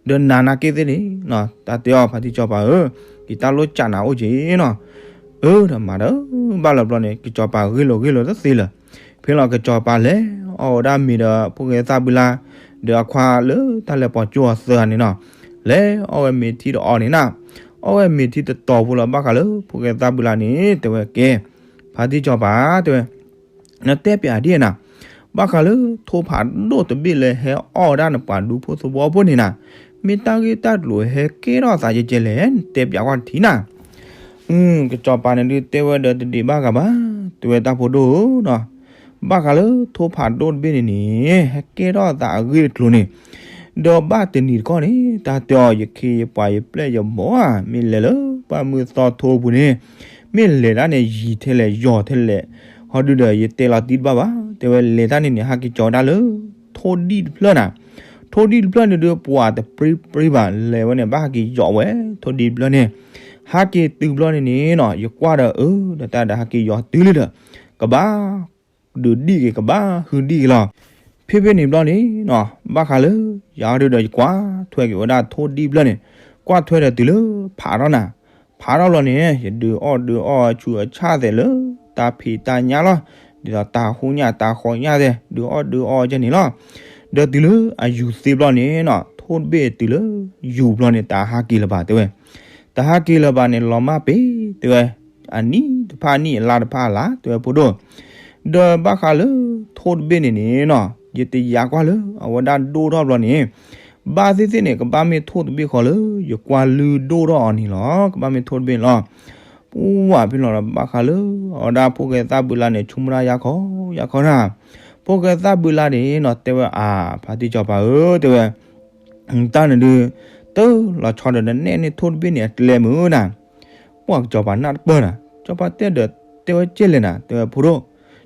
ဒီးနၤနာ်က့သ့ၣ်န့ၣ်, တၢ်တဲအီၤဖါတံၢ်စီၤပၤဧၢ, ယတၢ်လိၣ်စးနၤအိၣ်က့နီၤ, အၢ ဒီးမၤဒီး ဘၣ်လီၤဘျီန့ၣ် ကစီၤပၤဂ့ၢ်လိာ်ဂ့ၢ်လိာ်တသ့လၢၤ, ဖဲလီၤကစီၤပၤလဲၤအီၣ်ဝဲဒၣ်မ့ၤဒီးဖိၣ်ဃဲသၣ်ဘုလါ, ဒီးအခွါလၢတၢ်လဲၤပိာ်ကၠိအီၤသၢဂၤန့ၣ်နီၤ, လဲၤအီၣ်ဝဲမ့ၤထံတအီၤန့ၣ်နၤ, အီၣ်ဝဲမ့ၤထံတတီၤဖိလီၤ ဘၣ်ဃးလၢဖိၣ်ဃဲသၣ်ဘုလါန့ၣ် တဲဝဲကဲ, ဖါတံၢ်စီၤပၤ တဲဝဲ နတဲပၠးဒ်နၤ, ဘၣ်ဃးလၢထိၣ်ဖးဒိၣ်တဘ့ၣ်လၢဟဲအီၣ်ဝဲဒၣ်နပှၤဒူဖိသဝီဖိန့ၣ်နၤ, မ့ၢ်တၢ်ဂ့ၢ်တၢ်ကျိၤဟဲကဲထီၣ်သးကဲကဲလဲၣ် နတဲပၠးကွၢ်တထံၣ်နၤ, ကစီၤပၤန့ၣ်ဒုးတဲဝဲဒီးတဒံးဘၣ်ဂၤဘၣ် တဲဝဲတၢ်ဖိဒိၣ်ဧၢနီၤ, ဘၣ်ဃးလၢထိၣ်ဖးဒိၣ်တဘ့ၣ်န့ၣ်န့ၣ် ဟဲကဲထီၣ်သးအဂ့ၢ်တကျိၤန့ၣ်, ဒီးဘၣ်တနံၤတခီန့ၣ် တၢ်တဲအီၤ ယခ့ယပှၤယပျဲၢ်ယဘီဧါ, မ့ၢ်လဲၤလၢပှၢ်မုၢ်သီထိပူၤန့ၣ်, မ့ၢ်လဲၤတၢ်န့ၣ်ယံၤထဲလဲၣ်ယီၤထဲလဲၣ်, ဟီဒုဒီးယတဲလီၤတံၢ်တဘၣ်ဘၣ်, တဲဝဲလဲၤတၢ်န့ၣ်န့ၣ် ဟးက့ၤကၠီၤဝဲဒၣ်လၢထိၣ်ဒံၣ်တဖျၢၣ်နၤ, ထိၣ်ဒံၣ်တဖျၢၣ်န့ၣ်ဒုး ပှၤတပြံပြံဘၣ် လဲၤဝဲန့ၣ် ဘၣ်ဟးက့ၤယီၤဝဲ ထိၣ်ဒံၣ်တဖျၢၣ်န့ၣ်, ဟးက့ၤတုၤဘျီန့ၣ်န့ၣ်နီၤ ယကွၢ်ဒီးအၢ ဒီးတၢ်ဒီးဟးက့ၤယီၤတုၤလံဒီး, ကဘၣ်ဒုးဒံၣ်က့ၤ ကဘၣ်ဟုဒံၣ်က့ၤလီၤ. ဖဲဖဲန့ၣ်ဘျီန့ၣ်နီၤ ဘၣ်ဃးလၢ ယၤဒုဒီးယကွၢ်ထွဲက့ၤဝဲဒၣ်ထိၣ်ဒံၣ်တဖျၢၣ်န့ၣ်, ကွၢ်ထွဲဒီးတုၤလၢဖးထီၣ်နၤ, ဖးထီၣ်ဘျီန့ၣ် ယဒုးအီၣ်ဒုးအီဆူးအဆၣ်သဲးလၢ တၢ်ဖံးတၢ်ညၣ်လီၤ, ဒ်သိးတၢ်ဟူးညၣ်တၢ်ဃီညၣ်သဲး ဒုးအီၣ်ဒုးအီကဲန့ၣ်လီၤ. ဒီးတုၤလၢအယူၤသ့ဘျီန့ၣ်နီၤ ထိၣ်တဘ့ၣ်တုၤလၢယူၤဘျီန့ၣ် တဟးက့ၤလၢၤဘၣ်တဲဝဲ, တဟးက့ၤလၢၤဘၣ်န့ၣ် လီၤမၢ်ပ့ၤတဲဝဲ, အနံၣ်တဖၣ်အနံၣ်အလါတဖၣ်အလါ တဲဝဲဖိဒိၣ်, ဒီးဘၣ်ဃးလၢထိၣ်တဘ့ၣ်န့ၣ်န့ၣ်နီၤ ယတယာ်ကွၢ်လၢအဝဲဒၣ်ဒိၣ်ထီၣ်ဘျီန့ၣ်, ဘၣ်သ့ၣ်သ့ၣ်န့ၣ် ကဘၣ်မ့ၢ်ထိၣ်တဘ့ၣ်ဃီလၢ ယကွၢ်လုၢ်ဒိၣ်ထီၣ်အီၤန့ၣ်လီၤ. ကဘၣ်မ့ၢ်ထိၣ်တဘ့ၣ်န့ၣ်လီၤ. ပှၢ်ဖဲလီၤဒီးဘၣ်ဃးလၢ အဝဲဒၣ်ဖိၣ်ဃဲသၣ်ဘုလါန့ၣ် ဆိကမိၣ်တၢ်ယါခီယါခီနၤ, ဖိၣ်ဃဲသၣ်ဘုလါန့ၣ်နီၤ တဲဝဲအါ ဖါတံၢ်စီၤပၤဧၢ တဲဝဲ တၢ်န့ၣ်ဒုး တလီၤဆီဒီးနနဲၣ်န့ၢ်ထိၣ်တဘ့ၣ်န့ၣ်အကျဲမုၢ်နၤ, ပှၢ်ကစီၤပၤနၢ်တပၢၢ်နၤ, စီၤပၤတဲဒီး တဲဝဲကဲလဲၣ်နၤ တဲဝဲဖိဒိၣ်,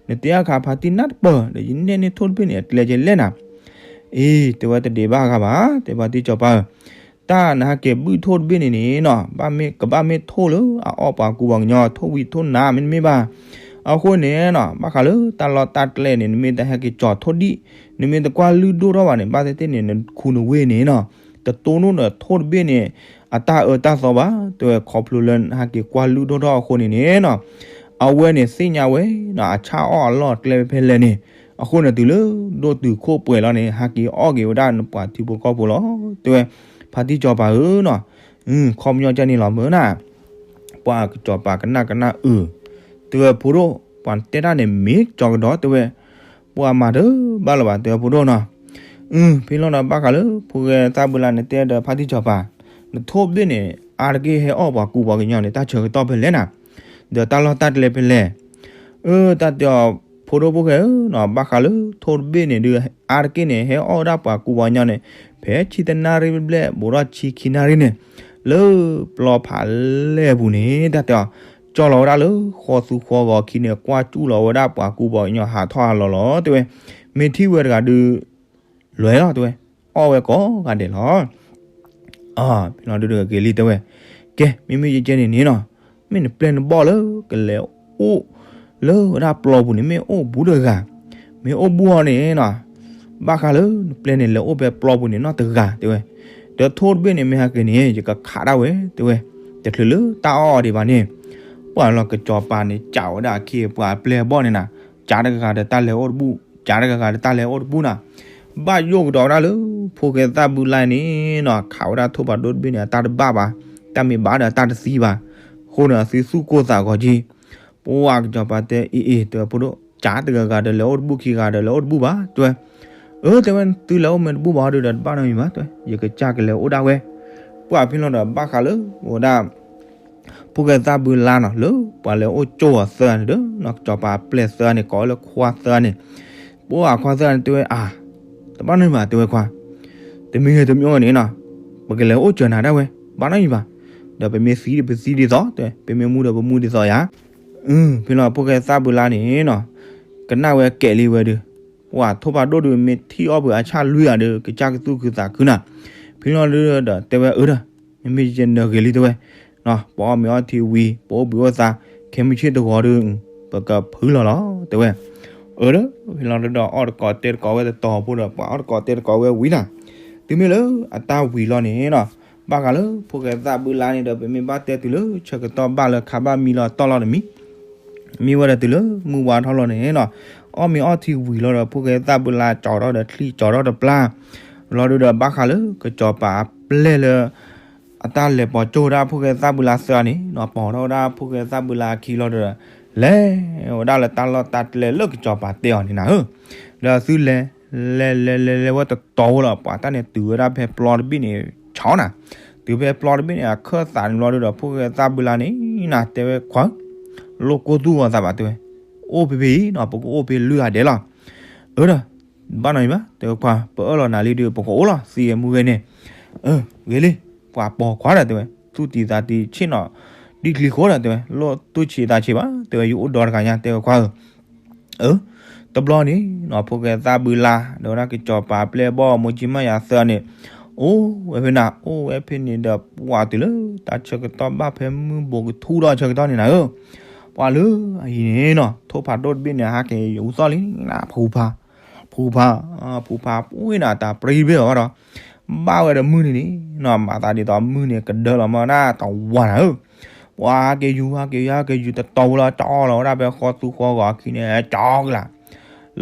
နတဲအခါဖါတံၢ်နၢ်တပၢၢ် ဒီးယနဲၣ်န့ၢ်ထိၣ်တဘ့ၣ်န့ၣ်အကျဲကဲလဲၣ်နၤ, အ့ တဲဝဲတဒံးဘၣ်ဂၤဘၣ် တဲဖါတံၢ်စီၤပၤဧၢ တၢ်နဟဲက့ၤဘုၣ်ထိၣ်တဘ့ၣ်န့ၣ်န့ၣ်နီၤ ဘၣ်မ့ၢ် ကဘၣ်မ့ၢ်ထိၣ်လၢအအီၣ်ပှၤကူပှၤကညီ ထိၣ်ဝံၤထိၣ်နါမ့တမ့ၢ်ဘၣ်. အဃိန့ၣ်နီၤ ဘၣ်ဃးလၢတၢ်လီၢ်တၢ်ကျဲန့ၣ် နမ့ၢ်တဟဲက့ၤကၠီၤထိၣ်ဒံၣ် နမ့ၢ်တကွၢ်လုၢ်ဒိၣ်ထီၣ်ဘၣ်န့ၣ် ဘၣ်သ့ၣ်သ့ၣ်န့ၣ် နခူနဝ့ၢ်န့ၣ်နီၤ တတိၢ်နီၣ်ဒီးထိၣ်တဘ့ၣ်န့ၣ် အတၢ်အၢတၢ်သီဘၣ် တဲဝဲ ခီဖျိလၢနဟဲက့ၤကွၢ်လုၢ်ဒိၣ်ထီၣ်အဃိန့ၣ်န့ၣ်နီၤ အဝဲန့ၣ်သ့ၣ်ညါဝဲနီၤ အဆၣ်အီၣ်အလီၢ်အကျဲဖဲလဲၣ်န့ၣ်, အဃိန့ၣ်တုၤလၢဒိၣ်တုာ်ခိၣ်ပှဲၤလီၤန့ၣ် ဟဲက့ၤအီၣ်က့ၤဝဲဒၣ်နပှၤထံဖိကီၢ်ဖိလီၤ တဲဝဲ, ဖါတံၢ်စီၤပၤဧၢနီၤ, ခီပညီကဲန့ၣ်လီၤမုၢ်နၤ ပှၤကစီၤပၤကနၣ်ကနၣ်အုး, တဲဝဲဖိဒိၣ် ပှၤတဲတၢ်န့ၣ်မ့ၢ်ကၠီကဒီး တဲဝဲ, ပှၤမၤတဘၣ်လၢၤဘၣ် တဲဝဲဖိဒိၣ်နီၤ, အု ဖဲလီၤဒီးဘၣ်ဃးလၢ ဖိၣ်ဃဲသၣ်ဘုလါန့ၣ်တဲဒီးဖါတံၢ်စီၤပၤ, နထိၣ်တဘ့ၣ်န့ၣ် အါတက့ၢ်ဟဲအီၣ်ပှၤကူပှၤကညီန့ၣ် တၢ်ဆၢကတီၢ်ဖဲလဲၣ်နၤ, ဒီးတၢ်လီၢ်တၢ်ကျဲဖဲလဲၣ် အၢ တၢ်တဲအီၤ ဖိဒိၣ်ဖိၣ်ဃဲဧၢနီၤ ဘၣ်ဃးလၢထိၣ်တဘ့ၣ်န့ၣ်ဒုး အါတက့ၢ်န့ၣ် ဟဲအီၣ်ဝဲဒၣ်ပှၤကူပှၤကညီန့ၣ် ဖဲဆံတနၣ်ရံၣ်ဘျဲၣ် ဘူးထီၣ်ဆံခံနၣ်ရံၣ်န့ၣ် လၢပျီဖးလဲၢ်အပူၤန့ၣ် တၢ်တဲအီၤ ကၠီလီၤဝဲဒၣ်လၢဃီသူဃီဂီၤခံန့ၣ် ကွၢ်ကၠူၣ်လီၤဝဲဒၣ်ပှၤကူပှၤကညီဟးထီၣ်ဟးလီၤလီၤ တဲဝဲ, မ့ၢ်ထံၣ်ဝဲတဂၤဒုး လဲၤလီၤ တဲဝဲ, အီၣ်ဝဲကိးဂၤဒဲးလီၤ. အဖဲလီၤဒုးဒီးဂ့ၤလံ တဲဝဲ, ကဲ မ့မ့ၢ်ယကဲန့ၣ်န့ၣ်နီၤ, မ့ၢ်နပျဲၢ်နဘီၣ်လၢကလဲၤအိၣ် လၢဝဲဒၣ်ပျီပူၤန့ၣ် မ့ၢ်အိၣ်ဘူးတဂၤ, မ့ၢ်အိၣ်ဘူးအီၤန့ၣ်နီၤ, ဘၣ်ဃးလၢနပျဲၢ်န့ၣ် လဲၤအိၣ်ဖဲပျီပူၤန့ၣ်နီတဂၤ တဲဝဲ, ဒီးထိၣ်တဘ့ၣ်န့ၣ် မ့ၢ်ဟဲက့ၤန့ၣ် ယကခးဒၣ်ဝဲ တဲဝဲ, တချုးလၢတၢ်အီၣ်အီၤဒံးဘၣ်န့ၣ်, ပှၢ်လီၤကစီၤပၤန့ၣ် ကးဝဲဒၣ်အခ့အပှၤအပျဲၢ်အဘီၣ်န့ၣ်နၤ, ကးတဂၤဂၤဒီးတၢ်လဲၤအိၣ်တဘူၣ်, ကးတဂၤဂၤဒီးတၢ်လဲၤအိၣ်တဘူၣ်နၤ, ဘၣ်ယိၣ်ကဒီးဝဲဒၣ်လၢ ဖိၣ်ဃဲသၣ်ဘုလါန့ၣ်နီၤ, ခးဝဲဒၣ်ထိၣ်ဖးဒိၣ်တဘ့ၣ်န့ၣ် အတၢ်တဘၣ်ဘၣ်, တၢ်မ့ၢ်ဘၣ်ဒီးအတၢ်တသံဘၣ်, အဃိန့ၣ် အသုသူၣ်ကိၢ်သးဂီၤက့ၤ, ပှၢ်ကစီၤပၤတဲ အ့ၣ်အ့ၣ် တဲဝဲဖိဒိၣ်, ကးတဂၤဂၤဒီးလဲၤအိၣ်တဘူၣ် ခံဂၤဒီးလဲၤအိၣ်တဘူၣ်ဘၣ် တဲဝဲ, အၢ တဲဝဲ သုလဲၤအိၣ်မ့ၢ်တဘူၣ်ဘၣ်ဒီး တဘၣ်နီတမံၤဘၣ် တဲဝဲ, ယကစၢ်ကလဲၤအိၣ်ဒၣ်ဝဲ, ပှၢ်ဖဲလီၤဒီး ဘၣ်ဃးလၢ အိၣ်ဝဲဒၣ် ဖိၣ်ဃဲသၣ်ဘုလါနီၤ လၢပှၤလဲၤအိၣ်ကၠိအီၤသၢဂၤန့ၣ်ဒီး ကစီၤပၤအပျဲၢ်သၢဂၤန့ၣ် ကိးဝဲလၢခွါသၢဂၤန့ၣ်, ပှၢ်ခွါသၢဂၤန့ၣ် တဲဝဲအါ, တဘၣ်နီတမံၤဘၣ် တဲဝဲခွါ, တမံၤဂ့ၤတမံၤဂ့ၤန့ၣ်နီၤ, ပကလဲၤအိၣ်စၢၤနၤဒၣ်ဝဲ, ဘၣ်နီတမံၤဘၣ်, ဒီးပမ့ၢ်သံဒီးပသံဒ်သိး တဲဝဲ, ပမ့ၢ်မူဒီးပမူဒ်သိးယၤ, ဖဲလီၤဖိၣ်ဃဲသၣ်ဘုလါန့ၣ်နီၤ, ကနၣ်ဝဲကဲးလံဝဲဒီး, ပှၢ်ထိၣ်ဖးဒိၣ်ဒီး မ့ၢ်ထံၣ်အီၣ်ပှဲၤအဆၣ်လွံၢ်ဂၤဒီး ကစၢ်ကသူၣ်ခုသးခုနၤ, ဖဲလီၤဒီး တဲဝဲအၢဒီး, မ့မ့ၢ်ယနၢၤဂ့ၤလံ တဲဝဲ, ပအီၣ်မ့ၤအီထံဝံၤ ပအိၣ်ဘှံးအိၣ်သါ ခဲမုၢ်ဆ့ၣ်တဂီၤဒီး ပကဖုလီၤလီၤ တဲဝဲ, အၢဒီး ဖဲလီၤဒီးအီၣ်တကိးတဲတကိးဝဲတတီၤဖိဒီး ပှၤအီၣ်တကိးတဲတကိးဝဲဝံၤနၤ, တုၤမ့ၢ်လၢအတၢ်ဝံၤလီၤန့ၣ်နီၤ, ဘၣ်ဃးလၢဖိၣ်ဃဲသၣ်ဘုလါန့ၣ်ဒီး ပမ့ၢ်ဘၣ်တဲတုၤလၢဆၢကတီၢ်ဘၣ်လၢခါဘၣ်မံလီၤတီၢ်လီၤတမံၤ မ့ၢ်ဝဲဒီးတုၤလၢမုၢ်ဝါထီၣ်လီၤန့ၣ်နီၤ, အီၣ်မ့ၤအီထံဝံၤလီၤဒီး ဖိၣ်ဃဲသၣ်ဘုလါ ကၠီထီၣ်ဒီးချံ ကၠီထီၣ်ဒီးပျၢ်, လီၤဒုးဒီးဘၣ်ဃးလၢကစီၤပၤအပျဲၢ်လၢ အတၢ်လဲၤပိာ်ကၠိဝဲဒၣ်ဖိၣ်ဃဲသၣ်ဘုလါသၢဂၤန့ၣ်နီၤ, ပိာ်ထီၣ်ဝဲဒၣ်ဖိၣ်ဃဲသၣ်ဘုလါအခံလီၤဒီး လဲၤဝဲဒၣ်လၢတၢ်လီၢ်တၢ်ကျဲလၢကစီၤပၤတဲအီၤန့ၣ်နၤဧၢ, ဒီးသုလဲၤ လဲၤလဲၤလဲၤလဲၤဝဲတတီၤဝဲလီၤ, ပှၤတၢ်န့ၣ်တုၤဝဲဒၣ်ဖဲပျီတဘ့ၣ်န့ၣ် ဆီနၤ, တုၤဖဲပျီတဘ့ၣ်န့ၣ် အခၢၣ်သးန့ၣ်လီၤဒုးဒီး ဖိၣ်ဃဲသၣ်ဘုလါန့ၣ်နၤ တဲဝဲခွါ လိၣ်ကိၢ်သူၣ်ဂီၤသးဘၣ် တဲဝဲ, အိၣ်ဖဲဖဲအံၤနီၤ ပကအိၣ်ဖဲလွံၢ်ဂၤဒဲးလီၤ. အၢဒီး ဘၣ်နီၤအံၤဘၣ် တဲဝဲခွါ ပအၢၣ်လီၤနၤလံဒီး ပကအိၣ်လီၤ သံဂ့ၤမူဂ့ၤန့ၣ်. အၢ ဂ့ၤလံ ပှၤပိာ်ခွါဒီးတဲဝဲ သူၣ်တံၤသးတံၤဆ့ၣ်နီၤ ဒံၣ်ချံဃိဒီးတဲဝဲ လိၣ်သူၣ်ဆံးသးဆံးဘၣ် တဲဝဲ ယအိၣ်ဒီတဂၤညါ တဲဝဲခွါဧၢ. အၢ တဘျီန့ၣ်နီၤ ဖိၣ်ဃဲသၣ်ဘုလါ ဒီးဝဲဒၣ်ကစီၤပၤပျဲၢ်ဘီၣ် မိၢ်ကၠံမၣ်ယၤသၢဂၤန့ၣ် အိၣ်ဝဲဖဲနၤ အိၣ်ဝဲဖဲန့ၣ်ဒီး ပှၤတုၤလၢတၢ်ဆၢကတီၢ်ဘၣ်ဖဲမုၢ်ဘူးကထူထီၣ်ဆၢကတီၢ်န့ၣ်နၤဧၢ, ပှၤလၢအအံၤန့ၣ်နီၤ ထိၣ်ဖးဒိၣ်တဘ့ၣ်န့ၣ် ဟးက့ၤယူၤသီၣ်လံနၤ ဖူဖး ဖူဖး ဖူဖး ပှ့ၤနၤတၢ်ပြံဘ့ၣ်အီၤဘၣ်ဒီး ဘၣ်ဝဲဒီးမုၢ်နံၤန့ၣ်နီၤ မၤသးဒ်သိးမုၢ်န့ၣ် ကဒၢလီၤမၢ်ဒၣ်တဝၤနၤဧၢ, ပှၤဟးက့ၤယူၤ ဟးက့ၤယူၤ ဟးက့ၤယူၤ တတီၤဝဲလီၤ ကၠီလီၤဝဲဒၣ်ဖဲဃီသူဃီဂီၤအခံန့ၣ် ကၠီ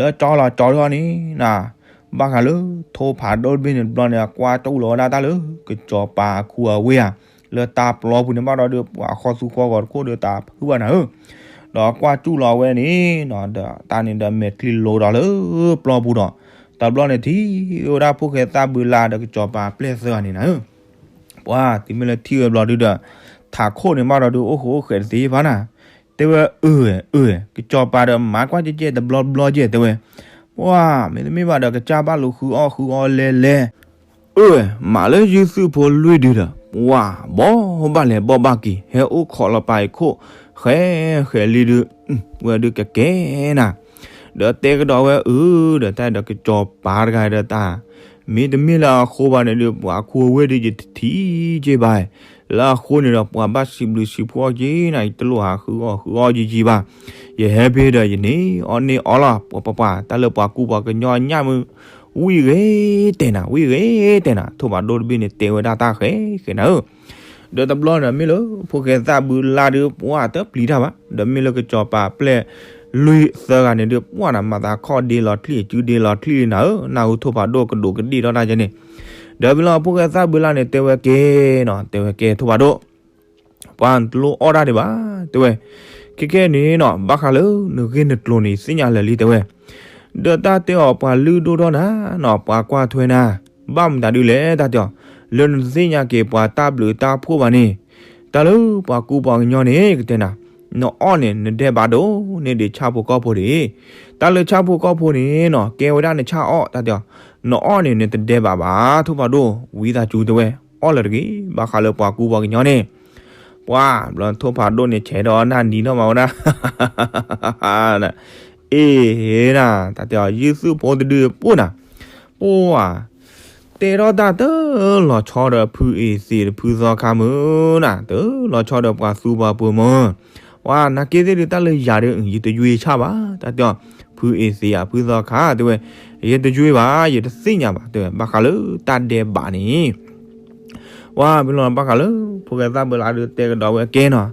ကလၤ လၢကၠီလီၤကၠီထီၣ်န့ၣ်နၤ ဘၣ်ဃးလၢထိၣ်ဖးဒိၣ်တဘ့ၣ်န့ၣ်တဘျီန့ၣ် အကွၢ်ကၠူၣ်လီၤဝဲဒၣ်တၢ်လၢ ကစီၤပၤအခူအဝ့ၢ်ဧါ, လၢတၢ်ပျီပူၤန့ၣ်ဘၣ်ဒီး ပှၤဃီသူဃီဂီၤတခိၣ်ဒီးတၢ်ဖုးဘၣ်နၤဧၢ, ဒီးကွၢ်ကၠူၣ်လီၤဝဲန့ၣ်နီၤ ဒီးတၢ်န့ၣ်ဒီးမဲာ်ချံလိၤဒီးလၢပျီပူၤဒီး တဘျီန့ၣ်ထံၣ်ဝဲဒၣ်ဖိၣ်ဃဲသၣ်ဘုလါဒီးကစီၤပၤပျဲၢ်သၢဂၤန့ၣ်နၤဧၢ ပှၤတုၤမ့ၢ်လၢထံၣ်ဝဲဘျီဒုဒီး ထးခိၣ်န့ၣ်ဘၣ်ဒီးဒုးအိၣ်ဃိအိၣ်ဃဲးတသ့ဘၣ်နၤ, တဲဝဲအၢ အၢ ကစီၤပၤဒီးမၤကွၢ်ကဲကဲတဘျီဘျီကဲတဲဝဲ, ပှၤ မ့တမ့ၢ်ဘၣ်ဒီးကစၢ်ဘၣ်လူၤဃုအီၣ်ဃုအီလဲလဲ, အၢ မၤလၢယုၢ်သုးဖိလွံၢ်ဒုဒီး ပှၤ ဘီၣ်ဘၣ်လဲၤဘီၣ်ဘၣ်က့ၤ ဟဲအိၣ်ခိးလီၤပာ်အံၤခိၣ် ဃဲဃဲလံဒု ဝဲဒုကကဲနၤ ဒီးတဲကဒီးဝဲအၢ ဒီးတၢ်ဒီးကစီၤပၤတဂၤဒီးတၢ် မ့တမ့ၢ်လၢအဃိဘၣ်န့ၣ်ဒုး ပှၤခူအဝ့ၢ်ဒုးယတထံၣ်က့ဘၣ်, လၢအဃိန့ၣ်ဒီး ပှၤဘၣ်စံးဘျုးစံးဖှိၣ်က့နၤ ယတလိၣ်ဟးဃုအီၣ်ဃုအီယံာ်ယံာ်ဘၣ်, ယဟဲဖဲဒီးယန့ၢ်အီၣ်န့ၢ်အီလီၤ ပှၤပှၤပှၤ တၢ်လၢပှၤကူပှၤကညီညၣ်မုၢ် ဝံၣ်ဂ့ၤတဲနၤ ဝံၣ်ဂ့ၤတဲနၤ ထိၣ်ဖးဒိၣ်တဘ့ၣ်န့ၣ် တဲဝဲဒၣ်တၢ်ဃဲဃဲနၤဧၢ ဒီးတဘျီန့ၣ်မ့ၢ်လၢ ဖိၣ်ဃဲသၣ်ဘုလါဒုး ပှၤတပျံၤတၢ်ဘၣ် ဒီးမ့ၢ်လၢကစီၤပၤပျဲၢ်လွံၢ်သၢဂၤန့ၣ်ဒုး ပှၤနၤမၤသးခီၣ်ဒ့လီၤချံၣ် စုဒ့လီၤချံၣ်လံနၤဧၢ နၢ်ဟူထိၣ်ဖးဒိၣ်ကဒိးကဒ့ၣ်ထီၣ်တၢ်ကဲန့ၣ်, ဒီးမ့ၢ်လၢဖိၣ်ဃဲသၣ်ဘုလါန့ၣ် တဲဝဲကဲနီၤ တဲဝဲကဲထိၣ်ဖးဒိၣ် ပှၤနတလိၣ်အီၣ်တၢ်ဒံးဘၣ် တဲဝဲ, ခဲခဲန့ၣ်နီၤ ဘၣ်ဃးလၢနဂ့ၢ်နကျိၤန့ၣ် သ့ၣ်ညါလၢာ်လံ တဲဝဲ, ဒီးတၢ်တဲအီၤပှၤလုၢ်ဒိၣ်ထီၣ်နၤနီၤ ပှၤကွၢ်ထွဲနၤ, ဘၣ်မတၤဒုလဲၣ် တၢ်တဲအီၤ, လၢနတသ့ၣ်ညါက့ၤပှၤတၢ်ဘျုးတၢ်ဖှိၣ်ဘၣ်န့ၣ်, တၢ်လၢပှၤကူပှၤကညီန့ၣ် ကတဲနၤ, နအီၣ်န့ၣ် နဒဲးဘးဒိၣ်န့ၢ်ဒံးဆၣ်ဖိကီၢ်ဖိဒံး, တၢ်လၢဆၣ်ဖိကီၢ်ဖိန့ၣ်နီၤ ကဲဝဲဒၣ်နဆၣ်အီၣ် တၢ်တဲအီၤ, နအီၣ်န့ၣ် နတဒဲးဘးဘၣ် ထိၣ်ဖးဒိၣ် ဝံသးစူၤတဲဝဲ, အီၣ်လၢၤတဂ့ၤ ဘၣ်ဃးလၢပှၤကူပှၤကညီန့ၣ်, ပှၤ ဘျီထိၣ်ဖးဒိၣ်န့ၣ် ဆဲးဒီးနၢ်နံၤထီၣ်မးဝဲဒၣ် အ့ၣ် နၤ, တၢ်တဲအီၤ ယုၢ်သုးဖိတဒုပှိၢ်နၤ, ပှၤ တဲထီၣ်တၢ်တလီၤဆီဒီးဖုအ့ၣ်သ့းဒီးဖုသီခါမုၢ်နၤ, တလီၤဆီဒီးပှၤသူပှၤပှိၤမုၢ်, ပှၤ နာ်က့သ့ၣ်ဒုးတၢ်လၢယၤဒုး ယတယွ့ဆၣ်ဘၣ်, တၢ်တဲအီၤ ဖုအ့ၣ်သ့းဧါ ဖုသီခါ တဲဝဲ, ယတယွ့ဘၣ် ယတသ့ၣ်ညါဘၣ် တဲဝဲ ဘၣ်ဃးလၢတၢ်ဒဲးဘးန့ၣ် ပှၤ မ့ၢ်လီၤဘၣ်ဃးလၢ ဖိၣ်ဃဲသၣ်ဘုလါဒုးတဲကဒီးဝဲကဲနီၤ,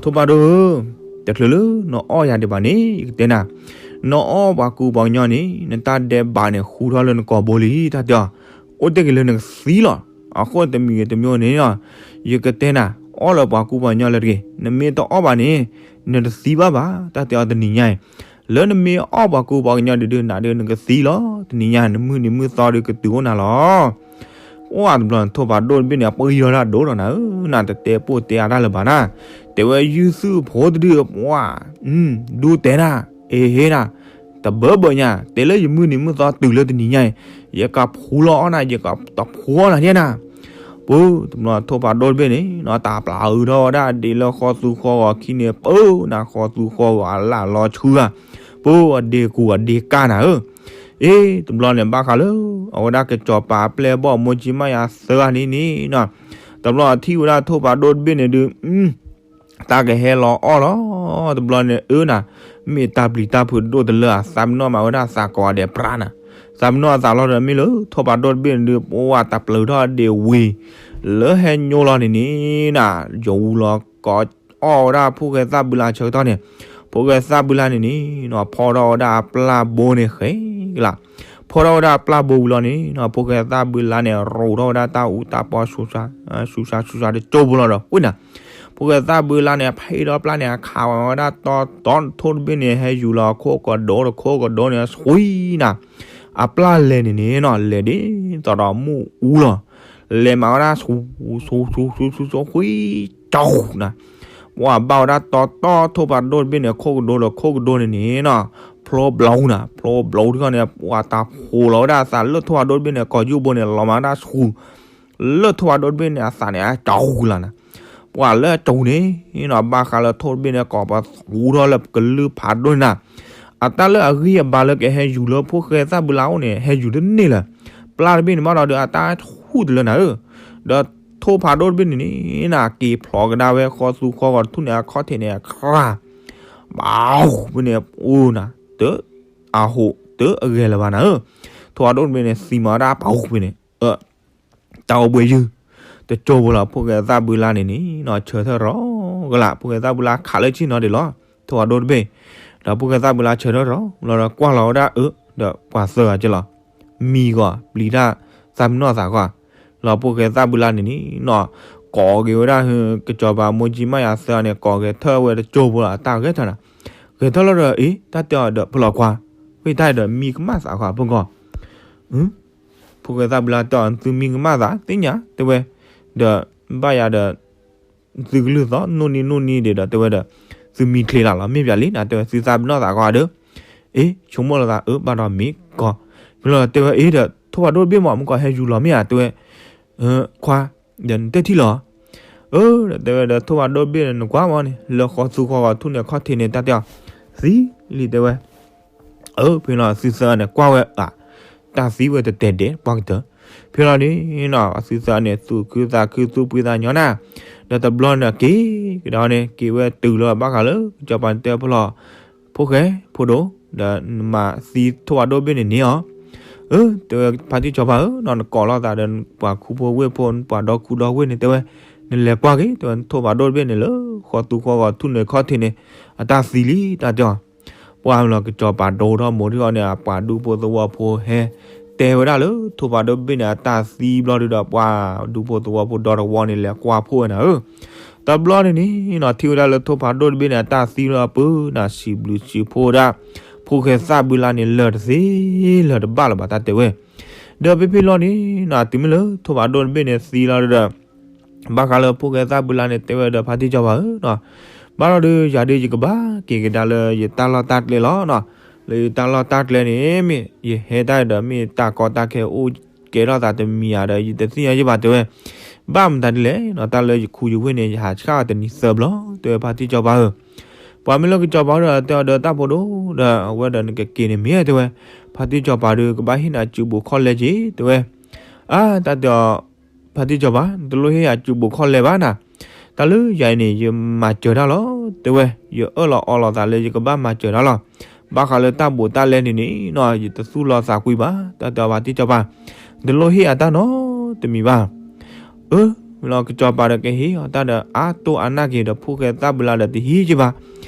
ထိၣ်ဖးဒိၣ်ဧၢ, တချုးလၢနအီၣ်ယၤဒံးဘၣ်န့ၣ် ယကတဲနၤ, နအီၣ်ပှၤကူပှၤကညီန့ၣ် နတၢ်ဒဲးဘးန့ၣ် ဃူထီၣ်လၢနကိာ်ဘိလံ တၢ်တဲအီၤ, အိၣ်တ့ၢ်က့ၤလၢနကသံလီၤ, အဃိတမံၤဂ့ၤတမံၤန့ၣ် ယကတဲနၤ, အီၣ်လၢပှၤကူပှၤကညီလၢတဂ့ၤ, နမ့ၢ်တအီၣ်ဘၣ်န့ၣ် နတသံဘၣ်ဘၣ် တၢ်တဲအီၤတနံၤညါအံၤ, လၢနမ့ၢ်အီၣ်ပှၤကူပှၤကညီဒုးဒုးနၤဒုးနကသံလီၤ တနံၤညါ နမုၢ်နံၤမုၢ်သီဒုးကတုၤအိၣ်နၤလီၤ ပှၤတဘျီန့ၣ် ထိၣ်ဖးဒိၣ်တဘ့ၣ်န့ၣ် အပှ့ၤယီၤတၢ်ဒိၣ်ဒီးနၤဧၢ, နတတဲပိၢ်တဲအါတၢ်လၢၤဘၣ်နၤ, တဲဝဲယုၢ်သုးဖိတဒုးပှၤ, ဒူတဲနၤ, အ့ဟ့နၤ, တဘၢဘၢညါ တဲလၢယမုၢ်နံၤမုၢ်သီတုၤလၢတနံၤညါအံၤ, ယကဖှူလီၤအီၣ်နၤ ယကတဖှူအီၣ်နၤယဲနၤ ပှၤတဘျီထိၣ်ဖးဒိၣ်တဘ့ၣ်န့ၣ် တၢ်ပျၢ်အုးထီၣ်ဝဲဒၣ်ဒ့လၢဃီသူဃီဂီၤခံန့ၣ် ပှၤနဃီသူဃီဂီၤအလၢ်လီၤဆူဂၤ, ပှၤအဒ့ကူအဒ့ကၢ်နၤဧၢ, အ့ တဘျီန့ၣ် ဘၣ်ဃးလၢ အဝဲဒၣ်ကစီၤပၤအပျဲၢ်အဘီၣ် မိၢ်ကၠံမါယၤသၢဂၤန့ၣ်န့ၣ်နီၤ, တဘျီအထံၣ်ဝဲဒၣ်ထိၣ်ဖးဒိၣ်တဘ့ၣ်န့ၣ်ဒုး တၢ်ကဟဲလီၤအီၣ်လီၤ, တဘျီန့ၣ်အၢနၤ, မ့ၢ်တၢ်ပျံၤတၢ်ဖုးဒိၣ်တလၢအသးပ့ၤနီၣ်မးဝဲဒၣ်သးကိးဂၤဒဲးပြးနၤ, သးပ့ၤနီၣ်အသးလီၤဒီးမ့ၢ်လၢ ထိၣ်ဖးဒိၣ်တဘ့ၣ်န့ၣ်ဒုး ပှၤတၢ်ပျၢၤထီၣ်ဒ့ၣ်ဝံၤ လၢဟဲညိလီၤန့ၣ်န့ၣ်နၤ, ယဝူၤလီၤကိးအီၣ်ဝဲဒၣ်ဖိၣ်ဃဲသၣ်ဘုလါဆၢကတီၢ်န့ၣ်, ဖိၣ်ဃဲသၣ်ဘုလါန့ၣ်န့ၣ်နီၤ ဖီၣ်ထီၣ်ဝဲဒၣ်အပျၢ်ဘိန့ၣ်ဃဲကလး, ဖီၣ်ထီၣ်ဝဲဒၣ်အပျၢ်ဘိဝံၤလီၤန့ၣ်နီၤ ဖိၣ်ဃဲသၣ်ဘုလါန့ၣ် ရိးထီၣ်ဝဲဒၣ်တၢ်အူတၢ်ပီ ဆူၣ်ဆူၣ်ဆူၣ်ဆူၣ်တကၠိဖိလီၤဒီးကွံာ်နၤ, ဖိၣ်ဃဲသၣ်ဘုလါန့ၣ် ဖဲဒီးပျၢ်န့ၣ် အခးဝဲဒၣ်တီတီထိၣ်တဘ့ၣ်န့ၣ် ဟဲယူၤလီၤခိၣ်ကဒိၣ်တခိၣ်ကဒိၣ်န့ၣ် ဆွံနၤ, အပျၢ်လဲၤန့ၣ်န့ၣ်နီၤ လဲၤဒ်သိးဒီးမုၢ်အူလီၤ, လဲၤမၤဝဲဒၣ် ဆူဆူဆူဆူဆူဆူ ဆွံကၠီနၤ, ပှၤဘၣ်ဝဲဒၣ်တီတီထိၣ်ဖးဒိၣ်တဘ့ၣ်န့ၣ် ခိၣ်ကဒိဒီးခိၣ်ကဒိန့ၣ်န့ၣ်နီၤ, ဖျိဘျီနၤ ဖျိဘျီထံဃီန့ၣ် ပှၤတၢ်ဖိးလီၤဝဲဒၣ်အသးလၢထိၣ်ဖးဒိၣ်တဘ့ၣ်န့ၣ် ကိာ်ယူၢ်ဘိန့ၣ် လီၤမးဒၣ်ဆူ လၢထိၣ်ဖးဒိၣ်တဘ့ၣ်န့ၣ် အသးန့ၣ် အကၠီၤဂုၤလၢ်နၤ, ပှၤလၢအကၠီၤန့ၣ်နီၤ ဘၣ်ဃးလၢထိၣ်တဘ့ၣ်န့ၣ် ကိးပသူထီၣ်လၢကလုၢ်ဖးဒိၣ်န့ၣ်နၤ, အတၢ်လၢအဂံၢ်အဘါလၢကဟဲယူၤလၢဖိၣ်ဃဲသၣ်ဘုလါအိၣ်န့ၣ် ဟဲယူၤတန့ၢ်လၢၤ, ပျၢ်တဘ့ၣ်န့ၣ်မးဒီး အတၢ်ဟူးတလၢနၤဧၢ, ဒီးထိၣ်ဖးဒိၣ်တဘ့ၣ်န့ၣ်န့ၣ်နၤ က့ၤဖျိးကဒါဝဲဃီသူဃီဂီၤထူၣ်န့ၣ် အခီၣ်ထံးန့ၣ် အခရၣ် ဘၣ်ဖဲန့ၣ် အိၣ်နၤ တ အဟိးတအဂဲၤလၢၤဘၣ်နၤဧၢ, ထိၣ်ဖးဒိၣ်တဘ့ၣ်န့ၣ် သံမးဒၣ်ပာ်ဖဲန့ၣ် တၢ်အိၣ်ဘှံးယုၢ် တကၠိဖိလီၤ ဖိၣ်ဃဲသၣ်ဘုလါန့ၣ်န့ၣ်နီၤ ဆၢထၢၣ်ရီၤကလး ဖိၣ်ဃဲသၣ်ဘုလါခးလၢဆ့ၣ်နီၤဒံးလီၤ ထိၣ်ဖးဒိၣ်တဘ့ၣ်, ဒီးဖိၣ်ဃဲသၣ်ဘုလါဆၢထၢၣ်ရီၤလီၤဒီးကွၢ်လီၤဝဲဒၣ်အၢ ဒီးပှၤသၢဂၤကလီၤ, မံဂီၤ ပျံၤတၢ် သၣ်မံနီၢ်သးဂီၤ, လီၤဖိၣ်ဃဲသၣ်ဘုလါန့ၣ်န့ၣ်နီၤ ကိးက့ၤဝဲဒၣ် ကစီၤပၤမိၢ်ကၠံမးယၤသၢဂၤန့ၣ် ကိးဂဲၤထၢၣ်ဝဲတကၠိဖိလီၤ အတၢ်ဂဲၤထၢၣ်နၤ, ဂဲၤထၢၣ်လီၤဒီး အ့ တၢ်တဲအီၤဒီးဖဲလီၤခွါ, ဝဲတၢ်အံၤဒီးမံကမၣ်သးဂီၤအပဂီၢ် ဖိၣ်ဃဲသၣ်ဘုလါတဲအီၤ သုမံကမၣ်သးသ့ၣ်ညါ တဲဝဲ, ဒီးဘၣ်ယၤဒီး သုကလုၢ်သီ နိၣ်နံၤနိၣ်နံၤဒံးဒီး တဲဝဲဒီး သုမံချ့လၢ်လီၤ မ့ၢ်ပၠးလံနၤ တဲဝဲ သုသၣ်ပနီၣ်သးဂီၤဒီး, အ့ ဆိကမိၣ်လီၤသး အၢ ဘၣ်ဒီးမ့ၢ်ကီး, ဖဲလီၤတဲဝဲ အ့ ဒီးထိၣ်ဖးဒိၣ်တဘ့ၣ်မး မ့ၢ်ကီးဟဲယူၤလီၤမ့ၢ်ဧါ တဲဝဲ, ခွါ, ဒီးနတဲထံၣ်လီၤ အၢ ဒီးတဲဝဲဒီး ထိၣ်ဖးဒိၣ်တဘ့ၣ်န့ၣ် နကွၢ်မးန့ၣ် လၢဃီသူဃီဂီၤထူၣ်န့ၣ် အခီၣ်ထံးန့ၣ် တၢ်တဲအီၤ သံလံ တဲဝဲ အၢ ဖဲလီၤသုသၢဂၤန့ၣ် ကွၢ်ဝဲအ တၢ်သံဝဲတတဲဒဲးပှၤကတၢၢ်, ဖဲလီၤန့ၣ်နီၤ သုသၢဂၤန့ၣ် သူၣ်ခုသးခုသူၣ်ဖှံသးညီနၤ, ဒီးတဘျီန့ၣ်က့ၤကဒါန့ၣ် က့ၤဝဲတုၤလၢဘၣ်ဃးလၢ ကစီၤပၤတဲဖဲလီၤ, ဖိၣ်ဃဲ ဖိဒိၣ်, ဒီးနမၤသံထိၣ်ဖးဒိၣ်တဘ့ၣ်န့ၣ်န့ၣ်အီၤ, အၢ တဲဝဲဖါတံၢ်စီၤပၤဧၢနီၤ နကိးလိာ်သးဒီးပှၤခူဖိဝ့ၢ်ဖိ ပှၤဒီခူဒီဝ့ၢ်န့ၣ် တဲဝဲ, နလဲၤကွၢ်က့ၤ တဲဝဲ ထိၣ်ဖးဒိၣ်တဘ့ၣ်န့ၣ်လၢ ဃီသူဃီဂီၤထူၣ်န့ၣ်ခီၣ်ထံးန့ၣ် အတၢ်သံလံ တၢ်တဲအီၤ ပှၤမ့ၢ်လီၤ ကစီၤပၤဒိထီၣ်မိာ်ထံဃီန့ၣ် အပှၤဒူဖိသဝီဖိဟဲ တဲဝဲဒၣ်လၢ ထိၣ်ဖးဒိၣ်တဘ့ၣ်န့ၣ် အတၢ်သံဘျီဒုဒီး ပှၤဒူဖိသဝီဖိဒီတဝီန့ၣ် လဲၤကွၢ်ဖှိၣ်ဝဲနၤဧၢ, တဘျီန့ၣ်န့ၣ်နီၤ ထံၣ်ဝဲဒၣ်လၢထိၣ်ဖးဒိၣ်တဘ့ၣ်န့ၣ် အတၢ်သံလီၤအပၢၢ်နၤ စံးဘျုးစံးဖှိၣ်ဝဲဒၣ် ဖိၣ်ဃဲသၣ်ဘုလါန့ၣ် လၢာ်တသ့ လၢာ်တဘၣ်လၢၤဘၣ် တၢ်တဲဝဲ, ဒီးဖဲဖဲလီၤန့ၣ်နီၤ တုၤမ့ၢ်လၢထိၣ်ဖးဒိၣ်တဘ့ၣ်န့ၣ် သံလီၤဒုဒီး ဘၣ်ဃးလၢဖိၣ်ဃဲသၣ်ဘုလါန့ၣ် တဲဝဲဒီးဖါတံၢ်စီၤပၤဧၢနီၤ, ဘၣ်လီၤဒု ယၤဒု ယကဘၣ်က့ၤကဒါလၢယတၢ်လီၢ်တၢ်ကျဲလီၤနီၤ, လၢယတၢ်လီၢ်တၢ်ကျဲန့ၣ် မ့ၢ်ယဟဲတၢ်ဒီး မ့ၢ်တၢ်ကီတၢ်ခဲအိၣ်ကဲထီၣ်သးတမံၤဧါဒီး ယတသ့ၣ်ညါယဘၣ် တဲဝဲ, ဘၣ်မတၤဒ်လဲၣ်နီၤ တၢ်လၢယခူယဝ့ၢ်န့ၣ် ယဟးဆှၣ်အီၤတနံၤသၢဘျီ တဲဝဲဖါတံၢ်စီၤပၤဧၢ, ပှၤမ့ၢ်လၢကစီၤပၤဒီး တဲအီၤဒီးတၢ်ဖိဒိၣ်ဒီး အဝဲဒီးနကက့ၤန့ၣ်မ့ၢ် တဲဝဲ, ဖါတံၢ်စီၤပၤဒု ကဘၣ်ဟ့ၣ်နၤစုဘိးခီၣ်လဲက့ၤ တဲဝဲ, အါ တၢ်တဲအီၤ ဖါတံၢ်စီၤပၤ နတလိၣ်ဟ့ၣ်ယၤစုဘိးခီၣ်လဲဘၣ်နၤ, တၢ်လၢယၤအံၤန့ၣ် ယမၤစၢၤတၢ်လီၤ တဲဝဲ, ယအၢၣ်လီၤအီလီၤသးလၢယကဘၣ်မၤစၢၤတၢ်လီၤ, ဘၣ်ဃးလၢတၢ်ဘိးတၢ်လဲန့ၣ်န့ၣ်နီၤ ယတသူၣ်လီၤသးကွံဘၣ် တၢ်တဲအီၤဖါတံၢ်စီၤပၤ, နတလိၣ်ဟ့ၣ်အတၢ်နီတမံၤဘၣ် အၢ မ့ၢ်လီၤ ကစီၤပၤဒီးကဟ့ၣ်အီၤတၢ်ဒီး အါတိၢ်အနၢ်က့ၤဒီး ဖိၣ်ဃဲသၣ်ဘုလါဒီးတဟံးက့ၤဘၣ်,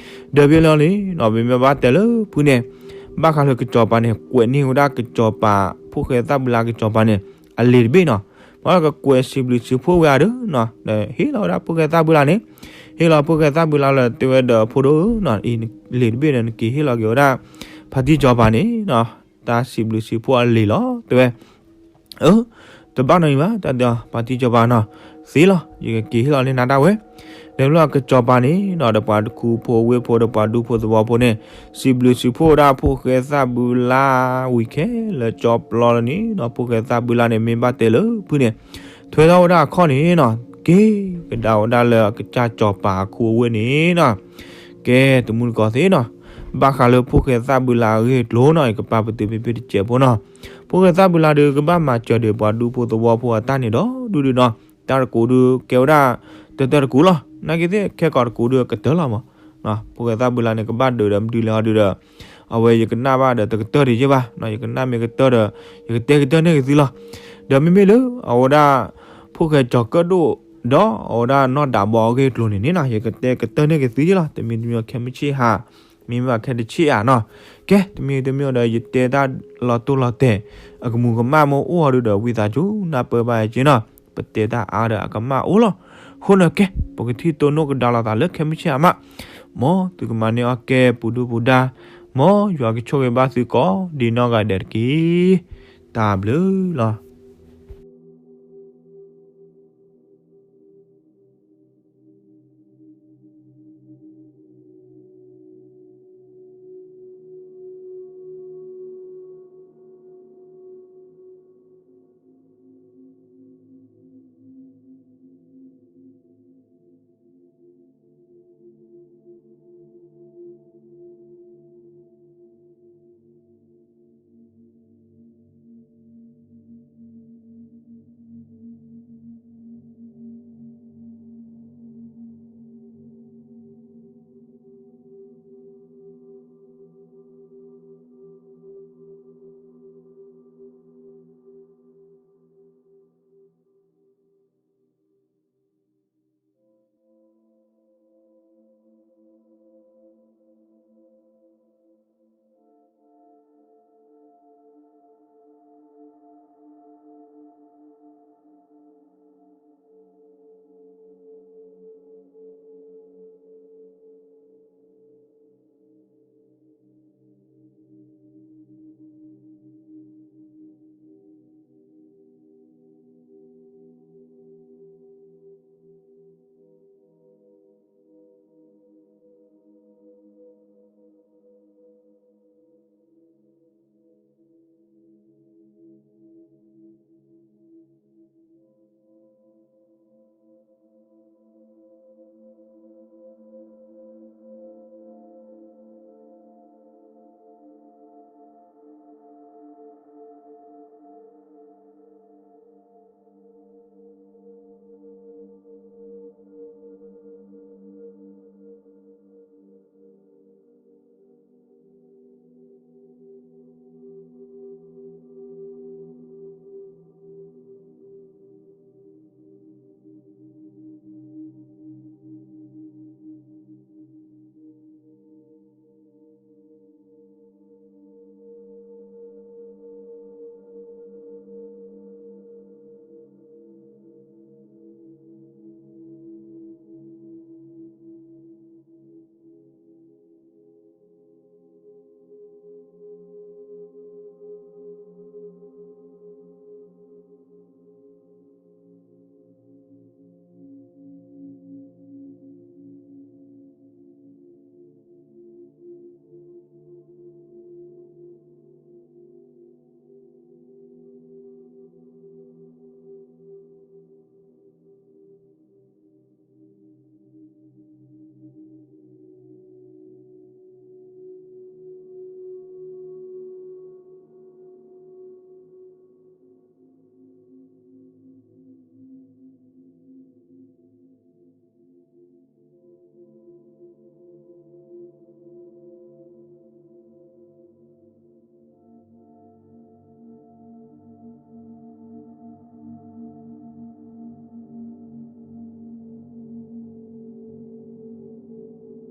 ဒီးဖဲလီၤန့ၣ်နီၤ ပမ့ၢ်ဘၣ်တဲလၢဖုန့ၣ်, ဘၣ်ဃးလၢကစီၤပၤန့ၣ် ကွဲးန့ၢ်ဝဲဒၣ်ကစီၤပၤ ဖိၣ်ဃဲသၣ်ဘုလါကစီၤပၤန့ၣ် အလံာ်တဘ့ၣ်နီၤ, မ့ၢ်ကကွဲးစံးဘျုးစံးဖှိၣ်ဝဲအါဒုနီၤ, ဒီးဟ့ၣ်လီၤဝဲဒၣ်ဖိၣ်ဃဲသၣ်ဘုလါန့ၣ်, ဟ့ၣ်လီၤဖိၣ်ဃဲသၣ်ဘုလါလၢတဲဝဲဒီး ဖိဒိၣ်ဧၢနီၤ, အံၤလံာ်တဘ့ၣ်န့ၣ် နက့ၤဟ့ၣ်လီၤက့ၤဝဲဒၣ် ဖါတံၢ်စီၤပၤန့ၣ်နီၤ, တၢ်စံးဘျုးစံးဖှိၣ်အလံာ်လီၤ တဲဝဲ အၢ တဘၣ်နီတမံၤဘၣ် တၢ်တဲအီၤ ဖါတံၢ်စီၤပၤနီၤ, သ့လီၤ ယကက့ၤဟ့ၣ်လီၤန့ၢ်နၤဒၣ်ဝဲ, ဒီးဖဲလီၤကစီၤပၤန့ၣ်နီၤ ဒီးပှၤဒူဖိဝ့ၢ်ဖိဒီးပှၤဒူဖိသဝီဖိန့ၣ် စံးဘျုးစံးဖှိၣ်ဝဲဒၣ်ဖိၣ်ဃဲသၣ်ဘုလါဝံၤခဲလၢာ်ကၠီပျီလီၤန့ၣ်နီၤ, ဖိၣ်ဃဲသၣ်ဘုလါန့ၣ် မ့ၢ်ဘၣ်တဲလၢဖုန့ၣ် ထွဲထီၣ်ဝဲဒၣ်အခီၣ်န့ၣ်နီၤ, က့ၤကဒါဝဲဒၣ်လၢအကစၢ်စီၤပၤအခူအဝ့ၢ်န့ၣ်နီၤ, ကဲတမူတကိးသ့နီၤ, ဘၣ်ဃးလၢဖိၣ်ဃဲသၣ်ဘုလါအဂ့ၢ်အကျိၤနီၤ ယကပာ်ပတုာ်ဖဲဖဲတစဲးဖိနီၤ, ဖိၣ်ဃဲသၣ်ဘုလါဒီး ကဘၣ်မၤစၢၤဒံးပှၤဒူဖိသဝီဖိအတၢ်န့ၣ်ဒီးဒုဒုနီၤ, တၢ်တကူးဒုကဲဝဲဒၣ် တၢတကူးလီၤ, နာ်က့သ့ၣ်ခဲကိာ်တကူးဒုကတၢၢ်လီၤမး, ဖိၣ်ဃဲသၣ်ဘုလါန့ၣ် ကဘၣ်ဒုးဒီးမနုၤလဲၣ်ဟီဒုဒီး အဝဲယကနၣ်ဘၣ်ဒီးတကတၢၢ်ဒံးယဲၢ်ဘၣ်, ယကနၣ်မ့ၢ်ကတၢၢ်ဒီး ယကတဲကတၢၢ်န့ၢ်က့ၤသုလီၤ, ဒီးမ့မ့ၢ်လၢ အဝဲဒၣ် ဖိၣ်ဃဲကၠီၤကၢၣ်ဒိၣ် ဒီးအဝဲဒၣ်နီၢ်ဒးဘီအဂ့ၢ်အကျိၤန့ၣ်န့ၣ်နီၤ ယကတဲကတၢၢ်န့ၢ်က့ၤသုယဲၢ်လီၤ, တမံၤတမံၤခဲမုၢ်ဆ့ၣ်ဟါ မ့မ့ၢ်ဘၣ်ခဲတဆ့ၣ်ဧါနီၤ, ကဲတမံၤတမံၤဒီး ယတဲတၢ်လီၤတိၢ်လီၤတဲာ် အကမူးကမၣ်မ့ၢ်အိၣ်ဟီဒုဒီး ဝံသးစူၤနၢ်ပၢၢ်ဘၣ်ယဲၢ်က့နီၤ, ပတဲတၢ်အါဒီးအကမၣ်အိၣ်လီၤ, အဃိန့ၣ်ကဲ ပကထံၣ်တိၢ်နီၣ်ကဒါလိာ်သးလၢခဲမုၢ်ဆ့ၣ်အါမး, မ်သုကမၤန့ၢ်အီၣ်ကဲပူၤဒုပူၤဒါ, မ်ယွၤကဆိၣ်ဂ့ၤဘၣ်သုကိးဒံးနီၢ်ဂၤဒဲးတက့ၢ်, တၢ်ဘျုးလီၤ.